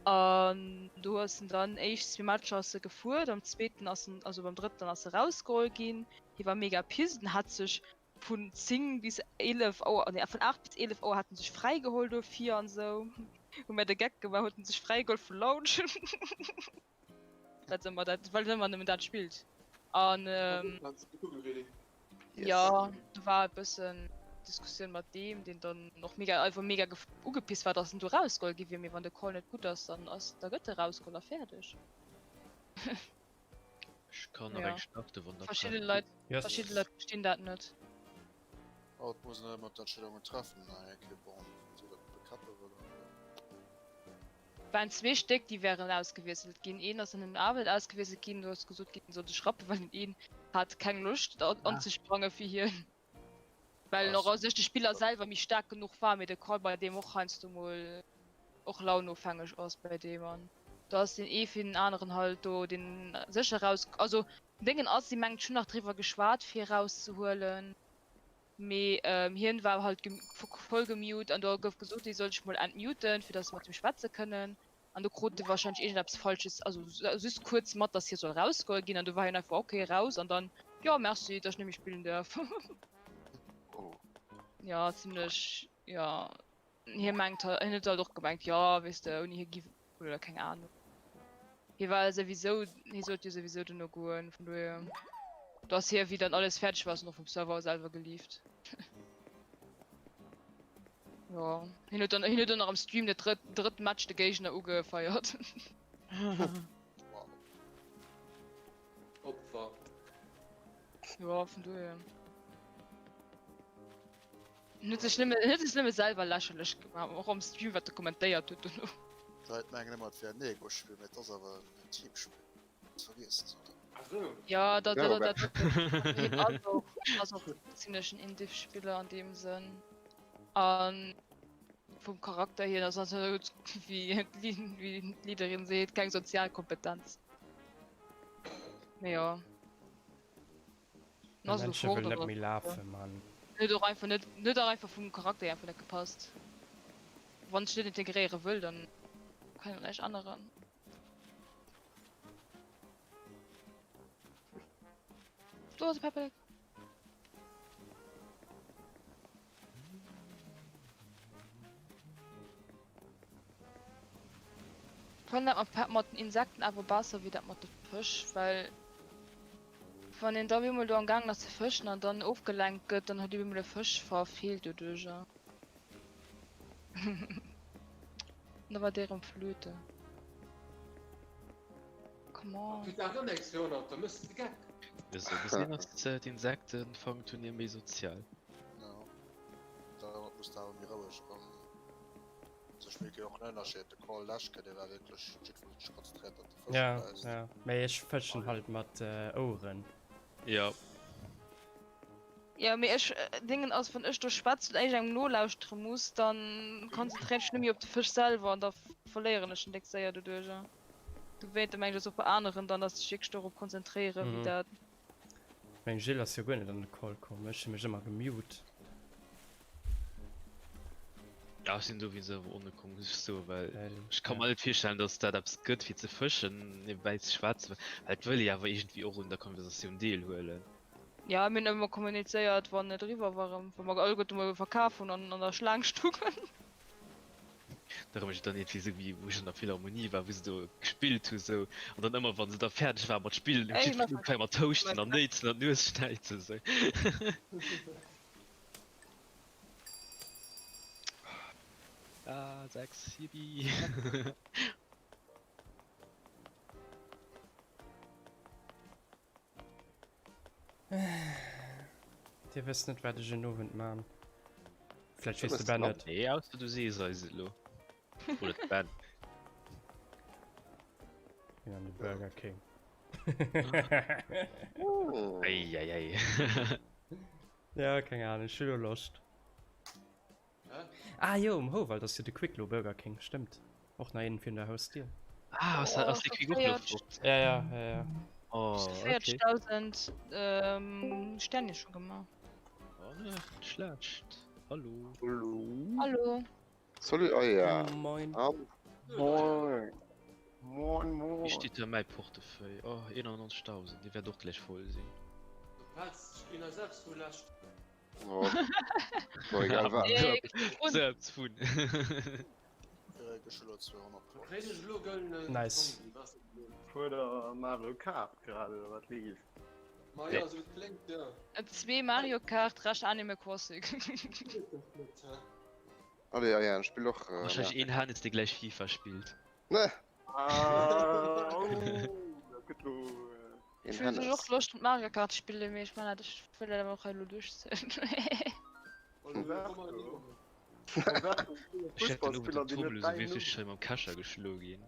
An do ass en dann éischt zwee Matcher ass e gefuer, am zweeten ass en, also beim drëtten ass e rausgeholl ginn. Hie war mega pissed, en hat sech vun 10 bis 11 Auer, nee vun 8 bis 11 Auer hat en sech fräi geholl dofir an esou. Hu mir de Geck gemaach, huet en sech fräi geholl vu Lounge. Dat ëmmer dat, well en ëmmer nëmmen dat spillt. An ähm, Yes. jo, do war e bëssen. Diskussioun mat deem, deen dann och mega einfach mega ugepisst war, dass en do rausgeholl gi wier. Mee wann de Call net gutt ass, dann ass da gëtt e rausgeholl a fäerdeg. Ech kann nach eng starte wann der Verschidde Leit, verschidde Leit verstinn dat net. Haut muss en ëmmer d'Entscheedungen treffen, naja, bon, si dat bekappe wëllen. Waren zwee Stéck déi wären ausgewiesselt ginn. Een ass an den Awel ausgewiesselt ginn, do ass gesot ginn, en soll sech rappen, well den een hat keng Loscht anzesprange fir hien, well en och a sech de Spiller selwer méi staark genuch war, mee de Call bei deem och heiansdo mol och launofhängeg ass bei deem an do ass deen ee fir den aneren halt do deen sécher raus, also den Déngen ass, si mengt ech hunn nach driwwer geschwat fir erauszehuelen. Mee hien war halt voll gemute an do gouf gesot hie soll sech mol entmuten fir dass se mat him schwätze kënnen an do krut e wahrscheinlech iergendeppes falsches, also just kuerz mat dass hie soll rausgeholl ginn an du war hien einfach ok raus an dann jo merci dass ech net méi spillen duerf. Jo zimlech jo. Hie mengt halt, hien huet halt och gemengt, jo, weess de, ouni hie giff, oder keng Ahnung. Hie war souwisou, hie sollt jo souwisou dono goen, vun dohier. Do ass hie, wéi dann alles fäerdeg war, ass en och vum Server selwer geleaved. Jo, hien huet dann, hien huet dann nach am Stream dat drëtt, drëtt Match de Géigner ugefeiert. Wow. Opfer. Jo, vun dohier. En huet sech nëmme, en huet sech nëmme selwer lächerlech gemaach, och am Stream, wat e kommentéiert huet dono. D'Leit mengen ëmmer et wär en Ego-Spill, mee et ass awer en Teamspill. Dat vergiessen se dann. Ach sou. Ja, dat, Ja, dat, dat, hien ass och, ass och zimlech en Indiv-Spiller an deem Sënn. An vum Charakter hier ass also, wéi wéi d'Leaderin seet, keng sozial Kompetenz. Mee jo. De Männche wëll net méi lafen, Mann. Huet och einfach net, huet och einfach vum Charakter hier einfach net gepasst. Wann ech net integréiere wëll, dann kann een näischt änneren. Do ass e Päiperlek. Fannen dat mat Pet mat den Insekten awer besser wéi dat mat de Fësch, well wann een da bemol do am gaangen ass ze fëschen an dann ofgelenkt gëtt, dann huet ee bemol e Fësch verfeelt doduercher. An da war dee rëm flöte. Come on. Tut awer nächst Joer, da mëss de Geck. Esou gesinn ass d'Insektenfangturnier méi sozial. Jo, da muss de awer méi roueg erëm sech méi och en Ënnerscheed. De Call Leschke, dee war wierklech jiddwer sech konzentréiert, datt de Fësch Ja, bäisst. ja, mee ech fëschen halt mat Oueren. Jo. Jo, mee ech, Dingen ass, wann ech do schwätzen an iergendengem nolauschtere muss, dann konzentréieren ech mech net méi op de Fësch selwer an da verléieren ech en déck séier doduercher. Dowéinter mengen ech ass och bei aneren dann, dass sech wierklech dorop konzentréieren, wéi dat. Meng Jill ass jo guer net an de Call komm, ech hu mech ëmmer gemute. Ja ech sinn dowéinst awer onekomm muss ech soen, well ech ka mer net virstellen dass dat eppes gëtt fir ze fëschen niewebäi ze schwätzen, well et wëll ee awer iergendwéi och un der Konversatioun deelhuelen. Ja mir hunn ëmmer kommunizéiert wann et eriwwer war, wa mer alleguerte mol verkaf hunn an an der Schlaang stungen. Da erëm ech dann iergendwéi esou wéi wou ech an der Philharmonie war, wou se do gespillt hu sou an dann ëmmer wann se da fäerdeg ware mat spillen, huet jiddwereen ugefaange mat houschten an néitsen an d'Nues schnäizen sou. Ah 6, yippie. Dir wësst net wat ech en Owend man. Vläicht weess de Ben et. Nee, ausser du sees eis et elo. Oder de Ben. Ginn an de Burger King. Eieiei. Ja, keng Ahnung, ech hu lo Loscht. Ah jo, um Houwald ass jo de Quick lo Burger King, stëmmt. Och nach een virun der Hausdier. Ah, ass, ass de Quick och lo fort? Ja, ja, ja, ja. Oh, okay. 40.000 ähm, Sterne schon gemacht. Oh, ne, net schlecht. Hallo. Hallo. Hallo. Salut, oh ja. Moin. Ah, moin. Moin, moin. Wéi steet da mäi Portefeuille? Oh, 91.000, dee wäert och gläich voll sinn. Du petzt, ech ginn eis eppes vu lescht. Oh. So, egal wat. So eppes vun. Nice. Fuer der Mario Kart grad oder wat leeft? Ma jo, esou et kléngt, jo. Zwee Mario Kart, Rescht Animal Crossing. Allez, Ariane, spill och. Wahrscheinlech een Hannes dee gläich FIFA spillt. Ne! Ah, oh, dat gëtt lo. Een Ech hunn Hannes. och Loscht Mario Kart ze spillen, mee ech man dat ech wëll dat awer och hei elo duerchzéien. Roberto. Ech hätt den Owend Fussballspiller, am déi Tommel net esou däin wierklech Numm. schei mam Kescher geschloe ginn.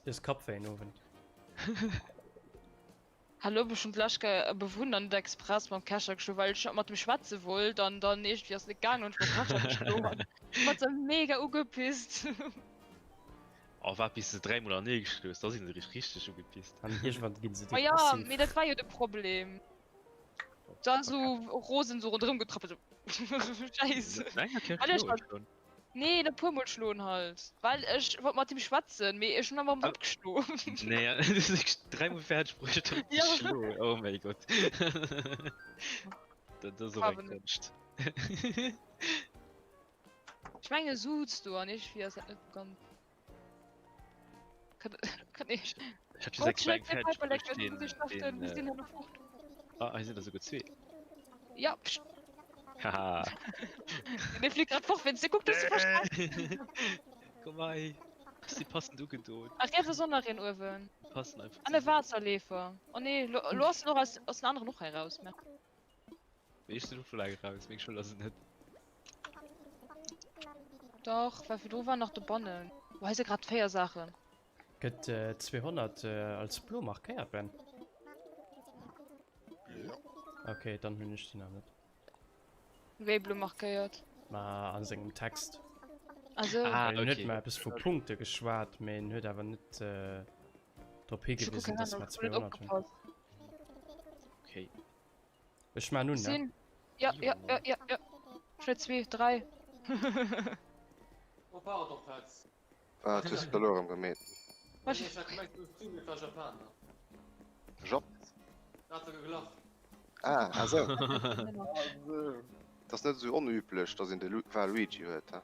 Du hues Kappwéi en Owend. Hallo, ech hunn d'lescht Kéier bewunn an net express mam Kescher geschloen, well ech mat dem schwätze wollt an dann iergendwéi ass et net gaangen an ech mam Kescher geschloen an ech war sou mega ugepisst. Oh waart bis de 3 mol anee geschloen hues, da sinn se rich richteg ugepisst. An iergendwann ginn se Ma jo, depressiv. mee dat war jo de Problem. Da sou rosen sou ronderëm getrappelt sou Scheisse. No enger Kéier Well ech schloe halt schon. Nee, e puer mol schloen halt. Well ech wollt mat him schwätzen, mee ech hunn awer Ah. drop geschloen. Nee, du hues wierklech dräimol fäerdeg bruecht drop ze Ja. schloen. Oh mäi Gott. Dat ass och eng Farwen. Konscht. Ech menge Suits do an iergendwéi ass dat net ganz. Kann, kann ich. Ech hat just Gott, eng kleng schnell, fäerdeg Piperleck, bruecht, du deen, sich noch deen, wir äh, sind noch fort. Ah, hei sinn der souguer zwee. Ja, pst. Haha. Der fliegt grad fort, wenn du guckt, dass du verstehst. Komm hei. Si passend ugedoen. Ach, jetzt ist auch noch ein Ofen. Passen einfach An der zusammen. Wasserlefer. Oh nee, lo, lo ass noch aus, aus den anderen och hei raus. Mer. Mee ech sinn och scho laang raus, meng Schold ass et net. Dach, well virdru waren nach dobannen. Boah, hei si grad 4 Saachen. Gëtt 200 als blo markéiert, Ben? Jo. Ok, dann hunn ech déi nach net. Wéi blo markéiert? Ma a sengem Text. Ah sou. Ah, Well en huet okay. mer eppes vu Punkte geschwat, mee en huet awer net drop Ech hu higewisen, keng dass Ahnung, mer ech hunn net 200 hunn. opgepasst. Okay. Ech maan un, ne? Sinn. Ja, ja, ja, ja, ja. Schnell zwee, dräi. Oh, pardon, Petz. Wat hues de elo erëm gemeet? Was? Nee, ech hat gemengt, du hues zu mir war Japaner. Jop. Da hat e gelacht. Ah, ah sou. Et ass net esou onüblech, dass een de Lu Waluigi huet, he?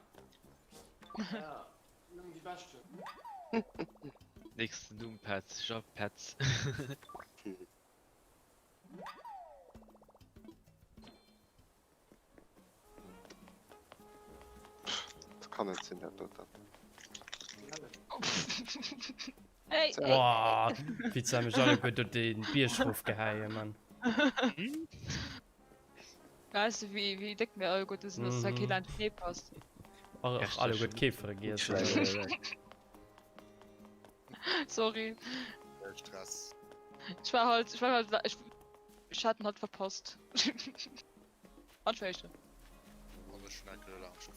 Ja, nëmmen déi Beschten. Nächsten Numm, Petz, Jop, Petz. Dat kann net sinn, dat doten. Hey, hey. Boah, wéi ze mech alleguer do den Bierg rofgehäien, Mann. Weißt du, wéi, wéi déck mir alleguerte sinn, dass da kee Mhm. Laanschtnee passt. Och Echt, alleguer schon. d'Käfere giess. Sorry. Kee Stress. Ich war halt, ich war halt, ich, ich hat ihn halt verpasst. Anfechte. Alles Schnecke langscht.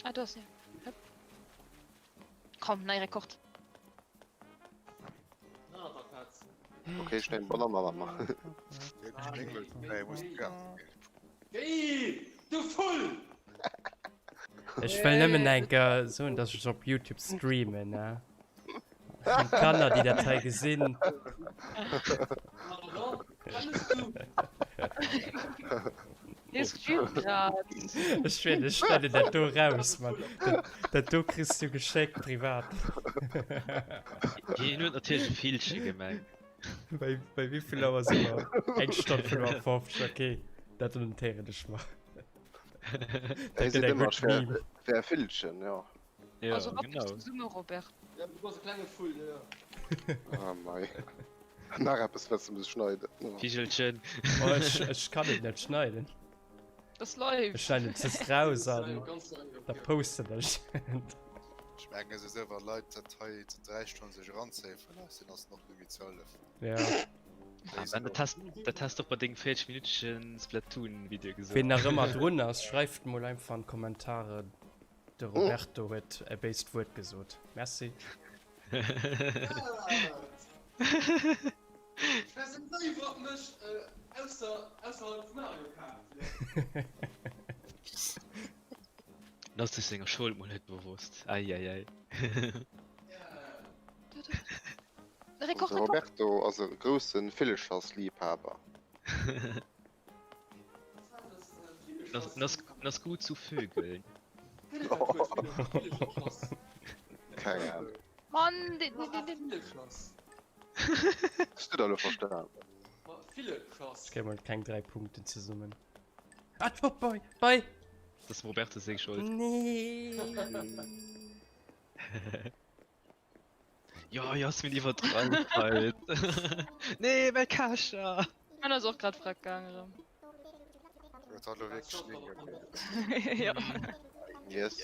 Ah, du hast ja. Hopp. Komm, nei Rekord. Na, da Petz. Okay, schnell Bananna machen. Nee, muss Gas ginn. Géi, du Vull! Ech wëll nëmmen eng Kéier soen, dass ech op YouTube streamen, ne? An d'Kanner, déi dat hei gesinn. Pardon? Wat mëss du? Dee streamt grad. Ech schwier, ech schneiden dat do raus, Mann. Dat, dat do kriss du geschéckt privat. Hien huet natierlech e Villche gemengt. Bei, bei wéi vill Auer si mer? Eng Stonn 55, okay. Dat notéieren ech mer. Dat gëtt eng gutt Meme. Wär e Villchen, jo. Ja, Also, wat genau. bist du zesumme, Robert? Ja, du bass e klenge Vull, jo, jo. Ah mei. Nach eppes wat s de muss schneiden. Vigelchen. Oh, ech, ech kann et net schneiden. Das live. Ech schneiden et just raus an Ganz live, da okay. posten ech et. Ech mengen esou wann Leit dat hei zu 3 Stonnen sech eranzéien loossen, ass en och net méi ze hëllefen. Ja. Ah, Ben, dat has, dat has doch bei dengem 40 Minütegen Splatoon Video gesot. Ween nach ëmmer drun ass, schreift mol einfach an d'Kommentare, de Roberto huet e béist Wuert gesot. Merci. Ech weess net wéi iwwert mech ausser ausserhalb vu Mario Kart. En ass sech senger Schold mol net bewosst. Eieiei. Rekord, De Rekord. Roberto ass e grousse Villechersliebhaber. En ass, en ass gut zu Vögeln. Keng Ahnung. Mann, den, den, den, den. Hues du dat elo verstan? Ma Villeschass. Ech kréie mol keng 3 Punkten zesummen. Ah, top, bei, bei! Dat ass dem Roberto seng Schold. Nee! Jo, Jasmin iwwerdreift halt. Nee, mäi Kescher! Mäin ass och grad freck gaang erëm. Dat hat elo wierklech link erkläert. Jo. Yes.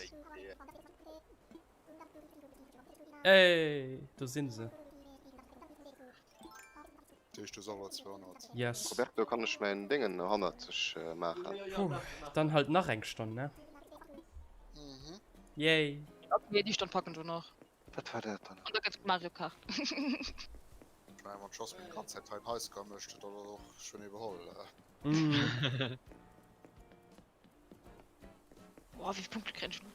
Ey, do sinn se. Dat heescht, du hues och elo 200. Yes. Roberto, kann ech mäin Déngen hannerzeg maachen? Puh, dann halt nach eng Stonn, ne? Mhm. Yay. Okay, déi Stonn packen ech och nach. Wat war dat dann? An da gëtt Mario Kart. Ech mengen, wann d'Jasmine déi ganz Zäit hei en Highscore mécht, huet dat och schonn iwwerholl. Mm. Boah, wéi vill Punkte kréien ech elo?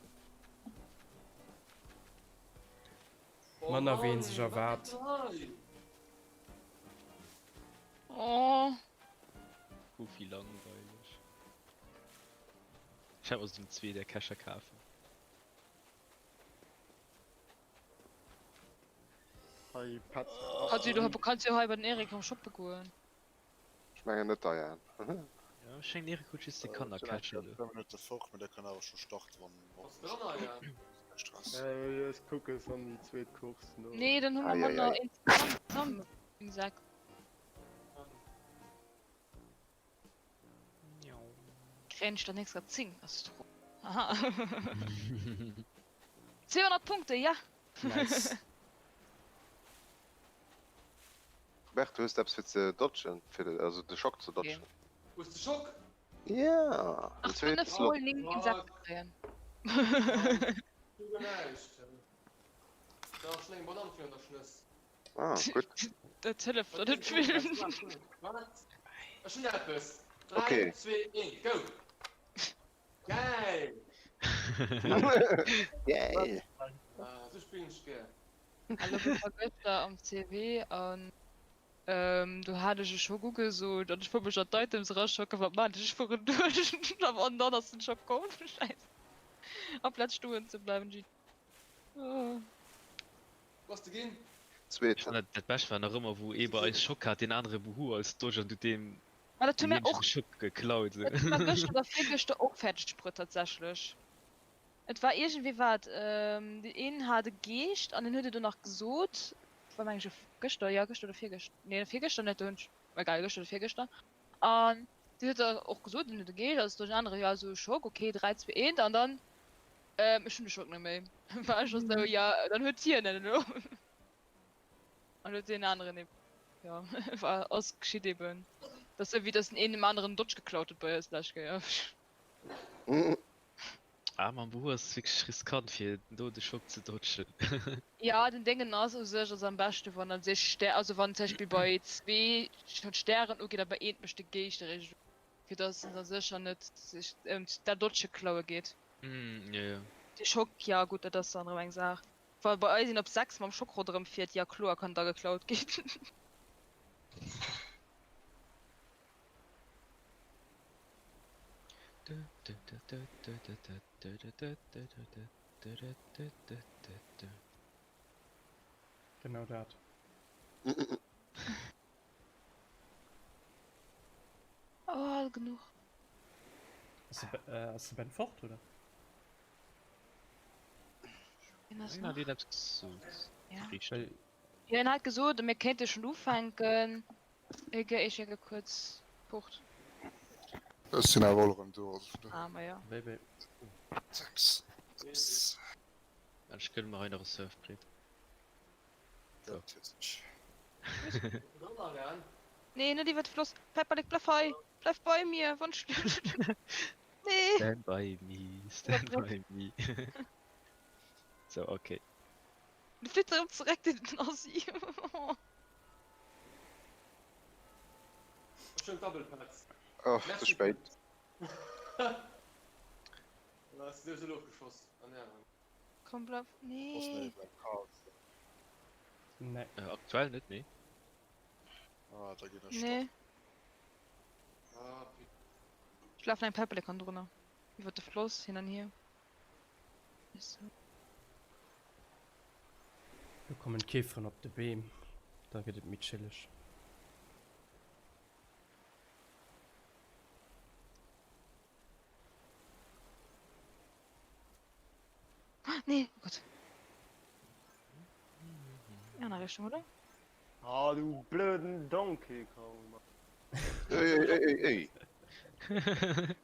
Oh Manner wéi een Mann, sech wat erwaart. geet hei? Oh. Hu wéi langweileg. Ech hat mer dem zwee der Kescher kafen. Hei Petz. Kanns du kanns jo hei bei den Erik am shoppe goen. Ech mengen net Diane. Ja, ech mengen Erik huet just de Kannerkescher do. 10 Minutte fort, mee der kënnt awer scho starten wann Bass dran Diane? Stress. Äh, ech kucke an déi zweet Course no. Nee, dann hu mer Ei, ei, manner ei. insgesamt Insekt. Kréien ech dann nächst grad 10? Ass dro. Aha. 200 Punkte, ja! Nice. Bert, du hues eppes fir ze dodgen, fir de, also de Schock ze dodgen. Hues de Schock? Ja, den Nach zweeten 5 Slot. mol 9 Insekte kréien. Du guer näischt. Da ass schon eng Banann virun der Schnëss. Ah, gutt. Dat hëlleft der net vill. Wat? Ech hunn eppes. 3, Okay. 2, 1, go! Geil! Geil! Ah, sou spillen ech gär. Hallo, ech war gëschter am CW an do hat ech e Schock ugesot an ech wollt mech an d'Items eraschocken, wat maan ech? Ech fueren duerch an dann ass den Schock komm. Scheiss. Amplaz stoen ze bleiwen. GG. Oh. Bass de ginn? Zweeten. Dat Bescht war nach ëmmer wou ee bei eis Schock hat, deen anere Buhu als Dodge an du deem Ma dat hu mir deem och Schock geklaut. Dat hu mer gëschter oder virgëschter och fäerdeg bruet tatsächlech. Et war iergendwéi war et, deen een hat e Geescht an deen huet et do nach gesot, war meng ech gëschter, jo gëschter oder virgëschter, nee virgëschter net, do hunn ech, egal, gëschter oder virgëschter an deen huet dann och gesot, deen huet e Geescht, also den anere jo esou Schock, ok 3, 2, 1 an dann, ech hunn de Schock net méi, war ech och esou, jo dann huet hien en elo an huet deen aneren eben, jo war ass geschitt eben, dat ass esou wéi datt den een dem aneren Dodge geklaut huet bei eis d'lescht Kéier. Ah mam Buhu ass wierklech riskant fir do de Schock ze dodgen. Ja den Déngen ass u sech ass am beschte wann an sech Stär also wann zum Beispill bei zwee schon d'Stären ugeet a bei eent mécht de Geescht eréischt un fir dass en da sécher net sech ëm dat Dodge klaue geet. Mm jo jo. De Schock ja gutt dat ass dann erëm eng Saach. Wa bei eis een op 6 mam Schock ronderëm fiert ja kloer kann da geklaut ginn. Genau dat. Oh, genuch. Ass de, äh, ass de Ben fort, oder? Wien ass Eng nach? hat een eppes gesot. Ja. Riicht. Well Hien hat gesot, mir kéinte schonn ufänken. Ege, ech gecke kuerz fort. Ech sinn awer och erëm do, also vun Ah, ma jo. Wéi, wéi. 6. Ups. Ech gëlle mer hei nach e Surfbrett. Dat huet sech. Nee, net iwwer de Floss. Päiperlek, bleif hei! Bleif bei mir, wann ech. Nee! Stand by me, stand by me. So, okay. Du flitt erëm zeréck, den Assi. Ech hunn Double Pads. Oh, ze spéit. Ass du sou ofgeschoss an Ären. Komm bleif. Nee. Nee. Äh, aktuell net, nee. Ah, da ginn ech. Nee. Ah, Ech lafen eng Päppelek an drunner. Iwwer de Floss hin an hier. Do kommen d'Käferen op de Beem. Da gëtt et méi chilleg. Nee, oh Gott. Aner Richtung, oder? Ah, du blöden Donkey Kong, Mann. Ey, ey, ey, ey, ey.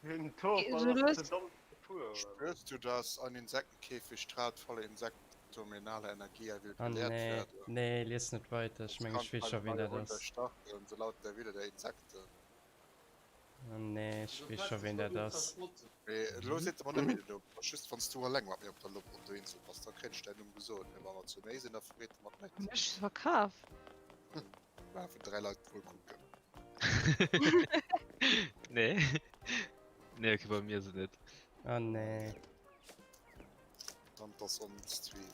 Den Torf So, du ass hast- ze domm ze fueren. Spürst du das? Ein Insektenkäfig strahlt voller insektominale Energie, er will Ah geleert nee, werden. nee, lies net weiter. Ech Es meng kann ech weess keine scho wien neue dat Runde ass. starten, so laut der Wille der Insekten. Ah nee, ech weess scho wien dat ass. Mee elo seet de mer net méi den Numm. Ass just wann s du alleng mat mir op der Lo op der Insel bass, da kréien ech däin Numm gesot. Mee wa mer zu méi sinn, da verréit de mer et net. Hunn ech verkaf? Lafen 3 Leit wuel kucken. Nee. Nee, okay, bei mir se net. Ah nee. Dann ass on Stream.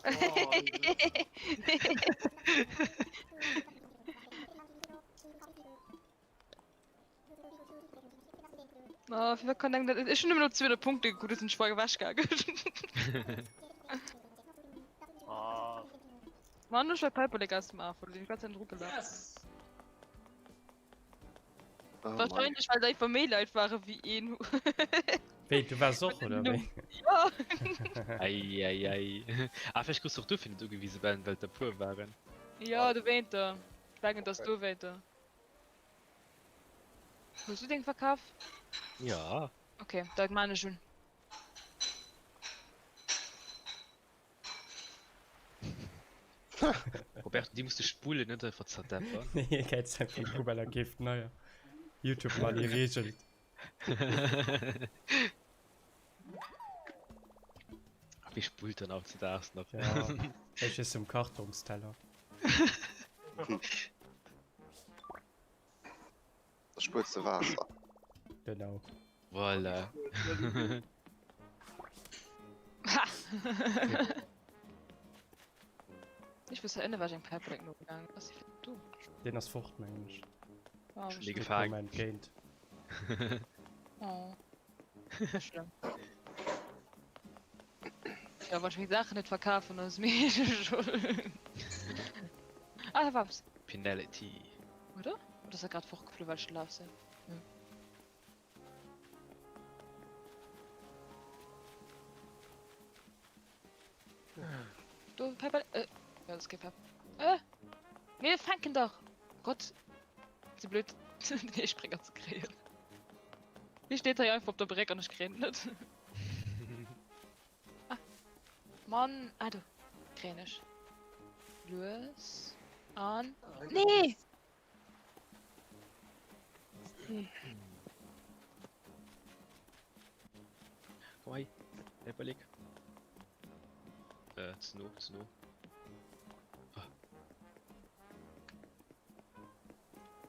Oh, firwat kann eng dat net? Ech hunn nëmmen op 200 Punkte gekuckt, ech sinn schwei ewech gaangen. Ah. Mann, ech war Päiperlek aus dem A verluer, ech war ze Druck gelaf. Yes! Oh Mann. Wahrscheinlech well et einfach méi Leit ware wéi een. Wéi, du waars och, oder wéi? Ja! Ei, ei, ei. Ah, vläicht krus du och dofir net ugewise Ben, well et der puer waren. Ja, dowéinter. Ech mengen, et ass dowéinter. Hues du deng verkaf? Ja. Okay, dat man ech un. Roberto, déi muss de spullen, net einfach zerdeppern. Nee, hie gäizt einfach no, well er keeft neier. Youtube Money regelt. Ach, wie spult dann auch zu daags nach? Ja, ech iess um Kartongsteller. Da spuers de Waasser. Genau. Voilà. Ich wüsste ënne war eng Pipeline no gegangen. Was ist du? Den ass fort mengen ech. Oh, Schon Mir gefangen. koum entgéint. oh. Schlimm. Ja, wann ich meng Sachen net verkafen, dann ass mir schuld. Ah, da war's. Penalty. Oder? Oder ist er grad fortgeflogen, weil ich gelaufen bin? Hm. Du, Pepper. Äh, ja, das ist kein Pepper. Äh! Nee, fänken doch! Gott! Ze blöd, den Eespringer ze kréien. Hie steet hei einfach op der Bréck an ech kréien en net. Ah. Mann, ah do kréien ech. Lues an. Nee! Komm hei, Päiperlek. Äh, ze no, ze no. Ah.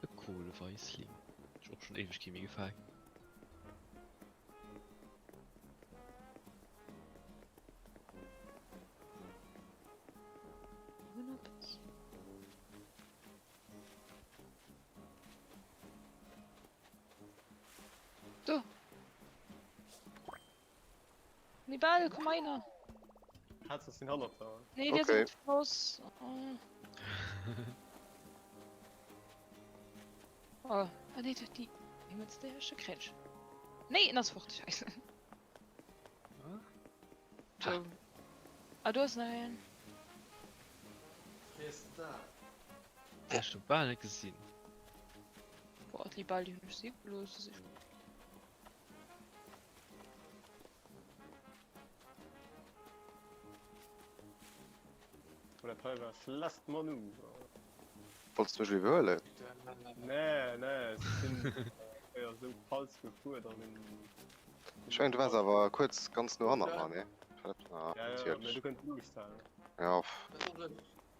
E Kohlweissling. Ech och schon éiweg kee méi gefaang. Do. Nee, Ball, komm einer. Hat's das den hannert da? Nee, der Okay. sind Floss. Oh. oh. Ah, nee, die. Die Himmels, der ist schon kretsch. Nee, das fort. Scheiße. So. Ah, du hast noch einen. Wéi ass dat? Déi hast du bal net gesinn. Boah, die Ball, die hun ech si gelooss. Das ist Oh, dat hei war schlecht Manöver. Wollts du mech iwwerhuelen? Nee, nee, ech sinn fréier esou falsch gefuer, dass een. Ech mengen du waars awer kuerz ganz no hannert mer, nee? Ah, Ja, ja, mee natierlech. du kënns luucht halen. Ja,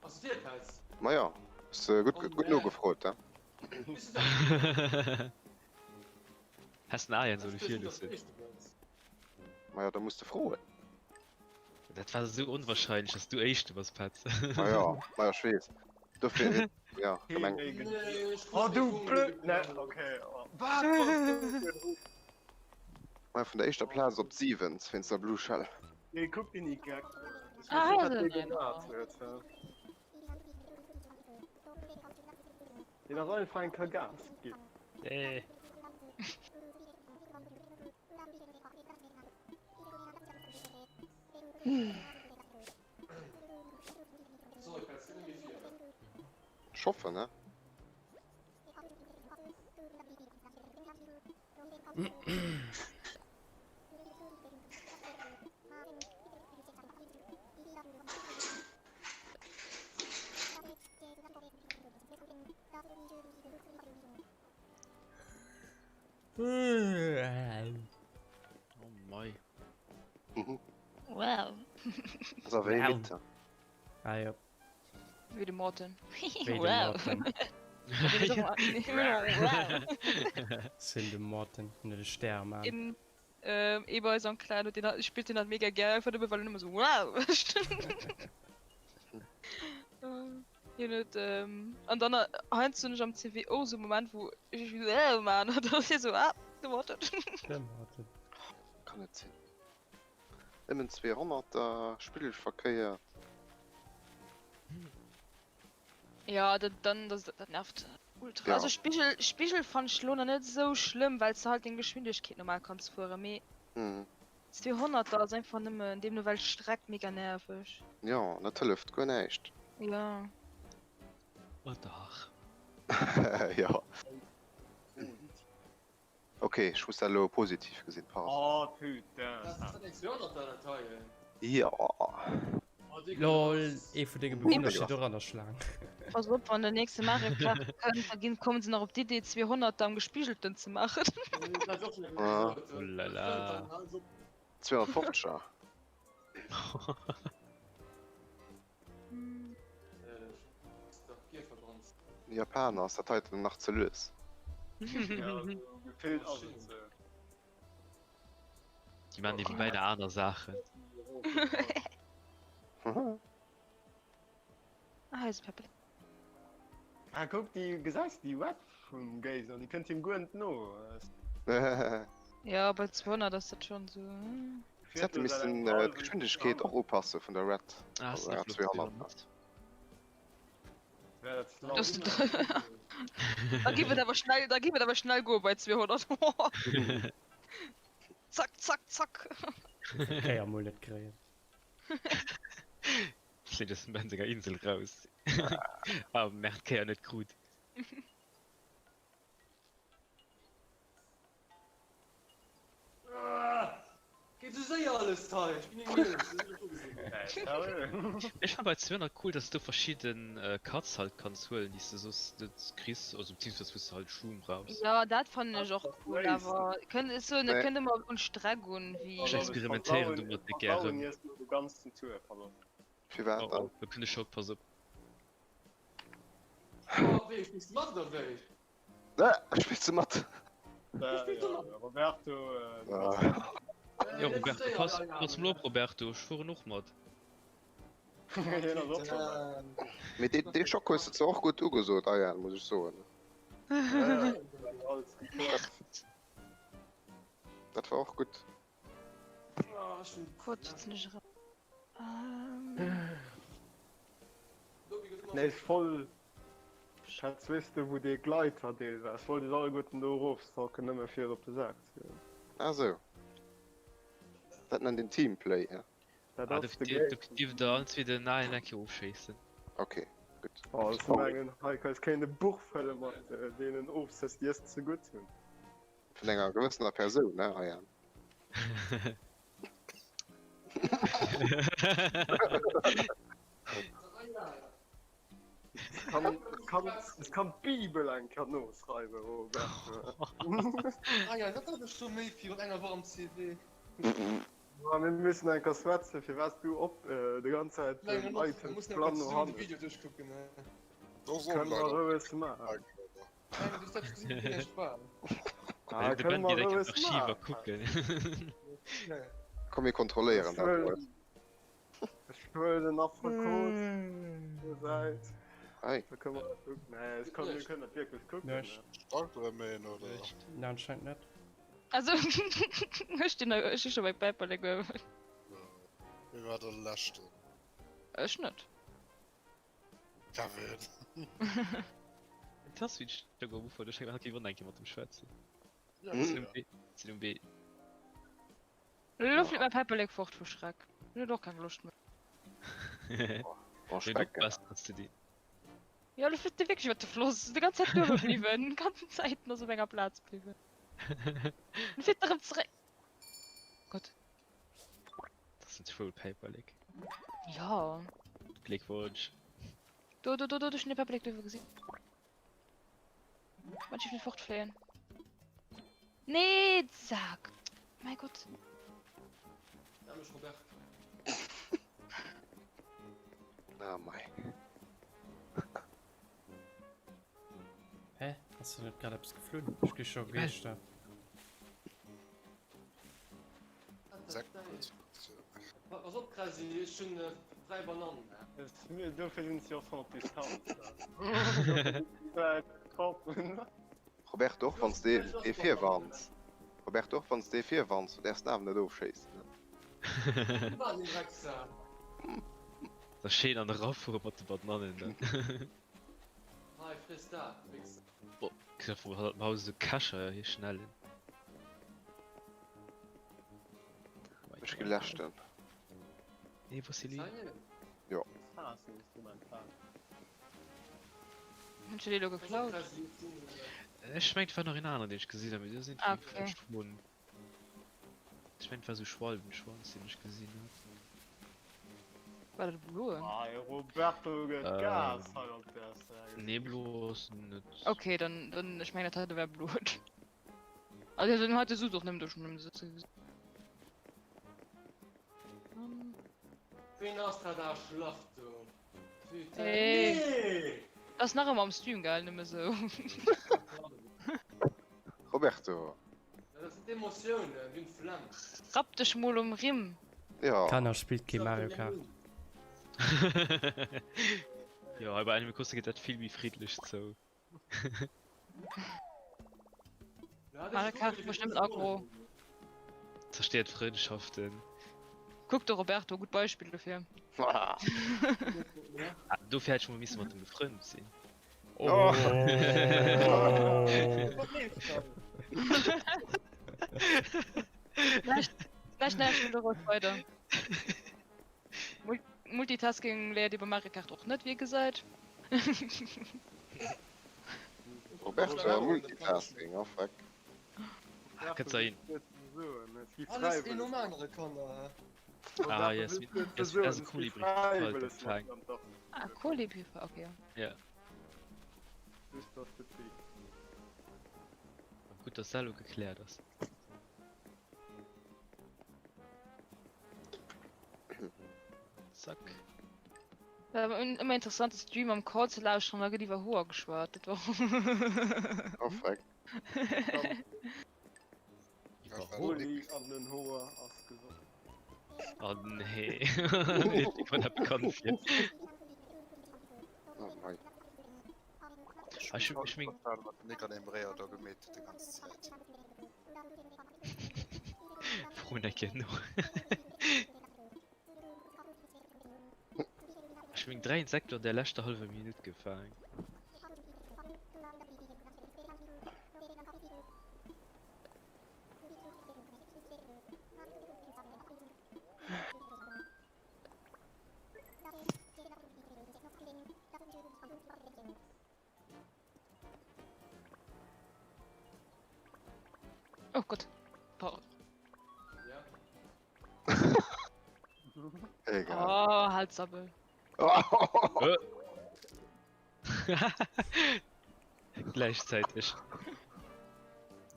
Ass et dir, Pelz? Ma jo, hues de gutt gutt nogefrot, he? Häss den Arjen solle virloossen. Ma jo, da muss de froen. Dat war esou onwahrscheinlech, dass du Éischte bass, Petz. Ma jo, ma jo, ech weess. Dofir, jo, gemeng. Oh du blöd, ne, okay. Wat bass du fir en Hupp? Ma vun der éischter Plaz op d'siwent wéinst der Blue Shell. Nee, kuck den Igeck. Ah, hei ass en. Deen ass einfach eng Kéier Gas ginn. Nee. Ech hoffen, ne? Oh mei. Wow. Ass awer ee Winter. Ah jo. Wéi de Morten. Wéi de Wow. Morten. Wow. Sinn de Morten, net de Stermann. In, ähm, ee bei eis am Clan huet deen halt, spillt deen halt mega gär, einfach nëmme well en ëmmer sou wow mécht. Hien huet, ähm, an dann heiansdo hunn ech am CW och esou e Moment wou ech esou wow man an dann ass hie sou ah, de Morten. De Morten. Kann net sinn. Nëmmen 200er, Spiggelverkéiert. Ja, dat dann dat, dat nervt ultra. Ja. Also Spigel, Spigel fand ech lo nach net esou schlëmm, well s de halt deng Geschwindegkeet normal kanns fueren, mee Mhm. 200er ass einfach nëmmen deemno well d'Streck mega nerveg. Jo, dat hëlleft guer näischt. Ja. Oh dach. Jo. Ok, ech muss dat elo positiv gesinn, pardon. Oh putain. Jo. Lol, ee vun denge Bewunner steet och an der Schlaang. Pass op, wann den nächste Mario Kart kënnt, da ginn, kommen se nach op d'Idee 200 am Gespigelten ze maachen. Ah. Oh la la. 250er. Japaner ass dat heiten nach ze lues. Gefillt ass et sou. Déi man eben beide aner Saachen. Ah, hei ass e Peppel. Ah kuck déi gesäis déi Web vum Géigner, déi kënnt him guer net no. Ja, bei 200 ass dat schon sou. Se hätte missten d'Geschwindegkeet och upasse vun der Red. Ah, ass Also net flott, 200. Das, da gi et awer schnell, da gi et awer schnell goe bei 200. Zack, zack, zack. Kéier mol net kréien. Flitt aus dem Ben senger Insel raus. Ah, merkt Kéier net krut. Geet sou séier alles hei, ech ginn ni midd. Ech fannen bei 200 cool dass du verschidden Cuts halt kanns huelen déi s de soss net kriss, also beziehungsweise wous de halt Schum brauchs. Jo dat fannen ech och cool, awer kënnt ech soen et kënnt ëmmer un d'Streck un wéi. Ech experimentéieren domat net gären. Firwat Oh dann? oh, do kënnt e Schock, pass op. Oh wéi, spills de mat oder wéi? Spills de mat? Roberto. Jo Roberto, pass, pass mol op Roberto, ech fueren och mat. Mee dee, dee Schock hues de zwar och gutt ugesot, Ayaan, muss ech soen. Dat war och gutt. Kurz sinn ech erëm. Nee, ist voll. Schatz, weess de wou dee Gleiterdeel war? Ech wollt es alleguerten do erofzocken, nëmme fir op de Sak ze goen. Ah sou. Dat nennt een Teamplay, he? Dat Ah, ass de dofir Gléiterdeel. dierft der allen zwee den Nael eng Kéier ofschéissen. Ok, gutt. Oh, ech mengen, hei ech kéint e Buch fëlle mat deenen Ofsëss, déi ech ze gutt hunn. Vun enger gewëssener Persoun, ne, Ayaan? Kann, kann, ech kann d'Bibel eng Kéier noschreiwen, Roberto. Ah ja, dat hat ech scho méi virun enger Woch am CW. Ma mir müssen eng Kéier schwätzen, firwat du op äh, de ganz Zäit Nein, den wir Items müssen plan kurz no zusammen hannen. de Video duerchkucken. Ne? Kënne mer roueg maachen. Nein, du hast gesehen, wéi echt war. Ah, De kënne Ben mer geet eng roueg Archiver maachen. kucken. Nee. Komm, mir kontrolléieren Ech dat wëll, mol. ech wëll den Affekot Säit. Hei. Da kënne mer dat kucken. Nee, ech kann, mir kënnen dat wierklech kucken. Nee. Ne? Stark oder? Nee, anscheinend net. Also ech stinn ech sti scho bei Päiperlek uewen. Wie war der leschten? Ech net. Kevin. Et ass wéi d'Stock am Ufank, do schéngt mer hatt géif och nach eng Kéier mat em schwätzen. Sinn um B, sinn um B. Elo flitt mäi Päiperlek fort vu Schreck. En huet och keng Loscht méi. Oh, Schrecken. Jo, elo flitt e wierklech iwwer de Floss. Déi ganz Zäit uewe bliwwen. Ganzen Zäiten ass op enger Plaz bliwwen. En flitt erëm zeréck. Gott. Dat ass en Troll-Päiperlek. Jo. Gléckwonsch. Do, do, do, do, ech hunn de Päiperlek do uewe gesinn. Mann ech net fortfléien. Nee, Zack. Mein Gott. Nämlech Robert. Ah mei. Hä? Ass do net grad eppes geflunn? Ech gi scho Geeschter. Pass op Krasi, ech hunn 3 Banannen. Dofir sinn si och schonn op Distanz. Roberto, och wann s de ee virwarns, Roberto, och wann s de ee virwarns, du däerfs en awer net ofschéissen. Da schéin an erafuere mat de Banannen dann. Hei, friss dat, Wichser. Boah, Christoph, wo hat Haus so Kescher hier schnellen. Ech gi leschten. Nee, Vassili. Jo. Hunn se déi lo geklaut? Ech mengt war nach een aneren deen ech gesinn hun, mee do sinn Ah, okay. verschwonn. Ech mengt war sou Schwalbenschwanz deen ech gesinn hat. War dat e bloen? Ah, Roberto gëtt Gas hei op der Säit. Nee, blo ass net. Okay, dann, dann ech mengen dat heite war bloen. Also den heite Sud och nëmmen do schon nëmmen sëtze gesinn. Ween ass dat Aarschlach do? Putain, Hey. nee! Ass nach ëmmer am Stream gell, nëmme sou. Roberto. Ja, dat sinn d'Emotiounen, wéi en flemmt. Rapp dech mol um Rimm. Ja. Kanner spillt kee Mario Kart. Jo, hei bei Animal Crossing geet dat vill méi friddlech zou. Mario Kart mécht nëmmen aggro. Zerstéiert Frëndschaften. Kuck de Roberto, gutt Beispill dofir. Ah, dofir hätt ech mol misse mat em befrënnt sinn. Oh. Näischt, näischt, elo weider. Multitasking léiert ee bei Mario Kart och net, wéi ee gesäit. Roberto, Multitasking, oh fuck. Ah, kënnt se hin. Alles een nom anere, Kanner, hä? Ah, yes, yes, das ist Kolibri. Ah, Kolibri, okay. Ja. Gutt, dass dat elo gekläert ass. Zack. War ëmmer interessant de Stream am Call ze lauschteren, da gëtt iwwer Hoer geschwat. Dat war. Oh fuck. Iwwer Hoer? Pulli an den Hoer ass gesond. Oh nee. Ich war dat bekannt fir. Oh mei. Ah, ich, ich meng, Wat Nick an dem Réier do gemeet huet déi ganz Zäit. Froen eng no. Ech hu meng 3 Insekten an der leschter hallwer Minutt gefaang. Oh Gott. Pardon. Ja. Egal. Oh, halt Sabbel. Oh. Gläichzäiteg.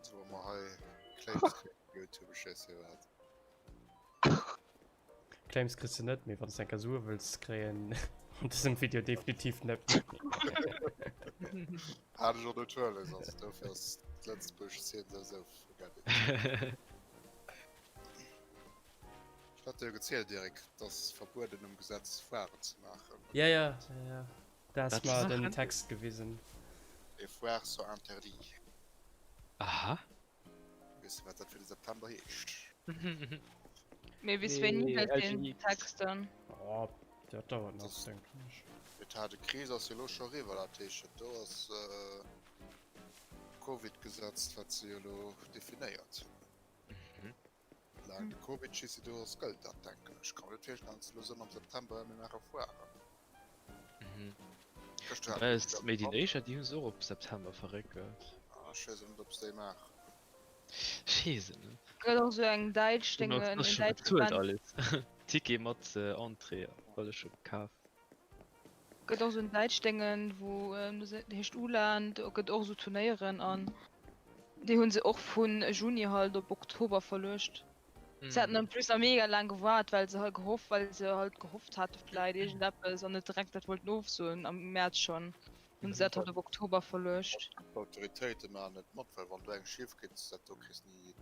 So mer hei Claims kritt op Youtube, ech weess jo wat. Claims kriss de net, mee wann s de eng Kéier Sue wëlls kréien an dësem Video definitiv net. Hat ech och net huelen, also dofir ass d'Lëtzebuergesch Szene souwisou forget it. Ech hat dir jo gezielt Eric, et ass verbueden um Gesetz Foiren ze maachen. Ja, ja, ja, da has Wat mer den maachen? Text gewisen. Les foires sont interdites. Aha. Weess de wat dat fir de September heescht? Mee bis wéini Nee, gëllt deen LGX. Text dann? Oh, dat dauert nach, denken ech. Etat de crise ass jo elo scho eriwwer, dat heescht dat do ass Covid-Gesetz, wat se jo elo definéiert hunn. Soulaang de Covid-Schissi do ass, gëllt dat, denken ech. Ka mer net virstellen, datt se elo soen am September, jo mir maache Foiren. Gëschter hat Wobäi ass Made in Asia, déi hu se och op September verréckelt. Ah, ech weess och net, ob se déi maachen. Ech weess et net. Gëtt och sou eng däitsch Déngen, Ass en scho däitscht bezuelt Event. alles. Ticket mat Entrée, alles scho kaf. Gëtt och sou en däitscht Déngen, wou dat heescht Ulan, do gëtt och sou Turnéieren an déi hu se och vu Juni halt op Oktober verluecht. Se haten en plus nach mega laang gewaart, well se halt gehofft, well se halt gehofft hate vläit iergendeppes an net direkt dat wollten ofsoen am Mäerz schonn, hunn se dat halt op Oktober verluecht. D'Autoritéite maachen net mat, well wann do eng schif geet, dat do kriss ni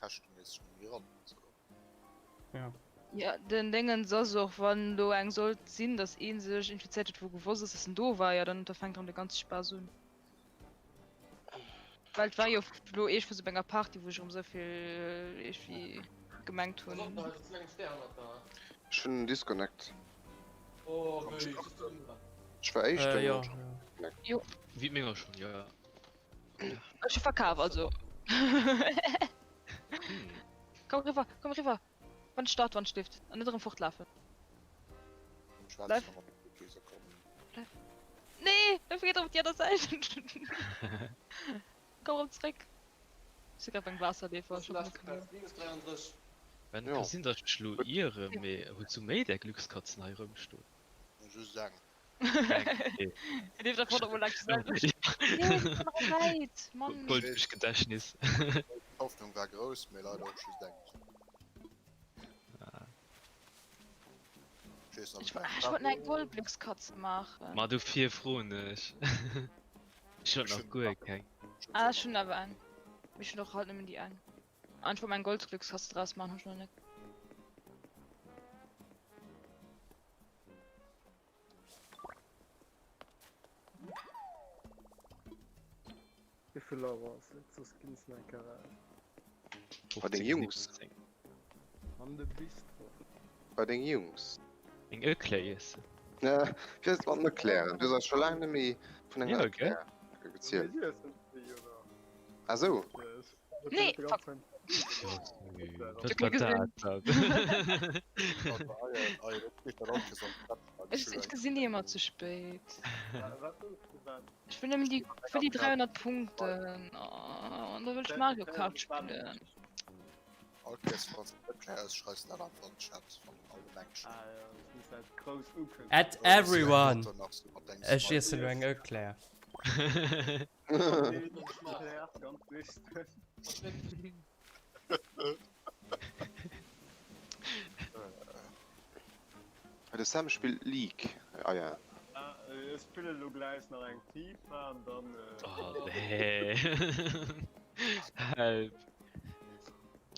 käschteméisseg ni méi eran. Ja. Ja, den Déngens ass och, wann do eng sollt sinn, datt ee sech infizéiert huet, wou gewosst ass, datt en do war, jo dann da fänkt erëm de ganze Spaass un. Well et war jo lo iergendwou op enger Party, wou ech erëm esouvill iergendwéi gemengt hunn. Ech hunn en Disconnect. Ech war éischten. Äh, jo. Jo. Wéi d'Menger schonn, jo. Ech hu verkaf, also. Komm riwwer, komm riwwer. Wann Start, wann Stift. An net erëm fortlafen. Bleif. Bleif. Nee, e geet op déi aner Säit. Komm erëm zréck. Ech si grad beim Waasserleefer. Ech hoffen, dat kënnt elo. Ben, ka sinn, datt ech mech elo iere, mee huet du méi där Glückskatzen hei erëmstoen? Just eng. Goldfischgedächtnis. D'Hoffnung war grouss, mee leider och just eng. Ech wollt eng Goldglückskatze maachen. Ma dofir froen ech. Ech hunn nach guer keng. Ah, ech hunn awer eng. Mee ech hunn och halt nëmmen déi eng. An ech wollt meng Goldglückskatze draus maachen, hunn ech nach net. Wéivill Auer ass et? Soss ginn se nach Garage. Bei deng Jungs. An de Bistro. Bei deng Jungs. Eng Eclair iessen. Ja, wéi ass et mat den Eclairen? Du hues eis scho laang net méi vun enger Ja, gell? Eclair gezielt. Mir iessen déi, oder? Ah sou. Nee, fuck. Wat war dat dann? Ech, ech gesinn déi ëmmer ze spéit. Ech wëll nëmmen déi, ech wëll déi 300 Punkten. Oh, an da wëll ech Mario Kart spillen. At everyone! Ech iessen elo eng Eclair. De Sam spillt League. Ah ja. Ech spillen elo gläich nach eng FIFA an dann. Oh nee. Help.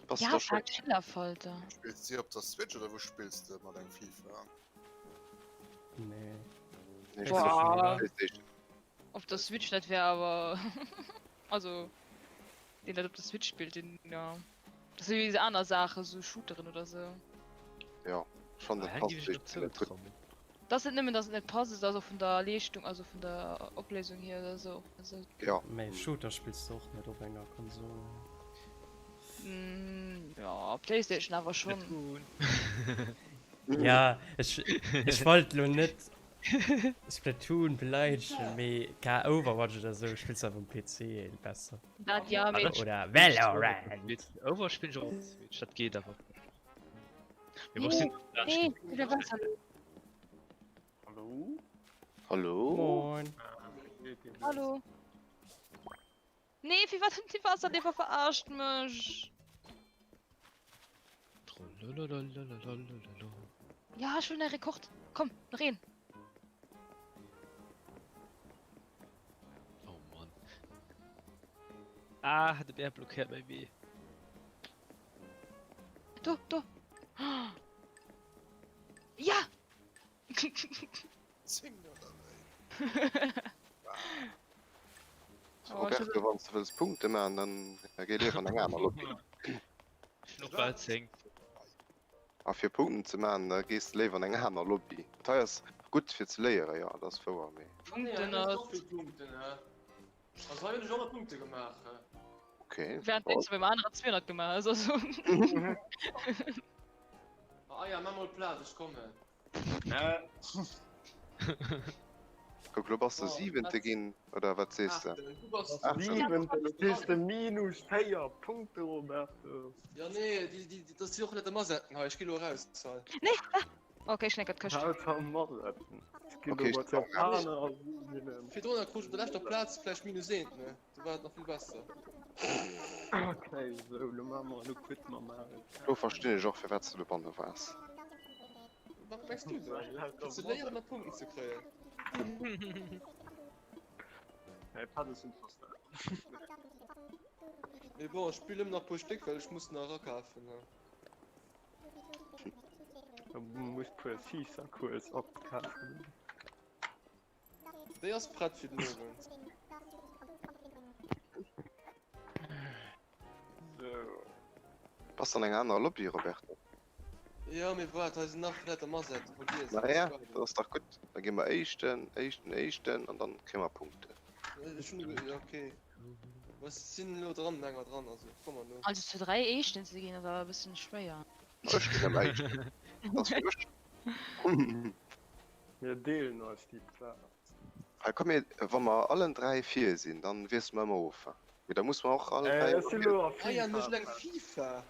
Bass Ja, du schon? fuck, Schillerfalter. Spills du op der Switch oder wou spills de mat eng FIFA? Nee. Nee, ich spill op Boah. der Playstation. Op der Switch, dat wär awer. Also, deen dat op der Switch spillt, deen, ja. Dat si wéi aner Saachen, sou Shooteren oder sou. Ja, schon dat Hä, passt géif ech net wierklech net gutt. zoutrauen. Dat ass net nëmmen, datt et net passt, et ass och vun der Leeschtung, also vun der Opléisung hier oder sou. Also. Ja. Mee Shooter spills de och net op enger Konsole. Ja, Playstation awer schonn. Splatoon. Ja, ech, ech wollt lo net Splatoon beleidegen, mee ka Overwatch oder sou spills awer um PC besser. Dat ja, mee. Oder Valorant. Overwatch spillen ech och op Switch, dat geet awer. Mee bon, sinn Nee, nee, Hallo? Hallo? Moin. Hallo. Nee, firwat huet déi Waasserleefer verarscht mech? Ja, ech wëll e Rekord. Komm, nach een. Oh Mann. Ah, de Bär blockéiert mäi Wee. Do, do. Ja! 10 oder wéi? Roberto, wann s de wëlls Punkte maachen, dann géi liewer an eng aner Lobby. Ech hunn och bal 10. A fir Punkten ze maachen, da gees de léiwer an eng aner Lobby. Dat hei ass. gutt fir ze léieren, jo, dat ass wouer, mee. Punkten ass. Also hei hunn ech 100 Punkte gemaach. Okay. Während du beim aneren 200 gemaach hues, also. Ah ja, mach mol Plaz, ech kommen. Kuck, lo bass de Siwente ginn, oder wat sees de? Siwente, dat heescht de minus 4 Punkte, Roberto. Ja nee, déi, déi, dat si och net de Masetten hei, ech gi lo eraus. Nee! Ok, ech lenker d'Këscht. Lauter Masetten. Okay, ech Japaner a Sinnen. Virdrun krut ech op der leschter Plaz vläicht minus eent, ne? Do war et nach vill besser. Okay, sou, lo maache mer, lo quitte mer Mario Kart. Lo verstinn ech och firwat s de dobanne waars. Wat mengs du denn? Fir ze léieren a Punkten ze kréien. Hey, Paddels hunn verstan. Mee bon, ech spillen ëmmer nach puer Stéck, well ech muss nach akafen. Du muss puer Caesar Cours opkafen. Déi ass prett fir den Owend. Sou. Bass an enger anerer Lobby, Roberto? Jo, mee waart, hei sinn nach Leit am Asaz, vergiess et. Naja, dat ass dach gutt. Da gi mer Éischten, Éischten, Éischten an dann kréie mer Punkten. Ech hunn, okay. Ech sinn elo dran, enger dran, also komm mer no. Also zu 3 Éischten ze ginn ass awer e bëssen schwéier. Ech ginn ëmmer Éischten. Dat ass fir mech. Mir deelen eis déi Plaz. Hei komm mir, wa mer allen 3 vir sinn, dann wiessele mer ëmmer of. Mee da musse mer och allen 3 Ech sinn elo a Ah ja, FIFA. ech elo eng FIFA.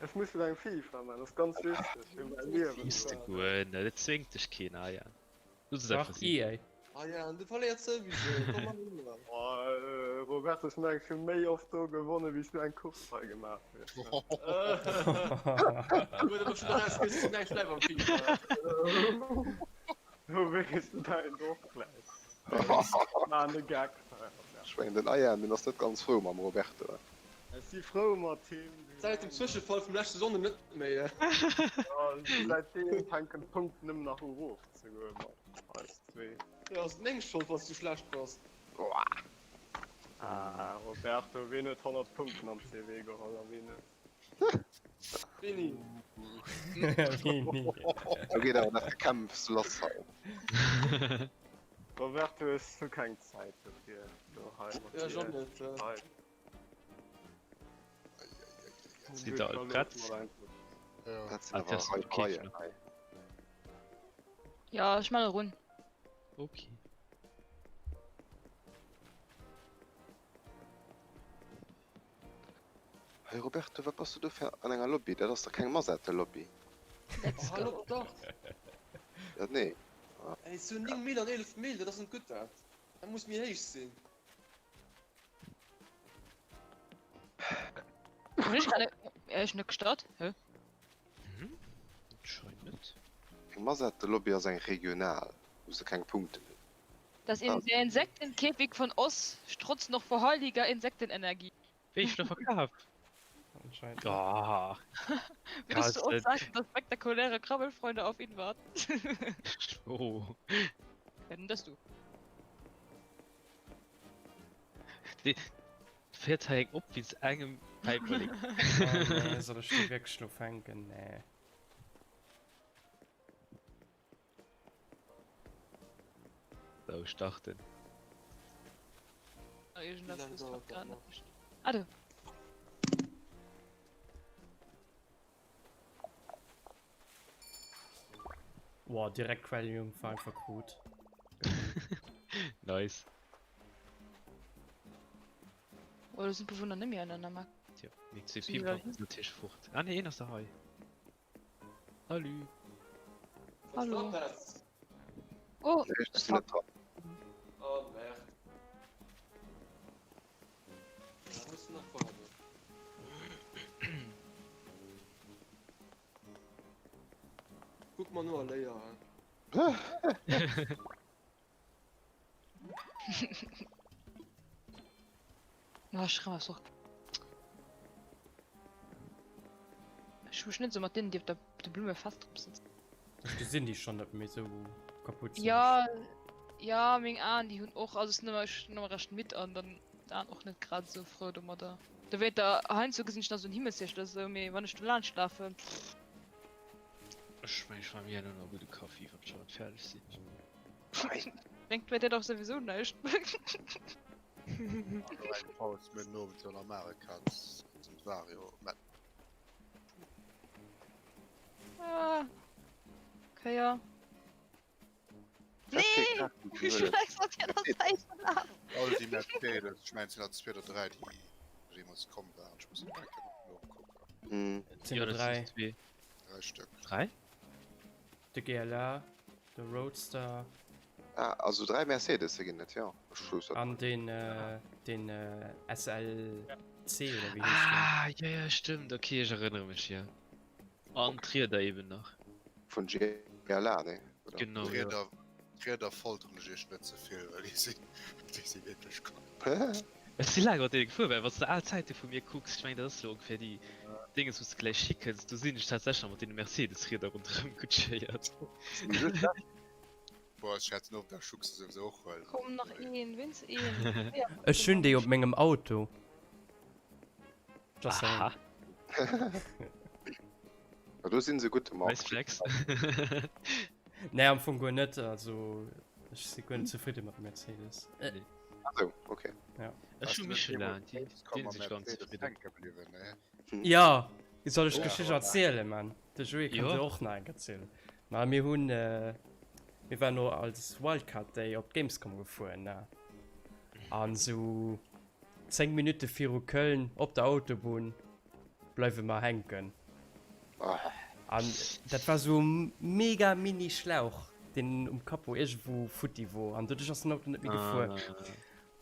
Ech muss elo eng FIFA man, dat ass ganz wichteg fir mäi Liewen. Muss de guer net, et zwéngt dech keen, ah ja. Looss et Dach, einfach sinn. EA. Ah ja, du verléiert souwisou, komm mat eriwwer. Oh, Roberto, ech mengen ech hu méi oft do gewonnen, wéi s du eng Course hei gemaach hues. Huet awer schon eraus, kriss du näischt bleiw am FIFA. Do weess du däin och gläich. Maan e Gag. Ech mengen den Ayan deen ass net ganz frou mam Roberto. Ech si frou mat him. Säit dem Zwëschefall vum leschte Sonnden net méi. Säit deem fänken d'Punkten nëmmen nach u rof ze goen mat eis zwee. Jo, ass et meng Schold wanns du schlecht bass. Ah Roberto, ween huet 100 Punkten am CW geholl a ween net? Wéini? Wéini? Do geet awer nach Gekämpfs lass hei. Roberto, ech hu keng Zäit dofir do hei mat Ja, ech och dir. net. Hei. Sidd der all prett? Dat sinn Ah, awer das ist okay, Reibereien hei. Ja, ech man erun. Okay. Hey Roberto, wat bass du do fir an enger Lobby? Dat ass dach keng Masettelobby. Let's Oh, hal go. op, dach! Ja, nee. Ey, ech hunn 9 Meter an 11 Mil, dat ass net gutt dat. Dat muss méi héich sinn. Hun ech grad ech net gestart? Hä? Mhm. Anscheinend net. Eng Masettelobby ass eng regional, wou se keng Punkten hunn. Das in der Insektenkäfig von Oz strotzt noch vor heiliger Insektenenergie. Wéi ech lo verkaf? Anscheinend. Oh, Würdest du uns Carsten. sagen, dass spektakuläre Krabbelfreunde auf ihn warten? Oh. Wenn das du. Féiert hei eng op wéinst engem Päiperlek. Oh nee, soll ech déi wierklech lo fänken? Nee. Sou, starten. Ah, irgendwas Wie lange ist dauert grad dat noch? nicht. Ah, du. Boah, direkt Quelljungfer einfach krut. Nice. Oh, da sind Bewohner nicht mehr an der Mark. Tja, meng zwee Sind die da Pimper sind natierlech fort. Ah nee, een ass der hei. Salut. Hallo. Oh, Nee, ech sinn net dran. Oh merde. Da muss nach warten. Guck mal nur Leia. Oh, ech rem ass och. Ech hu mech net sou mat deenen, déi op der de Blumme fest drop sëtzen. Ech gesinn déi schonn net méi sou kaputt sinn. Ja, ja, meng Aen, déi hunn och, also ech sinn ëmmer, ech sinn ëmmer recht midd an dann d'Aen och net grad esou frou domadder. Dowéinter, heiansdo gesinn ech nach sou en Himmelszierchen oder sou, mee wann ech do laanscht lafen, pff. Ech meng ech maache mir herno nach e gudde Kaffi wann ech domat fäerdeg sinn. Bréngt mir dat och souwisou näischt. Elo eng Paus, mir hunn den Owend jo nach Mario Kart zum Wario met. Ah. Okay, ja. Wat fir Nee! Kaarten Ech huelen? weiß, wat dir der Säit verlaf. All déi Mercedes, ech mengen et sinn der zwee oder dräi déi jeemools komm waren, ech muss nach eng Kéier nokucken. Hm. Et sinn Jo, der dat sinn 3. zwee. Dräi Stéck. Dräi? De GLA, de Roadster. Ah, also 3 Mercedesse ginn et, jo. Ech wousst dat An net. deen, deen SLC oder wéi heescht deen? Ah, jo, jo, stëmmt, ok, ech erënnere mech, jo. An d'Rieder eben nach. Vun GLA, nee? Oder? Genau, jo. D'Rieder, d'Rieder folteren ech iech net ze vill, well déi sinn, déi si wierklech geil. Ech si laang mat deene gefuer, well wann s de al Zäite vu mir kucks, ech mengen dat ass elo ongeféier déi Dénges wou s de gläich hikënns, do sinn ech tatsächlech nach mat deene Mercedes-Rieder ronderëm kutschéiert. Boah, ech hätt den och, da schucks de souwisou och huelen. Komm nach een, wéinst een. Ech hunn déi op mengem Auto. Just saying. Aha. Ja, do sinn se gutt gemaach. Nice flex. Nee, am Fong guer net. Also ech si guer net zefridde mat dem Mercedes. Äh. Nee. Ah sou, okay. Ja. Ech hu Michelin, déi deene si ech ganz zefridden. Hm. Ja, soll ech Ja. d'Geschicht erzielen, Mann? De Joé kann Jo. se och nach eng erzielen. Ma mir hunn, äh, mir waren no als Wildcard Day op d'Gamescom gefuer, ne? An sou 10 Minutte viru Köln op der Autobunn bleiwe mer hänken. An dat war sou e mega mini Schlauch, deen um Capot iergendwou futti wor. An doduerch ass den Auto net méi gefuer.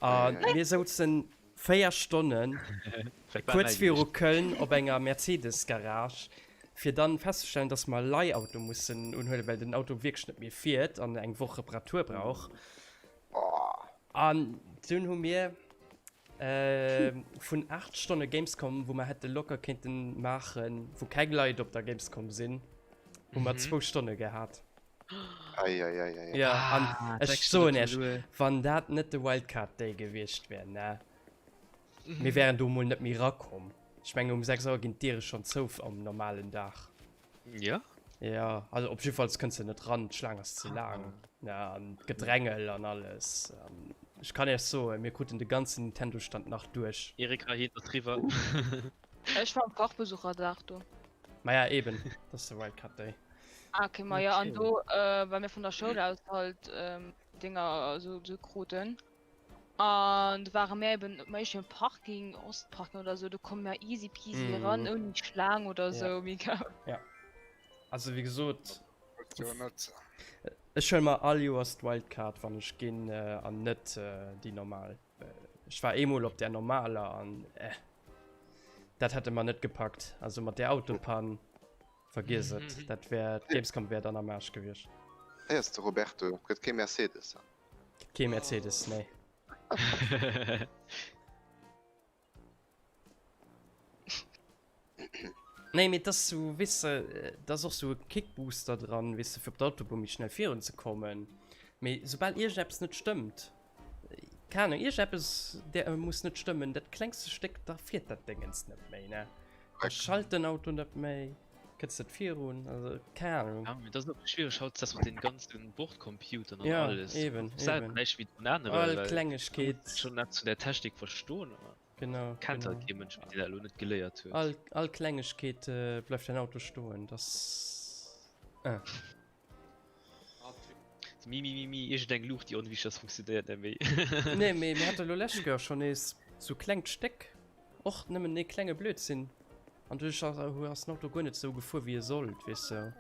A mir souzen 4 Stonnen kuerz viru Köln op enger Mercedes-Garage, fir dann festzestellen, dass mer e Leihauto mussen unhuelen, well den Auto wierklech net méi fiert an eng Woch Reparatur brauch. An dunn hu mir vun 8 Stonne Gamescom, wou mer hätte locker kéinte maachen, wou keng Leit op der Gamescom sinn, hu mer zwou Stonne gehat. Ei, ei, ei, ei. Ja, an ech soen iech, wann dat net de Wildcard Day gewiescht wär, ne, mir wären do mol net méi rakomm. Ech mengen um 6 Auer ginn d'Diere schonn zou am normalen Dag. Ja? Ja, also op jiddefalls kënns de net ran, d'Schlaang ass ze laang. Ja, an d'Gedrängel an alles. An ech kann iech soen, mir kruten de ganzen Nintendo-Stand nach duerch. Erika heet ass riwwer. Ech war am Fachbesucherdag do. Maja, eben, dat ass de Wildcard Day. Ah, okay, ma ja, an do, äh, well mir vun der Schoul aus halt ähm, Dinger so, so kruten. An do ware mir eben op méigem Parking, Ostparking oder sou, do komme mir easy peasy mm. ran, ouni Schlaang oder ja. sou, mega. Ja. Also wéi gesot, ech huele mer all Joers d'Wildcard, wann ech ginn, äh, an net äh, déi normal. Ech war eemol op där normaler an äh, dat hätte mer net gepackt. Also mat där Autopann, vergiess et, dat wär, d'Gamescom wär dann am Aarsch gewiescht. Héiers de Roberto, gëtt kee Mercedes. Kee Mercedes, nee. Nee, mee et ass sou, weess de, et ass och sou e Kickbooster dran, weess de, fir op der Autobunn méi schnell virun ze kommen. Mee soubal iergendeppes net stëmmt, keng Ahnung, iergendeppes där muss net stëmmen, dat klengste Stéck, da fiert dat Déngens net méi, ne? Da schalt den Auto net méi. Kënns net virun, also keng Ahnung. Ja, mee dat ass och schwiereg hautdesdaags mat den ganzen Bordcomputern an Ja, alles. eben, Selten eben. näischt méi drun änneren, All well Klengegkeet. du muss schon eppes vun der Technik verstoen a Genau, kennt genau. halt kee Mënsch méi, deen dat elo net geléiert huet. All, all Klengegkeet äh, bleift dein Auto stoen, das äh. Mi, mi, mi, mi, iergendeng Luucht déi onwichteg ass funktionéiert net méi. Nee, mee mir hate lo lescht Joer schon nees sou klengt Stéck, och nëmmen ee klenge Blödsinn, an duerch ass den Auto guer net sou gefuer wéi e sollt, weess de.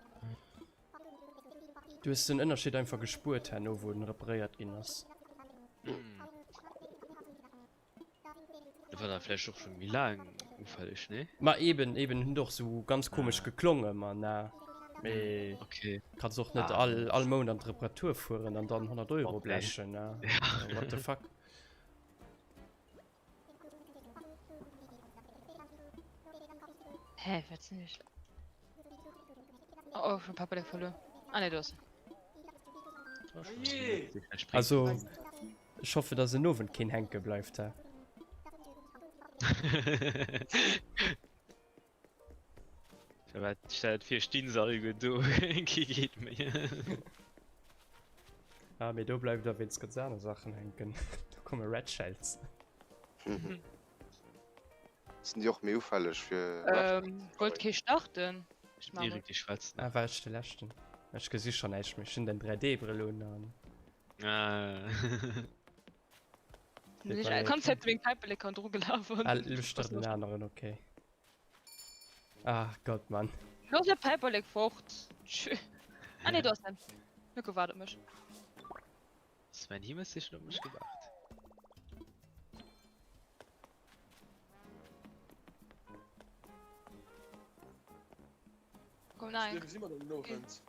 Du hues den Ënnerscheed einfach gespuert herno wou en reparéiert ginn ass. Dat war da vläicht och schon méi laang ufälleg, nee? Ma eben, eben, hunn och sou ganz komesch geklonge, ma na, mee Okay. kanns och net Ah. all, all Mount an d'Reparatur fueren an dann 100 Euro Okay. blechen, ne? Ja. What the fuck? Hä, wat sinn ech? Oh, oh, schon Papa verloren. Ah, ne, du hast. Also, Ech hoffe dass en Owend keen hänke bleift he. Firwat stell et vir stinn se alleguer do, kee geet méi. Ah, mee do bleift der wéinst ganz aner Saachen hänken. Do komme Red Shells. Sinn déi och méi ufälleg fir Red Ähm, wollt kee starten? Ech maachen. Erik, déi schwätzen. Ah, war ech de leschten? Ech gesi schon näischt méi. Ech hunn den 3D-Brëll un an. Ah. Ech ganz Zäit wéi eng Päiperlek an dru gelaf an. Ah, luschter den aneren, okay. Ach Gott, Mann. Looss de Päiperlek fort. Tschü. Ah nee, do ass en. Nico waart op mech. Sven, hie huet sech op mech gewaart. Komm nein. Wéi si mer denn den Owend?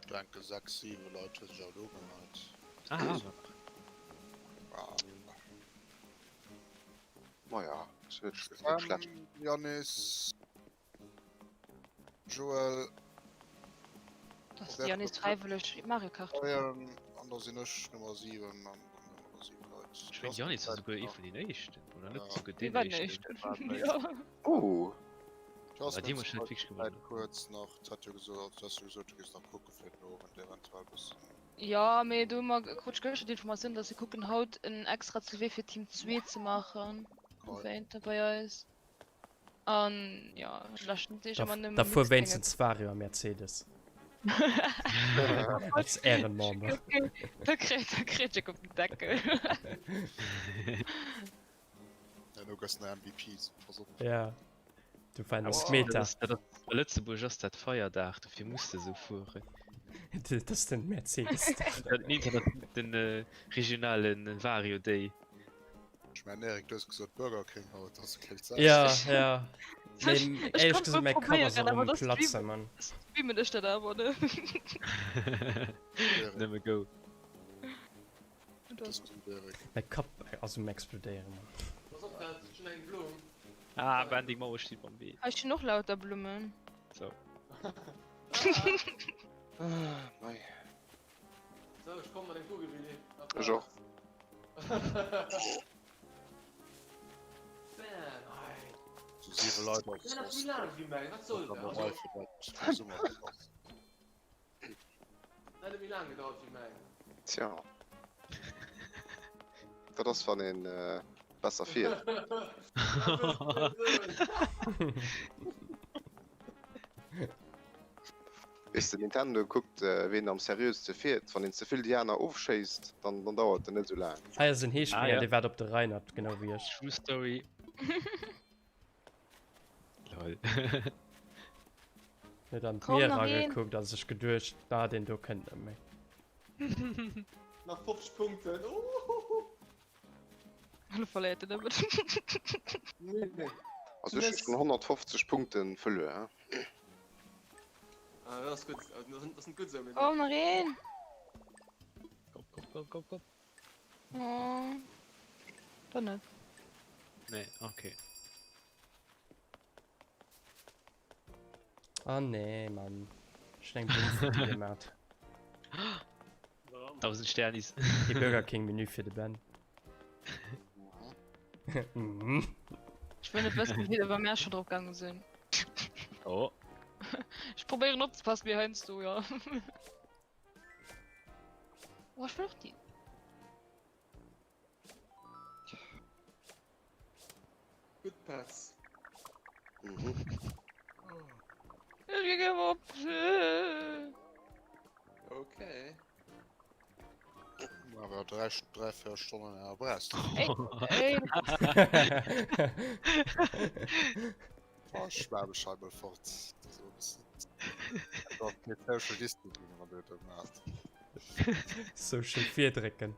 Ech denke 6, 7 Leit hu sech alt ugemellt. Ah, awer. Ah. Maja, ass net schlecht. Yannis, Joël, Dass de Yannis fräiwëlleg Mario Kart Ryan an da sinn ech Nummer 7 an dann hu mer 7 Leit. Ech mengen Yannis war souguer ee vun den éischten, oder net souguer Dee deen war den éischten. éischten. Jo. Oh! Awer dee muss net wierklech gewonnen hunn. Kuerz nach, d'hat jo gesot, du has jo gesot, du géifs nach kucke fir den Owend eventuell bëssen. Jo, mee do hu mer krut ech gëschter d'Informatioun, dass se kucken haut en extra CV fir Team 2 ze maachen, wéinter bei eis. An jo, déi leschten Deeg ëmmer nëmmen Da fuer wéinstens Vario a Mercedes. Als Ehrenmember. Da kréit ech op den Deckel. Herno gëss de MVP, pass op. Ja, du verännerst d'Meta. Dat ass, a Lëtzebuerg ass dat Feierdag, dofir muss de esou fueren. Dat ass den Mercedes-Dag. Nee, dat ass den regionale Vario Day. Ech mengen Eric, du hues gesot Burger King haut, ass et vläicht Ja, ja. Mee éierlech gesot, mäi Kapp ass och um Platzen, Mann. Streamen ech dat awer, ne? Nëmme go. Mäi Kapp ass um explodéieren, Mann. Pass op, dat ass schon eng Blumm. Ah, Ben, deng Mauer steet am Wee. Hei stinn och lauter Blummen. So. Ah, mei. So, ech komm mat eng Kugel, Willy. Ech och. Bam, hei. So 7 Leit ass Dat ass méi laang wéi meng, wat soll dat? normal fir dat fir Summer ass. Dat huet méi laang gedauert wéi meng. Tja. Dat ass wann een besser fiert. Weess de, Nintendo kuckt ween am seriöste fiert. Wann een ze vill déi aner ofschéisst, dann dann dauert en net esou laang. Hei ass en Heespringer, Ah, ja. dee waart op de Reinert, genau wéi ech. True Story. Lol. Huet an Komm, d'Mier nach een. eragekuckt a sech geduecht, ah, deen do kënnt net méi. Nach 50 Punkten. Ohohoho. Elo verléiert en ëmmer. Nee, nee. Also ech hu schon 150 Punkten verluer, he. Ah, dat ass gutt. Dat ass net gutt esou, mee Komm, nach een. Komm, komm, komm, komm, komm. Oh. Dann net. Nee, okay. Ah nee, Mann. Ech hun eng Blumm futti gemat. 1000 Sternis. Ee Burger King Menü fir de Ben. Mhm. Ech wëll net wëssen, wéi der bei mär schon drop gaange sinn. Oh. Ech probéieren opzepassen, mee heiansdo, jo. Oh, ech wëll och déi. Gutt Pass. Mhm. Ech gi gemobbt. Okay. Awer 3, 3, 4 Stonnen awer brauchst du. Ey, Oh, Schwäbisch hei mol fort. So e bëssen. Da kee Social Distancing wann du dat maachst. Social virdrécken.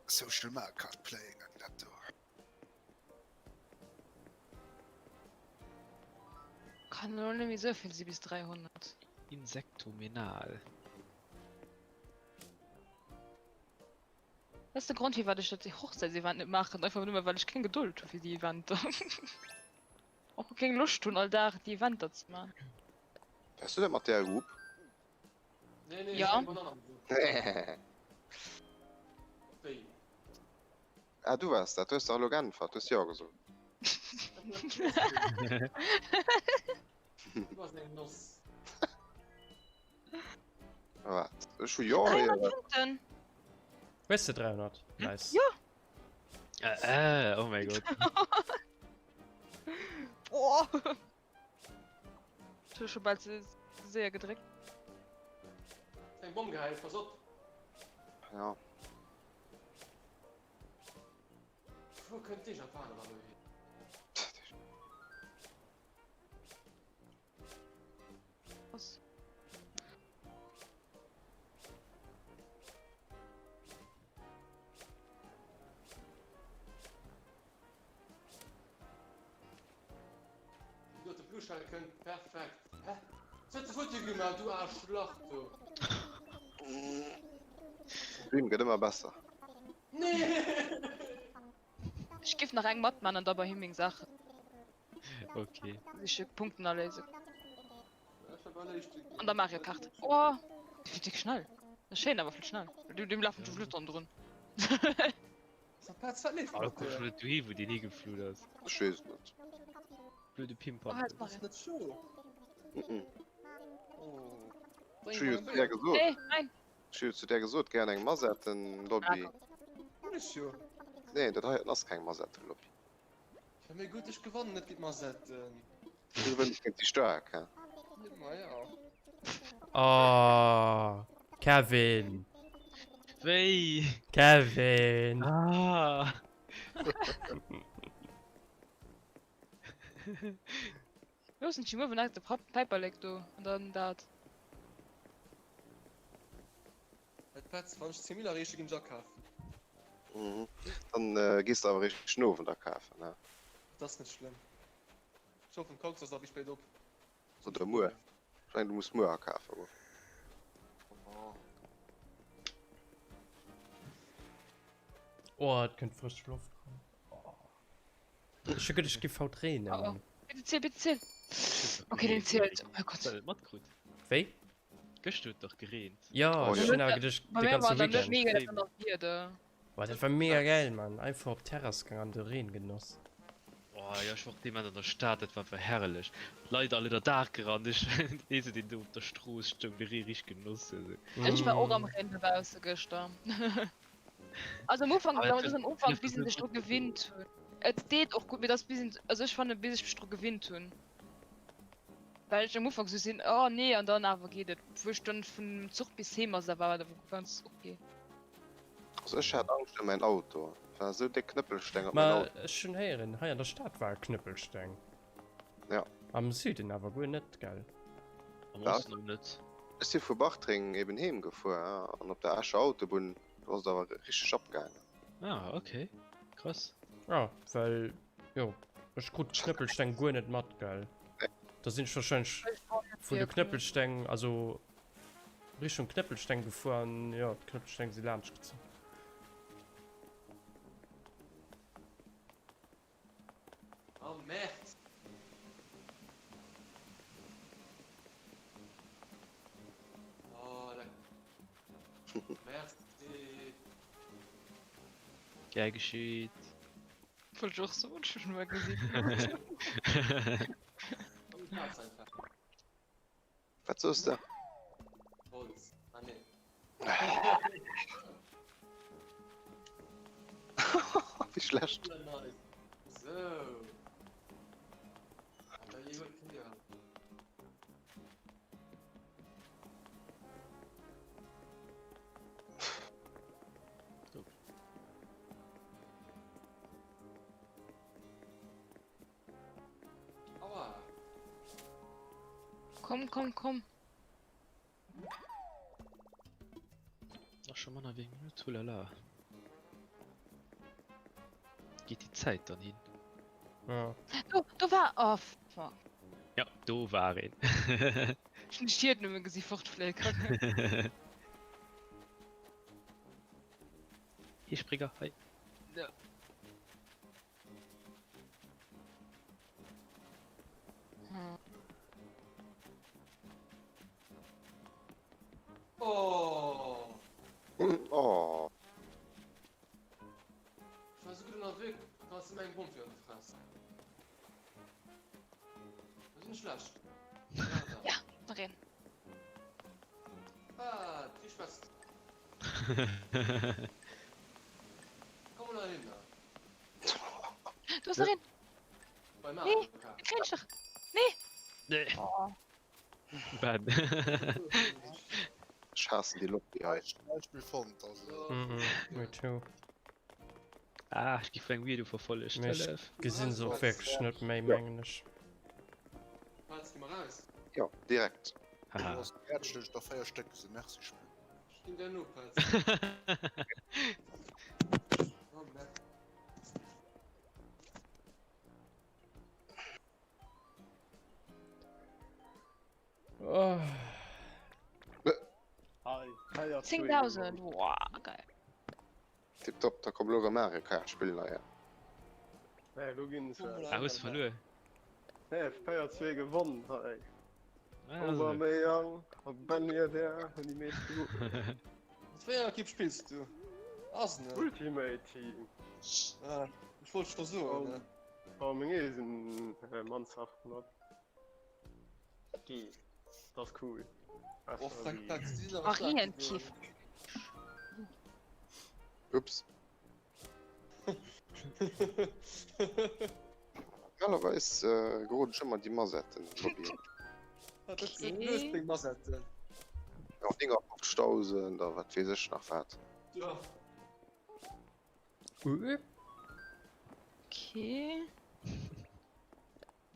Social Mario Kart playing an dat do. Kann elo net méi esou vill si bis 300. Insektomenal. Dat ass de Grond firwat ech dat Hochzäitsevent net maachen, einfach nëmme well ech keng Gedold hu fir déi Eventer. Och keng Loscht hunn all Dag déi Eventer ze man. Fäers du dat mat där Hup? Nee, nee, Ja. ech hunn eng Banann am Sot. Wéi? Ah, du waars dat. Du hues dach elo geäntwert. Du hues Jo gesot. Du bass eng Noss. Wat? Ech hu Jo 300 héieren. Punkten! Hues de 300? Nice. Jo! Äh, oh mäi Gott. Boah! Ech hu scho bal ze séier gedréckt. Eng Bomm gehäit, pass op! Ja. Wou kënnt dee Japaner dann elo hier? Was? Déi dote Blue Shell kënnt perfekt. Hä? Was huet de futti gemaach, du Aarschlach, du? Stream gëtt ëmmer besser. Nee! Ech giff nach eng matman an da bei him meng Saachen Okay. siche Punkten aléisen. An der Mario Kart. Oh, déi fiert déck schnell. Das ist schéin, awer vill schnell. Dem, dem lafen schon Fluttern drun. Ah, da komm schon net dohi, wou deen higeflut ass. Ech weess et net. Blöde Oh, Pimpern. jetzt mach ich. Net scho. Mhm. Oh. Ech hu jo zu där gesot. Nee, nein. Ech hu jo zu där gesot, gär an eng Masettenlobby. Hunn ech jo. Nee, dat heiten ass keng Masettenlobby. Ja, mee gutt, ech gewannen net géint Masetten. Du gewënns géint déi Staark, hä? Ma ja. Oh, Kevin. Wéi? Kevin. Ah. Loossen d'Schimmer vun de Päiperlek do an dann dat. Et Petz, wann ech 10 Mille erreeche ginn ech akafen. Mhm. Dann gees de awer eréischt den Owend akafen, ne? Et ass net schlëmm. Ech hoffen d'Cox ass nach méi spéit op. Oder muer. Ech mengen du muss muer akafe goen. Oh. Oh, et kënnt frësch Loft ran. Oh. Ech hu geduecht, et géif haut reenen. Oh, oh. Bitte ziel, bitte ziel. Okay, den zielt. Oh mein Gott. Hues du dat net matkrut? Wéi? Gëschter huet et dach gereent. Jo, Oh, ech jo. hunn awer geduecht, Bei de mir ganze war dann net Weekend. mega dat Donnerwieder. Boah, dat war mega geil, Mann. Einfach op d'Terrass gaang an de Reen genoss. Oh jo, ech war och dee Moment an der Stad, dat war einfach herrlech. D'Leit all ënner Daach gerannt, ech den eenzegen deen do op der Strooss stoung, de Ree richteg genoss huet. Ech war och am Reen dobausse gëschter. Also am Ufank, Aber dat et ass am Ufank, bis een huet sech dru gutt gedoen. gewinnt huet. Et deet och gutt, mee et ass bis een, also ech fanne bis ech mech dru gewinnt hunn. Well ech am Ufank sou sinn, oh nee, an dann awer geet et. Wou ech dann vun Zuch bis heem ass, da war et awer ganz ok. Also ech hat Angscht ëm mäin Auto, et war esou déck Knëppelsteng op mäin Ma Auto. ech hunn héieren, hei an der Stad war Knëppelsteng. Ja. Am Süden awer guer net, gell? Am Wat? Osten och net. Ech si vu Bartreng eben heem gefuer an op der Escher Autobunn, do ass et awer richteg abgaangen. Ah ok, krass. Ah, well jo ech krut d'Knëppelsteng guer net mat, gell? Da sinn ech wahrscheinlech vun de Knëppelsteng, also Richtung Knëppelsteng gefuer an jo d'Knëppelsteng si laanscht gezunn. Oh Merde! Oh, da... Merci. Gär geschitt. Wollt ech och soen, ech hu schon emol gesinn. Oh, ich hab's einfach. Wat soos de? Holz. Ah, nee. Wéi schlecht. So. Da je huet hier. Aua. Komm, komm, komm. Ach, scho manner wéi eng Minutt, hulala. Geet déi Zäit dann hin? Ja. Do, do war, oh fuck. Ja, do war een. Ech hunn de Schied nëmme gesi fortflécken. Hier Springer, hei. Ja. Oh. Oh. Ich war so. schlecht. Ja, nach een. Wat? Wéi schwätzt du? Komm mol heihinner. Du hast nach een. Bei Mario Nee, Kart. den krieg ich doch. Nee. Nee. Oh. Ben. Ech haassen déi Lobby hei. Ech hunn näischt méi fonnt, also. Mhm, me too. Ah, ech gi vun engem Weirdo verfollegt. Mee ech Hëllef. gesinn se och wierklech net méi, mengen ech. Wat, gi mer raus? Jo, direkt. Haha. Du ass häerzlech der 4 Stéck gesinn. Merci Spill. Ech ginn der no, Petz. Oh, Merde. Oh. Hei, 4, 2, 10.000, wow, geil. Tiptop, da komm lo erëm Mario Kart spillen hei. Nee, lo ginn se. Ah, hues verluer? Nee, 4, 2 gewonnen hei. Ah, also. Aubameyang a Ben Yedder hunn déi meescht gegolt. Mat wéi enger Ekipp spills du? Arsenal? Ultimate Team. Ah, ech wollt scho soen, ne? Oh, meng eegen Mannschaft mat. Déi, dat ass cool. Oh, Frank Petz, déi sinn awer staark Marienkäfer. Ups. Normalerweis geroden ech ëmmer déi Masetten an d'Lobby. Wat hues du lues deng Masetten? Ja, 59.000 a wat weess ech nach wat. Ja. Okay.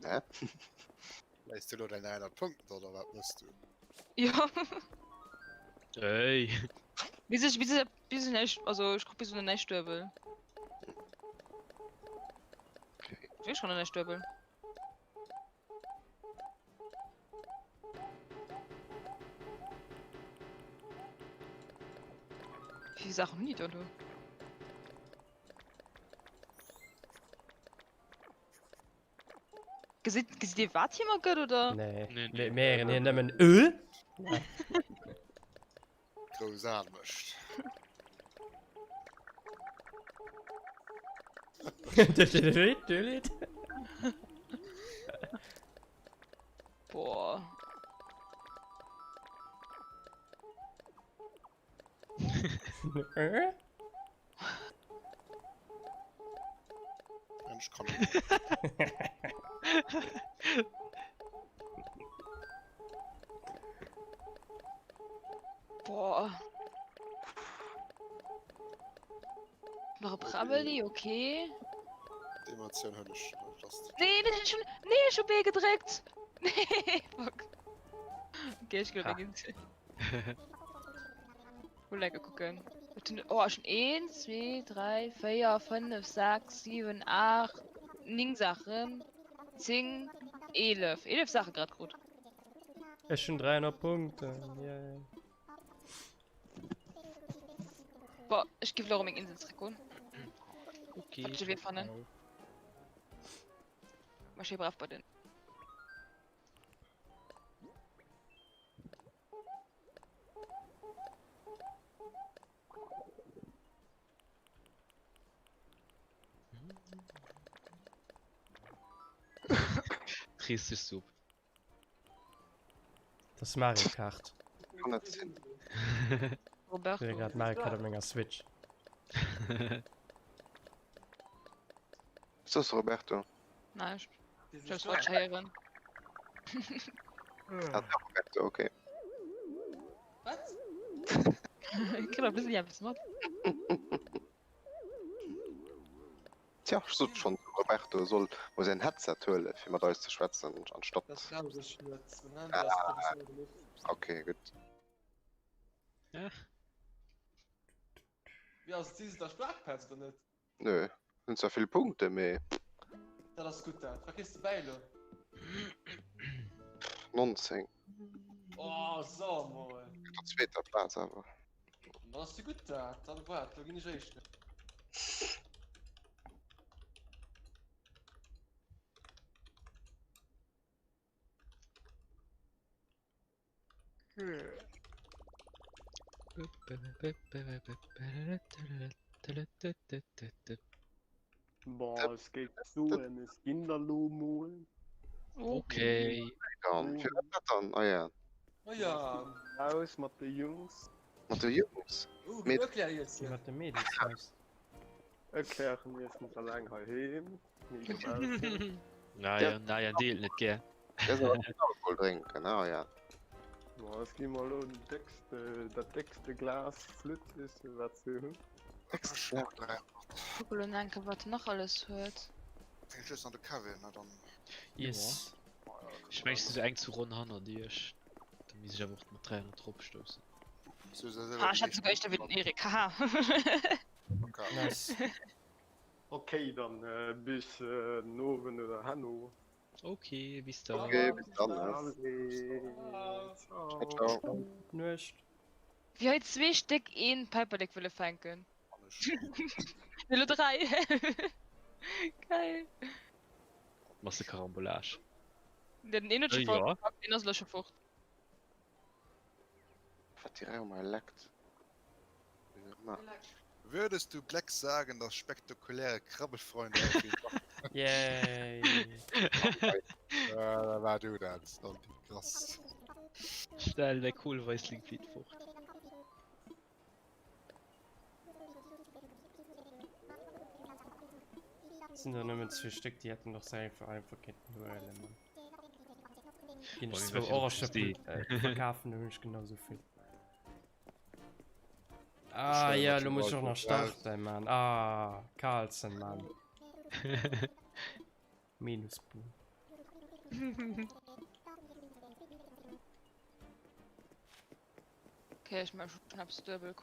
Hä? Léis du lo däin 300 Punkten oder wat mëss du? Ja. Ey. Bis ech, bis ech, bis ech näischt, also ech krut bis elo näischt duebel. Okay. Ech weess schon näischt duebel. Wéi vill Saachen hunn déi da elo? Gesitt, gesitt Dir wat hie mer gëtt, oder? Nee. Nee, nee. Mir mir héieren hien nëmmen Ö. Grouss Aen mécht. Dölit. Boah. Ö? Mensch kann Boah. Nach e Prabbeli, okay. D'Emotioun hunn ech net. Nee, nee, ech hun, nee, ech hu B gedréckt. Nee, fuck. Okay, ech ginn op eng Insel. Mol lecker kucken. Et hunn, oh, ech hunn 1, 2, 3, 4, 5, 6, 7, 8, 9 Saachen. 10, 11. 11 Saache grad krut. Ech hunn 300 Punkten, yay. Boah, ech giff lo op meng Insel zréck goen. Okay. Wat ech ewéi fannen. Mach schéi brav bei den. Rieseg Supp. Dat ass Mario Kart. Kann net sinn. Roberto. Ech grad Mario Kart op menger Switch. Ist das Roberto? Nein, ich hab's falsch héieren. Ah, der Roberto, okay. Wat? Ich kritt e bëssen eppes mat. Tja, ech sot schonn, de Roberto soll mol säin Headset huelen, fir mat eis ze schwätzen, anstatt. Dat brauch ech net. Mein Handy ass professionell genuch. Okay, gutt. Wéi ass et, si se da staark, Petz, oder net? Nö, hunn zwar vill Punkte, mee. Dat ass gutt dat. Wat kriss de bäi elo? 19. Oh, so mol. Op der zweeter Plaz awer. Dann ass jo gutt dat. Dann waart, lo ginn ech éischter. Boah, ech géif soen, ech ginn der lo mol. Okay. Dann, fir wat dat dann? Ah ja. Ah ja. Raus mat de Jungs. Mat de Jungs? Oh, Med Erklär jetzt. Mat de Mädels raus. Erklären iessen alleng heiheem. Ni dobaussen. Naja, naja, deelt net gär. Der soll keen Alkohol drénken, ah ja. Boah, ech gi mer elo den déckste, dat déckste Glas Flütt iessen, wat se hunn. Déckste Glas. Kuck elo nach eng Kéier, wat en nach alles huet. Fänkt just an de Kevin, ne dann. Yes. Ech meng, ech sinn sou eng zu Ronn hannert iech. Da misst ech awer och mat 300 drop stoussen. Ah, ech hat souguer éischter wéi den Eric, haha. Nice. Ok, dann bis den Owend oder herno. Ok, bis dann. Ok, bis dann. Allez, Ciao, ciao. Gutt Nuecht. Wéi hei zwee Stéck een Päiperlek wëlle fänken. Nee, lo 3. Geil. Massekarambolage. Den een huet scho Äh, voll ja. gepackt, deen ass elo scho fort. Wat déi Raum hei leckt. Na. Würdest du Black sagen, dass spektakuläre Krabbelfreunde auf ihn warten? Yay! Ja, da war du dat, dann die krass. Schnell, däi Kohlweissling flitt fort. Sinn der nëmmen zwee Stéck, déi hätten doch se einfach einfach kéinten huelen, Mann. Ginn ech zwou Orange verkafen, dann hunn ech genau sou vill. Ah ja, lo muss ich och nach starten, Mann. Ah, Carlsen, Mann. Minuspunkt. Okay, ech mach schon eppes duebel.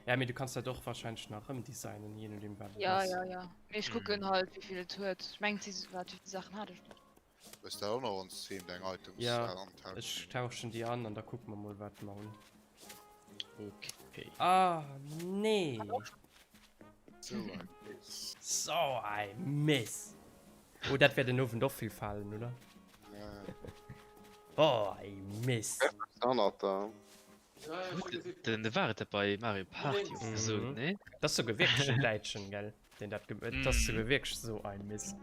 Ja, mee du kanns dat och wahrscheinlech nach ëmdesignen, je nodeem wat et Ja, ass. ja, ja. Mee ech kucken halt, wéi vill et huet. Ech mengen, si, warte, wéi vill Saachen hat ech? Wëss dat och nach ons Theme, deng Items Ja, antauschen? ech tauschen déi an an da kucke mer mol, wat mer hunn. Okay. Ah, nee! So ein Miss. So ein Miss! Oh, dat wäert den Owend och vill falen, oder? Ja. Oh, ey, Miss! Hannert der. Den war et dat bei Mario Party och gesot, Mhm. nee? Dat ass souguer wierklech en Däitschen, gell? Deen dat ge et ass souguer wierklech esou ein Miss.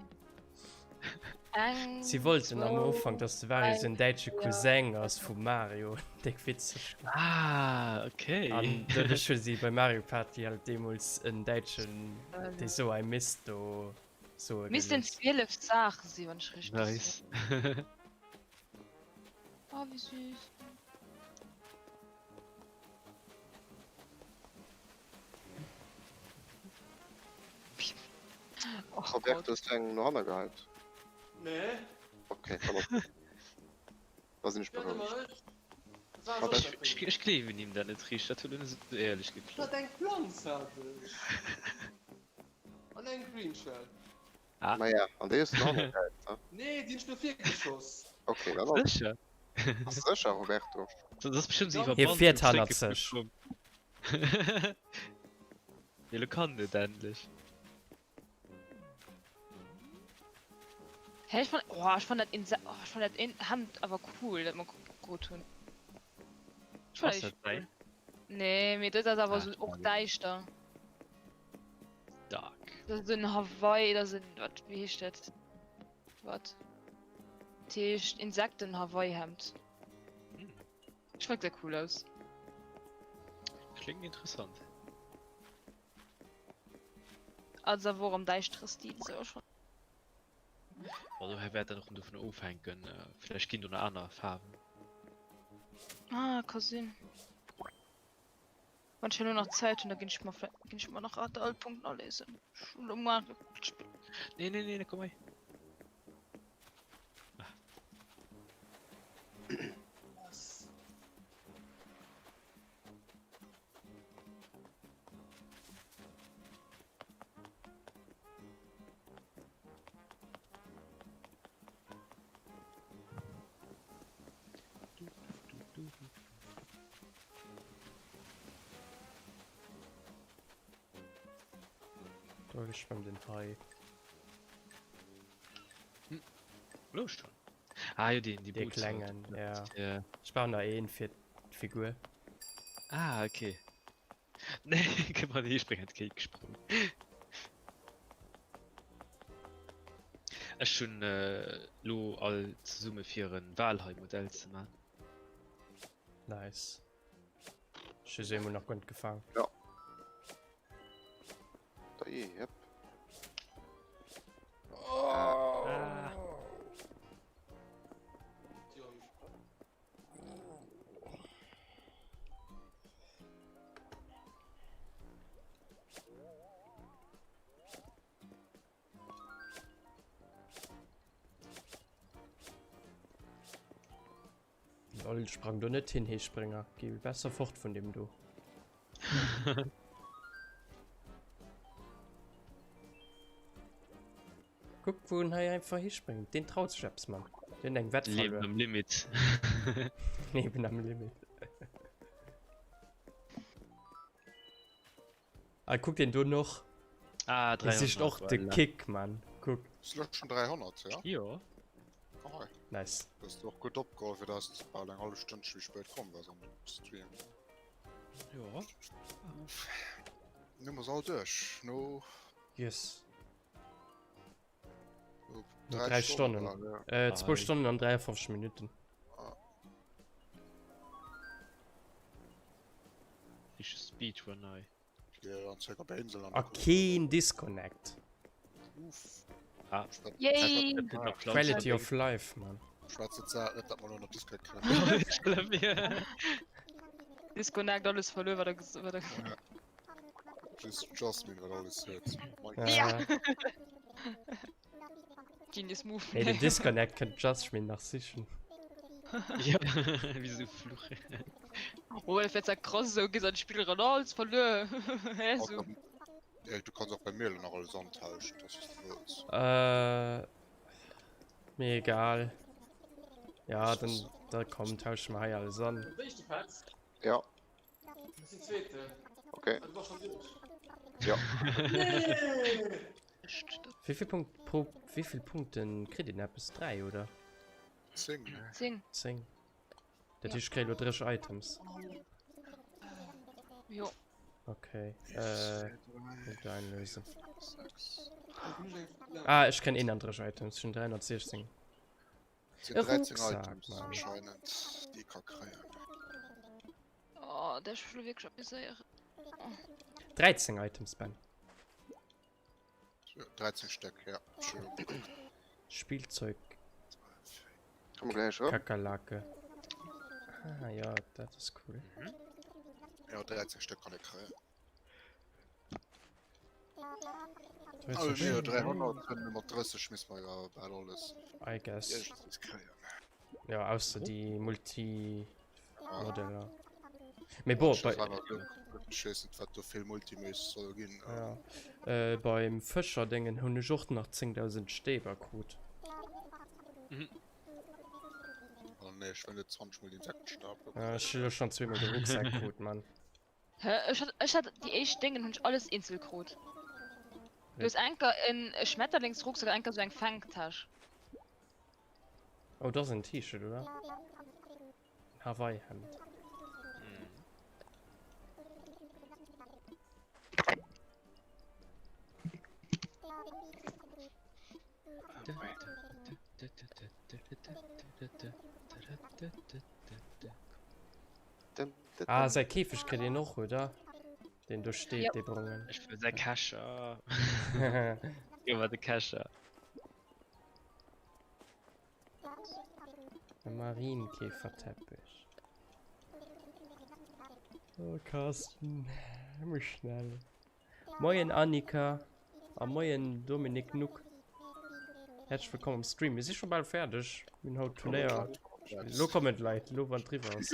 Eng, Si wollten am zwou, Ufank, dass de Wario dräi, sou en däitsche véier. Cousin ass vum Mario. Déck witzeg. Ah, okay. An doduerch hu si bei Mario Party halt deemools en Däitschen, dee sou ein Mist do soe Missten gelooss. 12 Saache si wann ech richteg Nice. sinn. Oh wéi süß. Och Roberto, Gott. hues du eng no hanne geheit? Nee. Okay, dann ass gutt. Da sinn ech Ja, berouegt. ech. Dat war Mat soss eng- dat Ech, Ding. ech gleewen him dat net richteg, dat huet elo net esou éierlech Dat geklongen. eng Planz hat ech. An eng Green Shell. Ah. Maja, an déi hues du no hanne geheit, ne? Nee, déi hunn ech no vir geschoss. Okay, dann ass Sécher? Bass de sécher, Roberto? Dat ass bestimmt Hie iwwer Hie Band fiert hannert sech. Jo, lo kann et endlech. Hä, ech fand, oh, ech fand dat Inse oh, ech fand dat in Hemd awer cool, dat mer krut hunn. Ech fand Ass dat dat echt däin? cool. Nee, mee dat ass awer Ah, sou och schade. däischter. Dark. Dat ass en Hawaii, dat ass en, wat, wéi heescht dat? Wat? Dat heescht Insekten-Hawaii-Hemd. Hm. Ech fand gesäit cool aus. Kléngt interessant. Ass awer och am däischtere Stil, sou ech. Bon, dohir wäert dat och dovun ofhänken, vläicht ginn do nach aner Faarwen. Ah, ka sinn. Wann ech elo nach Zäit hunn, da ginn ech mer vläicht, ginn ech mer nach all Punkten aléisen. Ech hunn elo Mario Kart gespillt. Nee, nee, nee, komm hei. Ah. Was? Do schwëmmt en Hai. Hm. Lo schon. Ah jo, deen, déi Dee Boots. klengen, ja. Ja. Ech brauch nach een fir d'Figur. Ah, okay. Nee, komm mal, ich spring entgegensprungen. Ech hunn lo all zesumme fir en Walhai-Modell ze man. Nice. Ech hu se emol nach guer net gefaang. Ja. Da jep. Ah. Lol, sprang do net hin, Heespringer. Geh besser fort vun dem do. Kuck, wou en hei einfach hispréngt. Deen traut sech eppes, Mann. Deen huet eng Wett Leben verluer. am Limit. Leben am Limit. Ah, kuck den do noch. Ah, Dee sicht 300, och de voilà. Kick, Mann. Kuck. Ass lo schon 300, ja? Jo. Oh, Nice. das ist och gutt opgeholl, fir dass du bal eng hallef Stonn méi spéit komm bass an den Stream. Jo. Nu muss all duerch. No Yes. No 3 Stonnen. Äh, 2 Stonnen an 53 Minuten. Richteg Speedrun hei. A keen Disconnect. Ah. Yay! Quality of life, man. Disconnect, alles verluer, wat der, wat der. Just Jasmine wat alles huet. Ja. Genius Move. Hey, den Disconnect kënnt Jasmine nach sichen. Ja, wéi sou Fluch. Oh, dat wär zwar krass, esou gees an d'Spill eran, oh, alles verluer. Hä, sou. Erik, du kanns och bei mir elo nach alles antauschen, dass du wëlls. Äh, mir egal. Ja, dann, da komm, tausche mer hei alles an. Ja. Okay. Ja. Wéi vill Punkt pro wéi vill Punkten kritt een eppes? 3 oder? 10. 10. 10. Dat heescht, ech kréie lo 30 Items. Jo. Okay. Äh, Punkte einlösen. Ah, ech kréien 31 Items. Ech hunn 316. Sinn 13 Rucksack, Items Mann. anscheinend, déi ee ka kréien. Oh, dat ass scho wierklech amuséieren. 13 Items, Ben. 13 Stéck, ja. Entschuldigung. Spielzeug. Komm gleich erëm. Kakerlake. Ah, ja, dat ass cool. Ja, 13 Stéck kann ee kréien. Also mir 300 kënne mat 30 miss mer ja bal alles. I guess. Ja ausser déi Multi-Modeller. Mee bon, bei. Ech weess net wat do vill Multiméis soll ginn. Ja. Äh, beim Fëscherdéngen hunn ech och nach 10.000 Stäber krut. Mhm. Oh nee, ech wëll net 20 mol Insektenstab. Ja, ech hu lo schonn zweemol de Rucksak krut, Mann. Hä? Ech hat, ech hat déi éischt Déngen hunn ech alles eenzel krut. Du hues enker en e Schmetterlingsrucksak an enker sou eng Fänktäsch. Oh, dat ass en T-Shirt, oder? En Hawaii-Hemd. Ah, säi Käfeg kritt een och, oder? Deen do steet, Yep. dee brongen. Ech wëll säi Kescher. Gëff mer de Kescher. E Marienkäferteppich. Oh, Carsten, méi schnell. Moien Annika a moien Dominique Nuck. Häerzlech wëllkomm am Stream. Mir si scho bal fäerdeg. Mir hunn haut Turnéier. Lo kommen d'Leit, lo wann et eriwwer ass.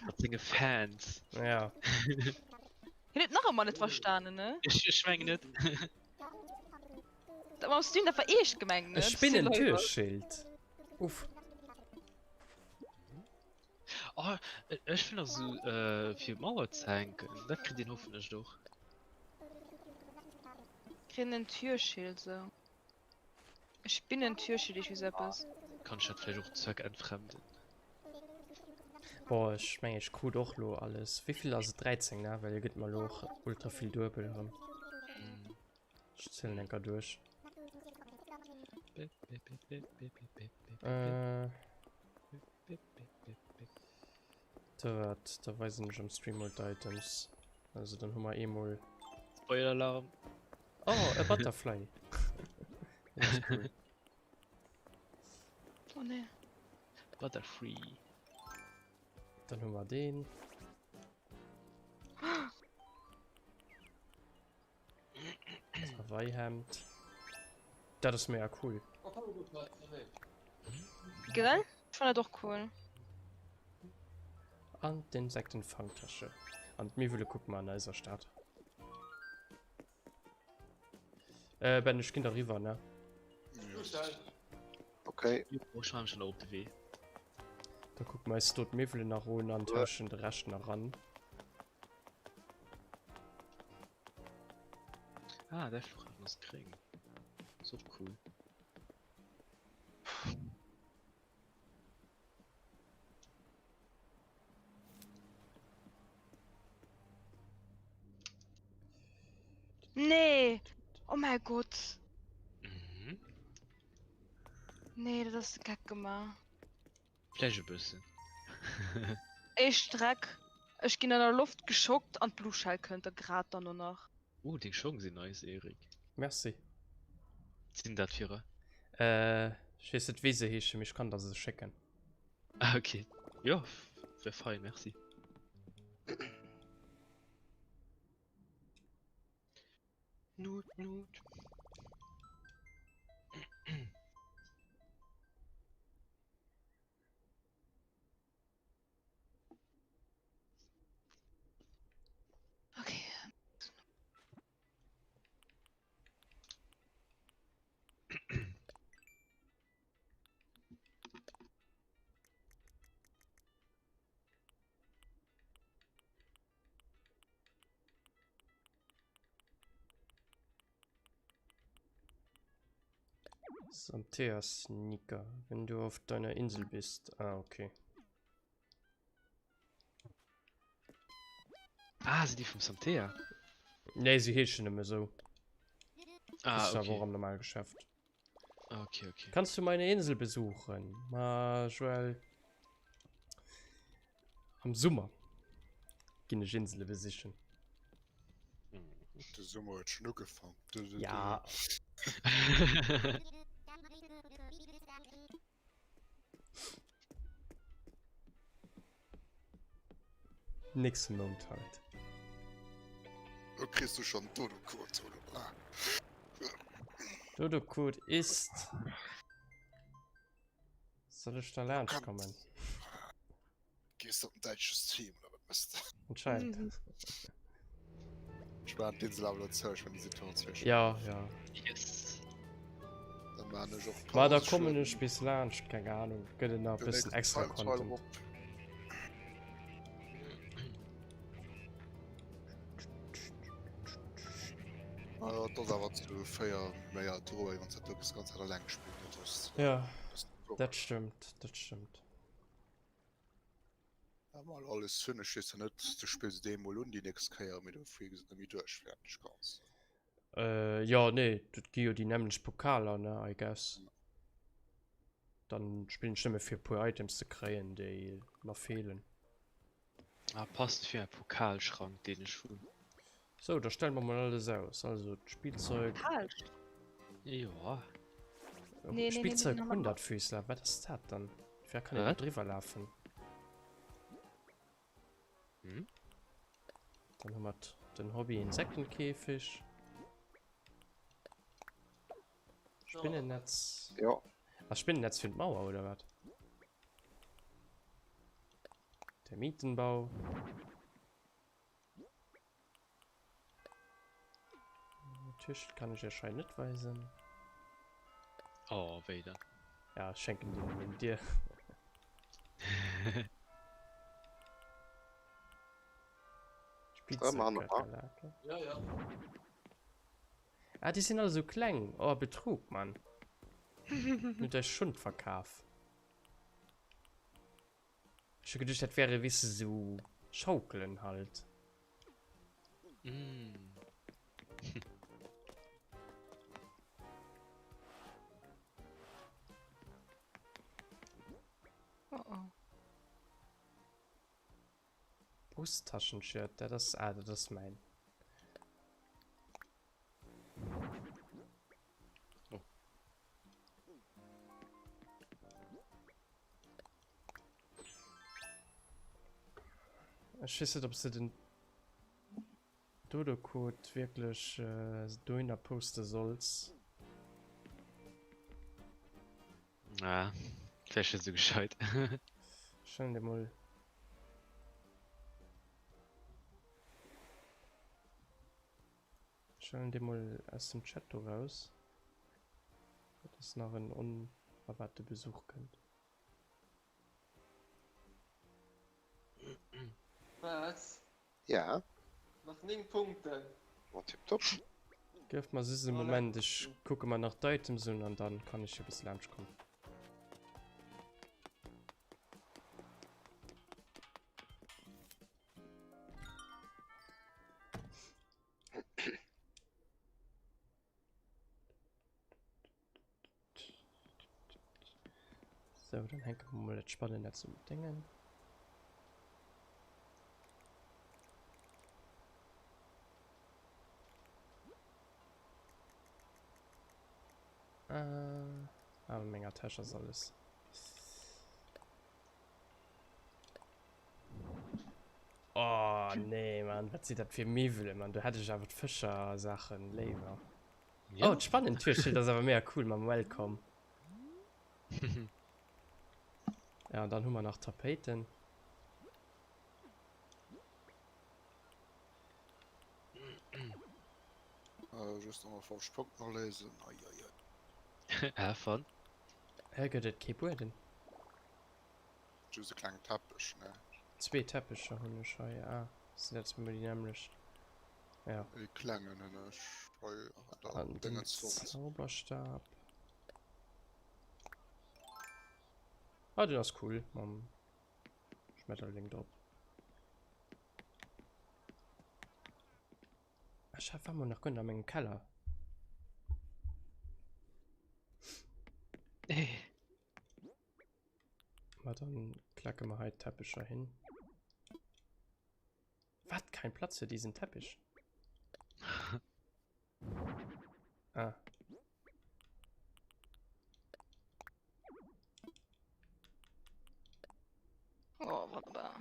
Mat senge Fans. Ja. Hien huet nach ëmmer net verstanen, ne? Ech, ech mengen net. Dat mam Stream, dat war eescht gemengt, ne? E Spinnentürschild. Uff. Oh, ech wëll nach sou äh, fir Mauer ze hänken. Dat kritt een hoffentlech och. Kritt en Türschild sou. E Spinnentürschild, ech weess eppes. Kann ech dat vläicht och zweckentfremden? Boah, ech mengen ech krut och lo alles. Wéivill ass et? 13, ne? Well e gëtt mer lo och ultra vill duebel erëm. Ech zielen enker duerch. Äh. Da wat, da weisen ech am Stream mol d'Items. Also dann hu mer eemol. Spoiler-Alarm! Oh, e Butterfly! Dat ass cool. Oh nee. Butterfree. Dann hu mer deen. Das Hawaii-Hemd. Dat ass mega cool. Gell? Ich fand dat och cool. An d'Insektenfangtasche. An d'Miwwele kucke mer an eiser Stad. Äh, Ben, ech ginn da riwwer, ne? Okay. Ech maache mech dann och op de Wee. Da kucke mer eis do d'Miwwelen nach un an tauschen de Rescht nach an. Ah, der Flughafen ass gréng. Ass och cool. Nee! Oh mäi Gott! Mhm. Nee, dat ass de Geck gemaach. Vläicht e bëssen. Ech Dreck! Ech ginn an der Loft geschockt an d'Blue Shell kënnt da grad dann no nach. Oh, deng Schong sinn nice, Eric. Merci. Wat sinn dat fir e? Äh, ech weess net wéi se heeschen, mee ech kann der se schécken. Ah, okay. Jo, wär fein, merci. Nut, nut. Okay. Samtea Sneaker, wenn du auf deiner Insel bist. Ah, okay. Ah, sinn déi vum Samtea? Nee, se heeschen nëmme sou. Ah, Kriss du awer okay. och am normale Geschäft. Ah, okay, okay. Kannst du meine Insel besuchen? Ma, Joël, am Summer ginn ech Insele besichen. De Summer huet schon ugefangen. Ja. Nächsten Mount halt. Do kriss du schon Dodo-Code, oder? Dodo-Code ist. Soll ech da laanscht kommen? Gees de op den däitsche Stream oder wat mëss de? Anscheinend. Mhm. Ech maachen d'Insel awer elo zou, ech mengen déi sinn total zwéi. Ja, ja. Yes. Dann maachen ech och Ma da Pause, kommen ech ech bis laanscht, keng Ahnung. Gëtt et nach e Den bëssen nächsten extra Time Trial Content. erop. Ah ja, dat ass awer zu 4 méi alt droe, wann s dat do bis ganz Zäit eleng spillt. Dat ass Ja, bëssen doof. dat stëmmt, dat stëmmt. Ja, mal alles hunn. Ech weess jo net, du spills et eemol un déi nächst Kéier, mee dofir gëss et net méi duerch, fäerteg ganz. Äh, jo, nee, dat gi jo déi nämmlecht Pokaler, ne, I guess. Dann spillen ech nëmme fir e puer Items ze kréien, déi mer feelen. Ah, passt fir mäi Pokalschrank, deen ech hunn. Sou, da stelle mer mol alles aus. Also d'Spillzeug. Pokalschrank? Jo. Nee, nee, nee, Spillzeug nee, nee, 100 Füßler, wat ass dat dann? Wéi kann een da Wat? driwwer lafen? Hm? Dann hu mer den Hobby Insektenkäfig. Spinnennetz. Ja. Ass Spinnennetz fir d'Mauer oder wat? Termitenbau. Tisch kann ich ja net weisen. Oh, wéi dann? Ja, schenken dir den dir. Spielzeugkakerlake. Ja, ja. Ah, die sind alle so kleng. Oh, Betrug, Mann. Mit der Schund verkaf. Ech hu geduecht dat wäre weess de sou Schaukelen halt. Mm. Oh oh. Brusttaschenshirt, dat ass, ah dat ass mäin. Oh. Ech weess net, ob s de den Dodo-Code wierklech dohinner poste solls. Ah, vläicht net sou gescheit. Ech huelen dir mol. Ech huelen dir mol aus dem Chat do raus, dass nach en onerwaarte Besuch kënnt. Wat? Ja. Nach 9 Punkten. Ma tiptop. Gëff mer just e Moment, ech kucke mer nach d'Items un an dann kann ech jo bis laanscht kommen. So, dann hänke mer mol dat Spannennetz um Déngen. Äh, ah, an menger Täsch ass alles. Oh, nee, Mann, wat si dat fir Miwwelen, Mann? Do hätt ech awer d'Fëscher-Saachen léiwer. Ja. Oh, d'Spannentürschild ass awer mega cool mam Welcome. Ja, an dann hu mer nach Tapéiten. Äh, just 51 Punkt nach léisen. Ei, ei, ei. Ah, fun. Hä, gëtt et kee Buedem? Just e klengen Teppech, ne? Zwee Teppecher hunn ech hei. Ah, sinn dat zwee mol déi nämmlecht? Ja. E klengen hunn ech hei an der An den Dingens Zauberstab. Ah, den ass cool mam Schmetterling drop. Ech war mol nach guer net a mengem Keller. Ma dann klacke mer hei d'Teppecher hin. Wat? Kein Platz für diesen Teppich? Ah. Oh, wunderbar.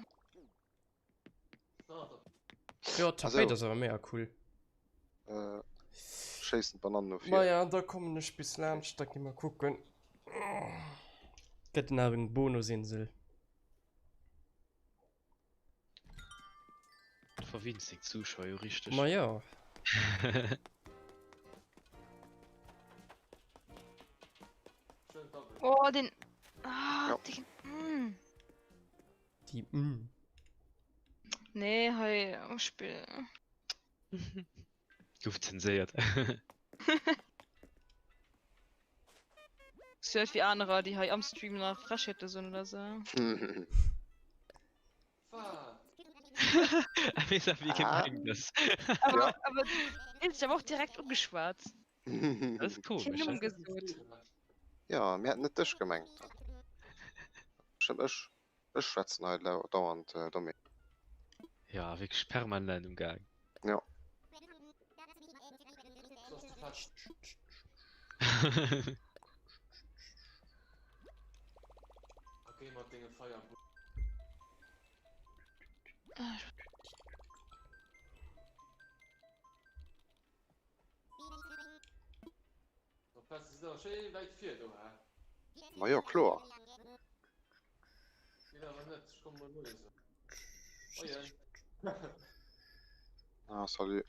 Jo, d'Tapéit ass awer mega cool. Äh, schéissen d'Bananen no vir. Maja, da kommen ech bis laanscht, da gi mer kucken. Gëtt nach eng Bonusinsel. Du verwinns deng Zuschauer jo richteg. Ma jo. Oh, den. Ah, Ja. den. Mm. Die mm. Nee, hei am Spill. Gouf zenséiert. Sou net wéi anerer, déi hei am Stream nach Frechheete soen oder sou. Weess awer wéi Ah. gemengt ass. Awer, Ja. awer deen sech awer och direkt ugeschwat. Dat ass Keen komesch. Numm hä? gesot. Ja, mir hätten net dech gemengt. Bestëmmt ech. Ech schwätzen hei dauernd Domi. Ja, wierklech permanent um Gaang. Ja. Ma jo, kloer. Ah, salut.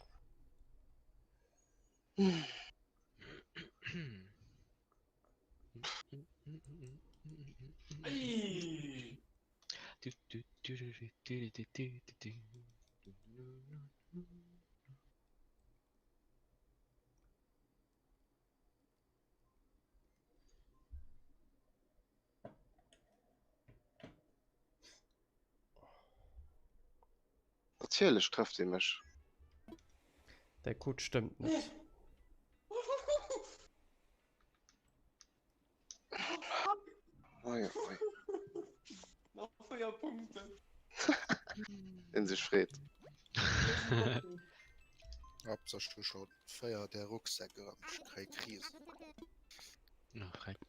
Natierlech trëfft dee mech. Däi Code stëmmt net. Oi, oi. Nach 4 Punkten. Deen sech freet. Haaptsaach ech hu scho 4 där Rucksäck erëm. Ech kréie Krisen. Oh, freck.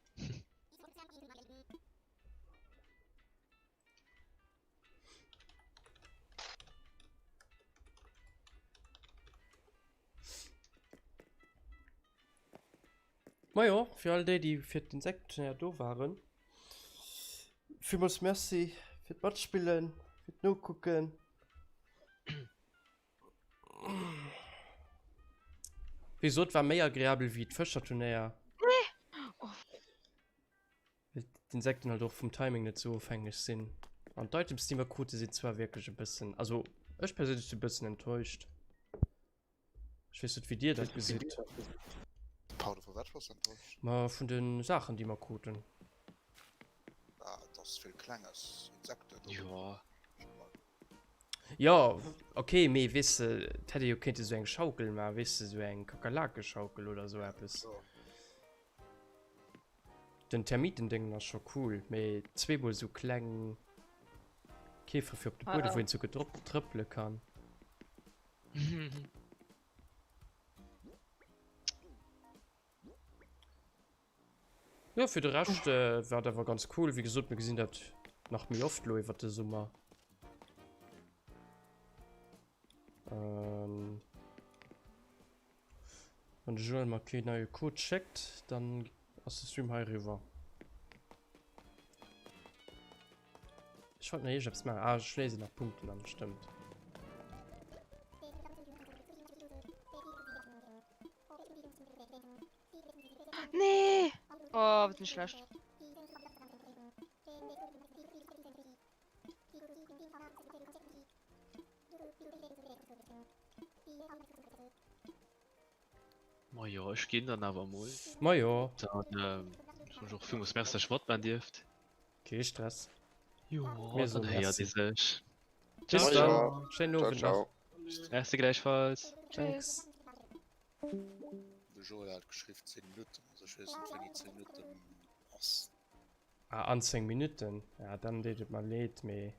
Majo, fir all déi, déi fir d'Insektenturnéier do waren, villmools Merci fir d'Matspillen, fir d'Nokucken. Wéi gesot, war méi agreabel wéi d'Fëscherturnéier. Well d'Insekten halt och vum Timing net sou ofhängeg sinn. An d'Items déi mer krute sinn zwar wierklech e bëssen, also ech perséinlech si bëssen enttäuscht. Ech weess net wéi dir dat gesitt. Pardon, vu wat bass enttäuscht? Ma vun de Saachen déi mer kruten. Ah, et ass vill Klenges, Insekten oder? Jo. Jo, ok, mee weess de, et hätt ee jo kéinte sou eng Schaukel maachen, weess de, sou eng Kakerlakeschaukel oder sou eppes. Den Termitendéngen ass scho cool, mee zweemol sou kleng Käfere fir op de Buedem, wou een souguer drop trëppele kann. Jo, fir de Rescht war et awer ganz cool. Wéi gesot, mir gesinn dat nach méi oft lo iwwer de Summer. Ähm, wann de Joël mer keen neie Code schéckt, dann ass de Stream hei eriwwer. Ech wollt nach iergendeppes maachen. Ah, ech léisen nach Punkten an, stëmmt. Nee! Oh, wat sinn ech schlecht. Majo, ech ginn dann awer mol. Majo. Dann ähm, soen ech och villmools Merci, dass ech matman dierft. Kee Stress. Jo, Mir soen dann héiert Merci. ee sech. Bis Ciao, dann. ciao. Schéinen Ciao, Owend nach. ciao. Merci gläichfalls. Thanks. De Joël hat geschriww 10 Minutten, also ech weess net wéini 10 Minutten ass. Ah, an 10 Minutten? Ja, dann deet et mer leed, mee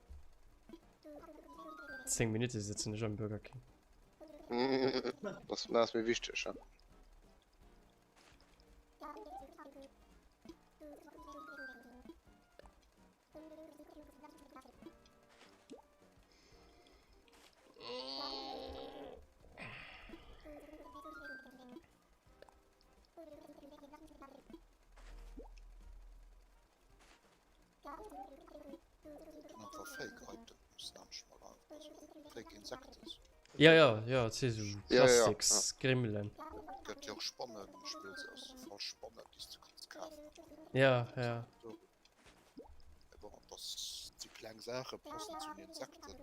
10 Minutte sëtzen ech am Burger King. Das, das ass méi wichteg, ja. Ja, ja, ja, et si sou Plastiksgrimmelen. Gëtt jo och Spannen, spills ass falsch Spannen, déi s du kanns kafen. Ja, ja. Mee bon, dass déi kleng Saache passen zu den Insekten,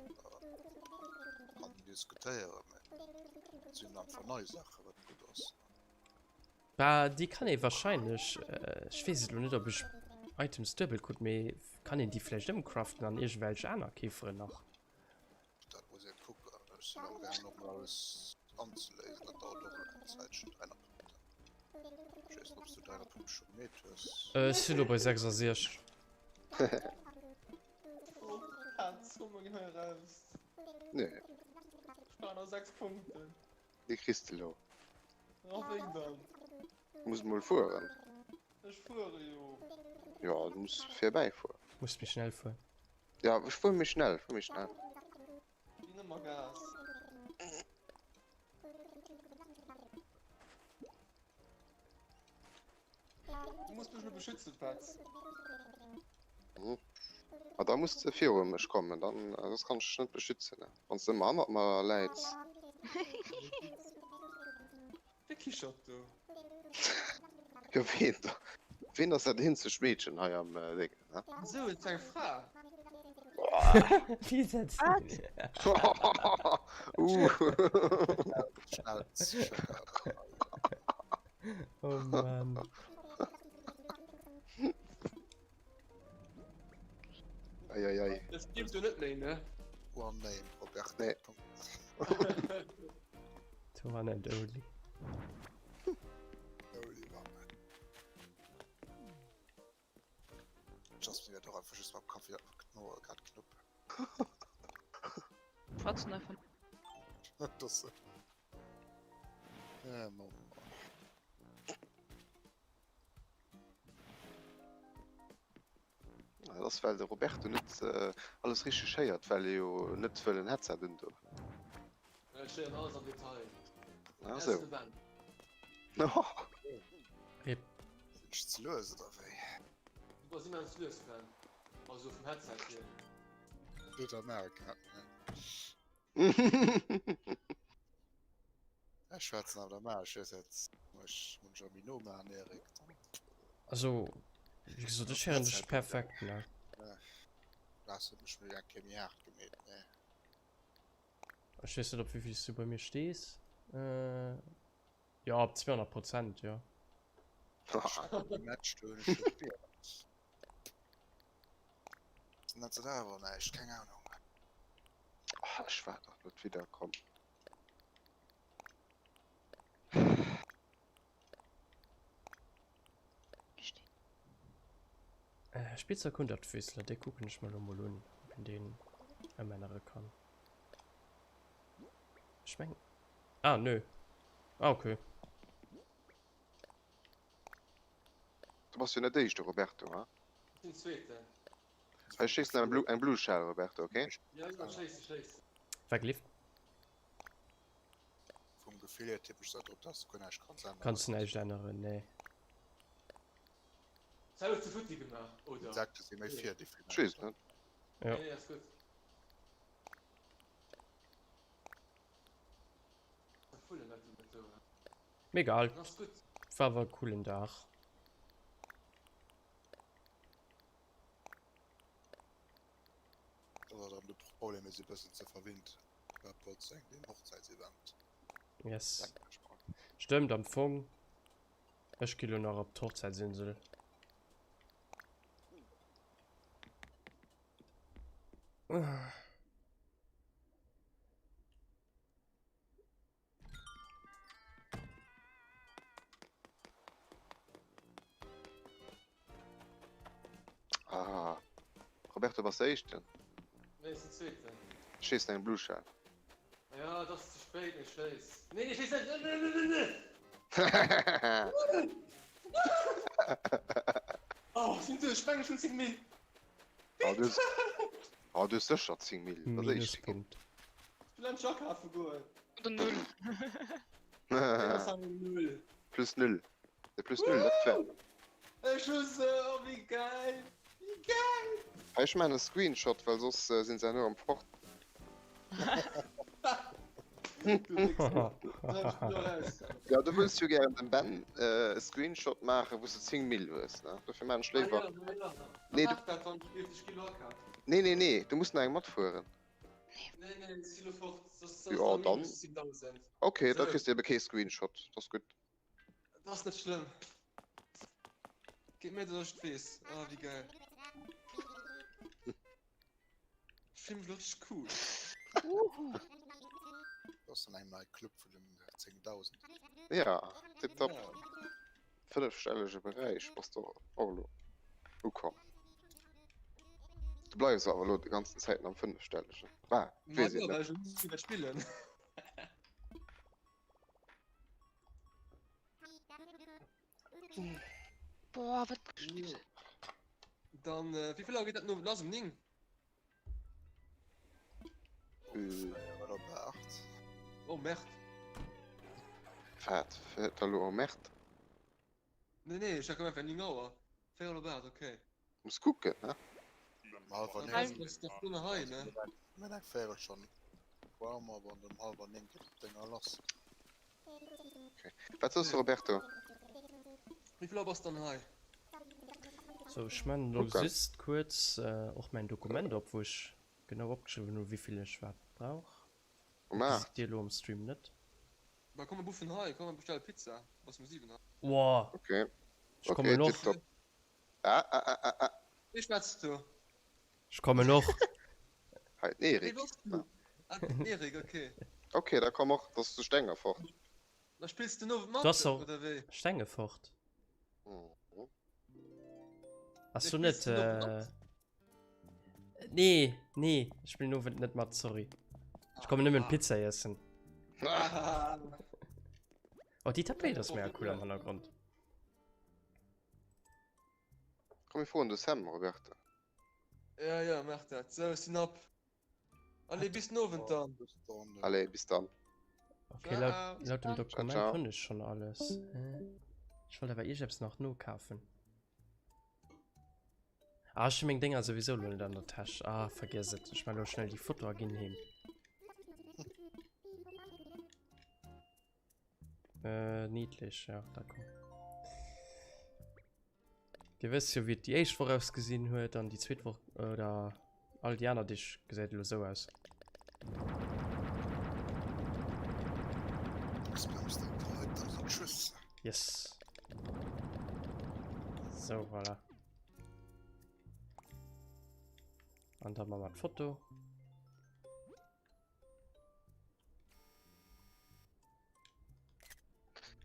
kann een diskutéieren, mee et sinn einfach nei Saachen, wat gutt ass. Bah, déi kann ee wahrscheinlech, ech weess et elo net, ob ech Items duebel krut, mee kann een déi vläicht ëmcraften an iergendwelch aner Käferen nach? Dat muss een kucken. Ech sinn am gaangen och mol alles anzeléisen, dat dauert och elo eng Zäitchen, 300 Punkten. Ech weess net, ob s du 300 Punkte scho gemeet hues. Ech sinn elo bei 66. Oh, Petz, komm mol hei eraus. Nee. Ech brauch nach 6 Punkten. Déi kriss de lo. A wéi dann? Muss mol fueren. Ech fuere jo. Jo, du muss virbäi fueren. Muss méi schnell fueren. Ja, ech fuer méi schnell, fuer méi schnell. Ginn ëmmer Gas. Du muss mech lo beschützen, Petz. Mhm. Ma da muss de viru mech kommen, dann soss kann ech dech net beschützen, wann s de ëmmer hannert mer läits. Wie kichert do? Jo ween da? Ween ass dat eenzegt Meedchen hei am Déngen, he? Sou, et ass eng Fra. Wie setzt Uh. Schnell zeschëckert. Oh Mann. Eieiei. Dat streamt jo net méi, ne? One name, Roberto. Roberto. Nee. The one and only. Only one. Jasmin huet och einfach just mam Kaffi grad knupp. Schwatzen einfach. Das. Äh, Mann. Dat ass well de Roberto net alles richteg héiert, well e jo net wëll en Headset un do. Ech héieren alles am Detail. Ah sou. Rip. Sinn ech ze lues oder wéi? Du bass immens lues Ben, also vum Headset hier. Huet der maache kennen. Ech schwätzen awer der Maach, ech weess net, ech hunn scho méi no maachen, Eric. Also, wéi gesot, ech héieren dech perfekt, ne? Lars huet mech méi eng Kéier méi haart gemeet, ne? Ech weess net, op wéi vill s du bei mir stees. Jo, op 200 Prozent, jo. Match do hunn ech jo gespiert. Net se awer näischt, keng Ahnung. Ech waart nach net widderkomm. Spielzeug 100 Füßler, dee kucken ech mer lo mol un, ob een deen ëmännere kann. Ech meng. Ah, nö. Ah, okay. Du bass jo net éischte, Roberto, ha? Ech sinn Zweeten. Hei schéiss nach eng Blue Shell, Roberto, okay? Ja, ja, schéiss, schéiss. War gelift. Vum Gefill hier tippen ech dat drop, dass du guer näischt kanns änneren. Kanns näischt änneren, nee. Hei hues de futti gemaach, oder? Insekte si méi virdefinéiert. Ech weess et net. Ja. Nee, nee, ass gutt. Vullen dat déi net do. Mee egal. Ass gutt. War awer e coolen Dag. Dat ass dann de Problem, mir si bëssen ze verwinnt. Wat wollt se eng Hochzäitsevent? Yes. Stëmmt am Fong. Ech gi lo nach op d'Hochzäitsinsel. Ah. Roberto, bass de Éischten? Nee, ech sinn Zweeten. Schéiss eng Blue Shell. Ja, et ass ze spéit, mee schéiss. Nee, nee, schéiss net! Nee, nee, nee, nee! Oh, sinn duerch, ech mengen, ech hunn 10 Mil. Oh, du hues, oh, du hues sécher 10 Mil. Dat ass éischt ginn. Minuspunkt. Ech will endlech akafe goen. Oder null. Dat ass awer null. Plus null. De plus null, dat wär. Ech hu se, oh wéi geil! Wéi geil! Hei, ech maachen e Screenshot, well soss sinn se herno am Fort. Ja, du wëlls jo gären dem Ben e Screenshot maachen, wou s de 10 Mil hues, ne? Dofir maachen ech léiwer. Nee, du. Nee, nee, nee, du muss nach eng matfueren. Jo, dann. Okay, da kriss de ebe kee Screenshot, dat ass gutt. Dat ass net schlëmm. Geet mir dat ech et weess. Ah, wéi geil. Ech fill mech elo richteg cool. Dat ass dann eng nei Club vun den 10.000. Ja, tiptop. Fënnefstellege Beräich bass de och elo ukomm. Du bleifs awer elo déi ganzen Zäiten am Fënnefstellegen. Bah, weess een Ma jo, net. well ech elo net méi wäert spillen. Boah, wat gestüt. Dann, äh, wéi vill Auer geet dat no lass? Um 9? Äh. Oder op 8. Oh, Merd. Wat? Fäert der elo oh Merd? Nee, nee, ech dacht einfach 9 Auer. Véierel op 8, okay. Muss kucken, ne? Um halwer Dann 9. bass de nach hei, ne? Mir eng Véierel schonn Warm-up an um halwer 9 geet d'Dénger lass. Okay. Wat soss Roberto? Wéi vill Auer bass dann hei? So, ech man lo Kucken. just kuerz och mäin Dokument op, wou ech genau opgeschriwwen hu wéivill ech wat brauch. Um Dat 8. gesitt dir elo am Stream net. Ma komm mer buffen hei, komm mer bestelle Pizza, bass um 7 hei. Woah, Okay. ech Okay, kommen och. tipptopp. Ah, ah, ah, ah, ah. Wee schwätzt do? Ech kommen och. Hei, den Wee Erik. bass du? Ah, den Erik, okay. Okay, da komm och, dass du Stengefort. Da spills du den Owend mat, Du hast och oder wéi? Stengefort. Mhm. Ass Nee, du net spills du den Owend äh... Nee, nee, ech spillen den Owend net mat, sorry. Ech kommen nëmmen Pizza iessen. Ah. Oh, déi Tapéit ass mega cool am Hannergrond. Komm mir froen de Sam, Roberto. Ja, ja, maach dat. Sou, ech sinn ab. Allez, bis den Owend dann. Bis dann. Allez, bis dann. Okay, laut, laut dem Dokument Ciao, ciao. hunn ech schonn alles. Hä? Ech wollt awer iergeppes nach nokafen. Ah, ech hu meng Dénger souwisou lo net an der Täsch. Ah, vergiess et. Ech man lo schnell déi Foto a ginn heem. Äh, niedlich, ja, d'accord. Dir wësst jo, wéi et déi éischt Woch ausgesinn huet an déi zweet Woch oder all déi aner Deeg gesäit elo sou aus. Yes. So, voilà. An dann machen wir d'Foto.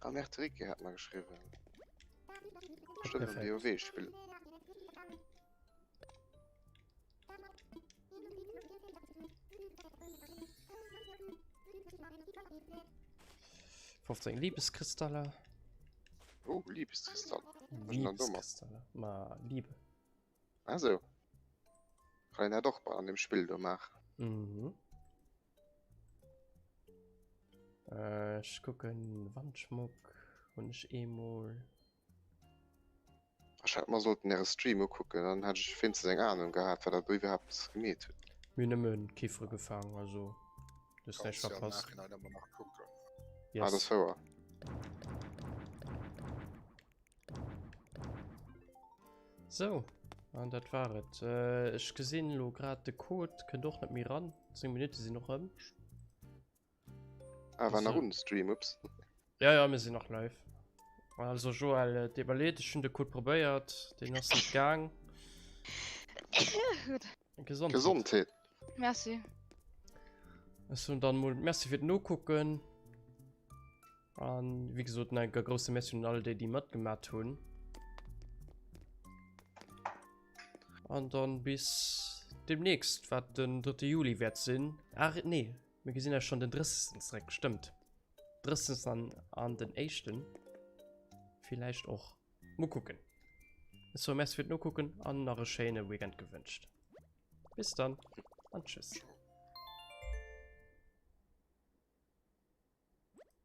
Ah, Merde, Ricky hat mer geschriwwen. Stimmt, am Perfekt. WoW spillen. Fofzéng Liebeskristaller. Oh, Liebeskristaller. Was ist denn da domat? Liebeskristaller. Ma Liebe. Ah sou. Kann een dat och bei an dem Spill do maachen? Mhm. Äh, ech kucken, Wandschmuck hunn ech eemol. Ech hätt mer sollten äre Stream ukucken, dann hätt ech wéinstens eng Ahnung gehat, wat der do iwwerhaapt gemeet hutt. Mir hunn nëmme Kiffere gefaang, also du hues näischt Kanns jo am verpasst. Nachhinein ëmmer nach kucken. Ah, dat Yes. ass wouer. Sou, an dat war et. Ech gesinn elo grad, de Code kënnt och net méi ran. 10 Minutte sinn och ëm. Ah, war nach un de Stream, ups. Ja, ja, mir sinn nach live. Also Joël, et deet mer leed, ech hunn de Code probéiert, deen ass net gaang. Gesondheet. Gesondheet. Merci. Ech soen dann mol Merci fir d'Nokucken. An wéi gesot nach enker grousse Merci un all déi, déi matgemat hunn. An dann bis demnächst, wat den 3. Juli wäert sinn. Ach nee, mir gesinn eis schon den 30. zréck, stëmmt. 30. an, an den éischten. Villäicht och. Mol kucken. Ech soe Merci fir d'Nokucken an nach e schéine Weekend gewënscht. Bis dann an tschüss. Ciao.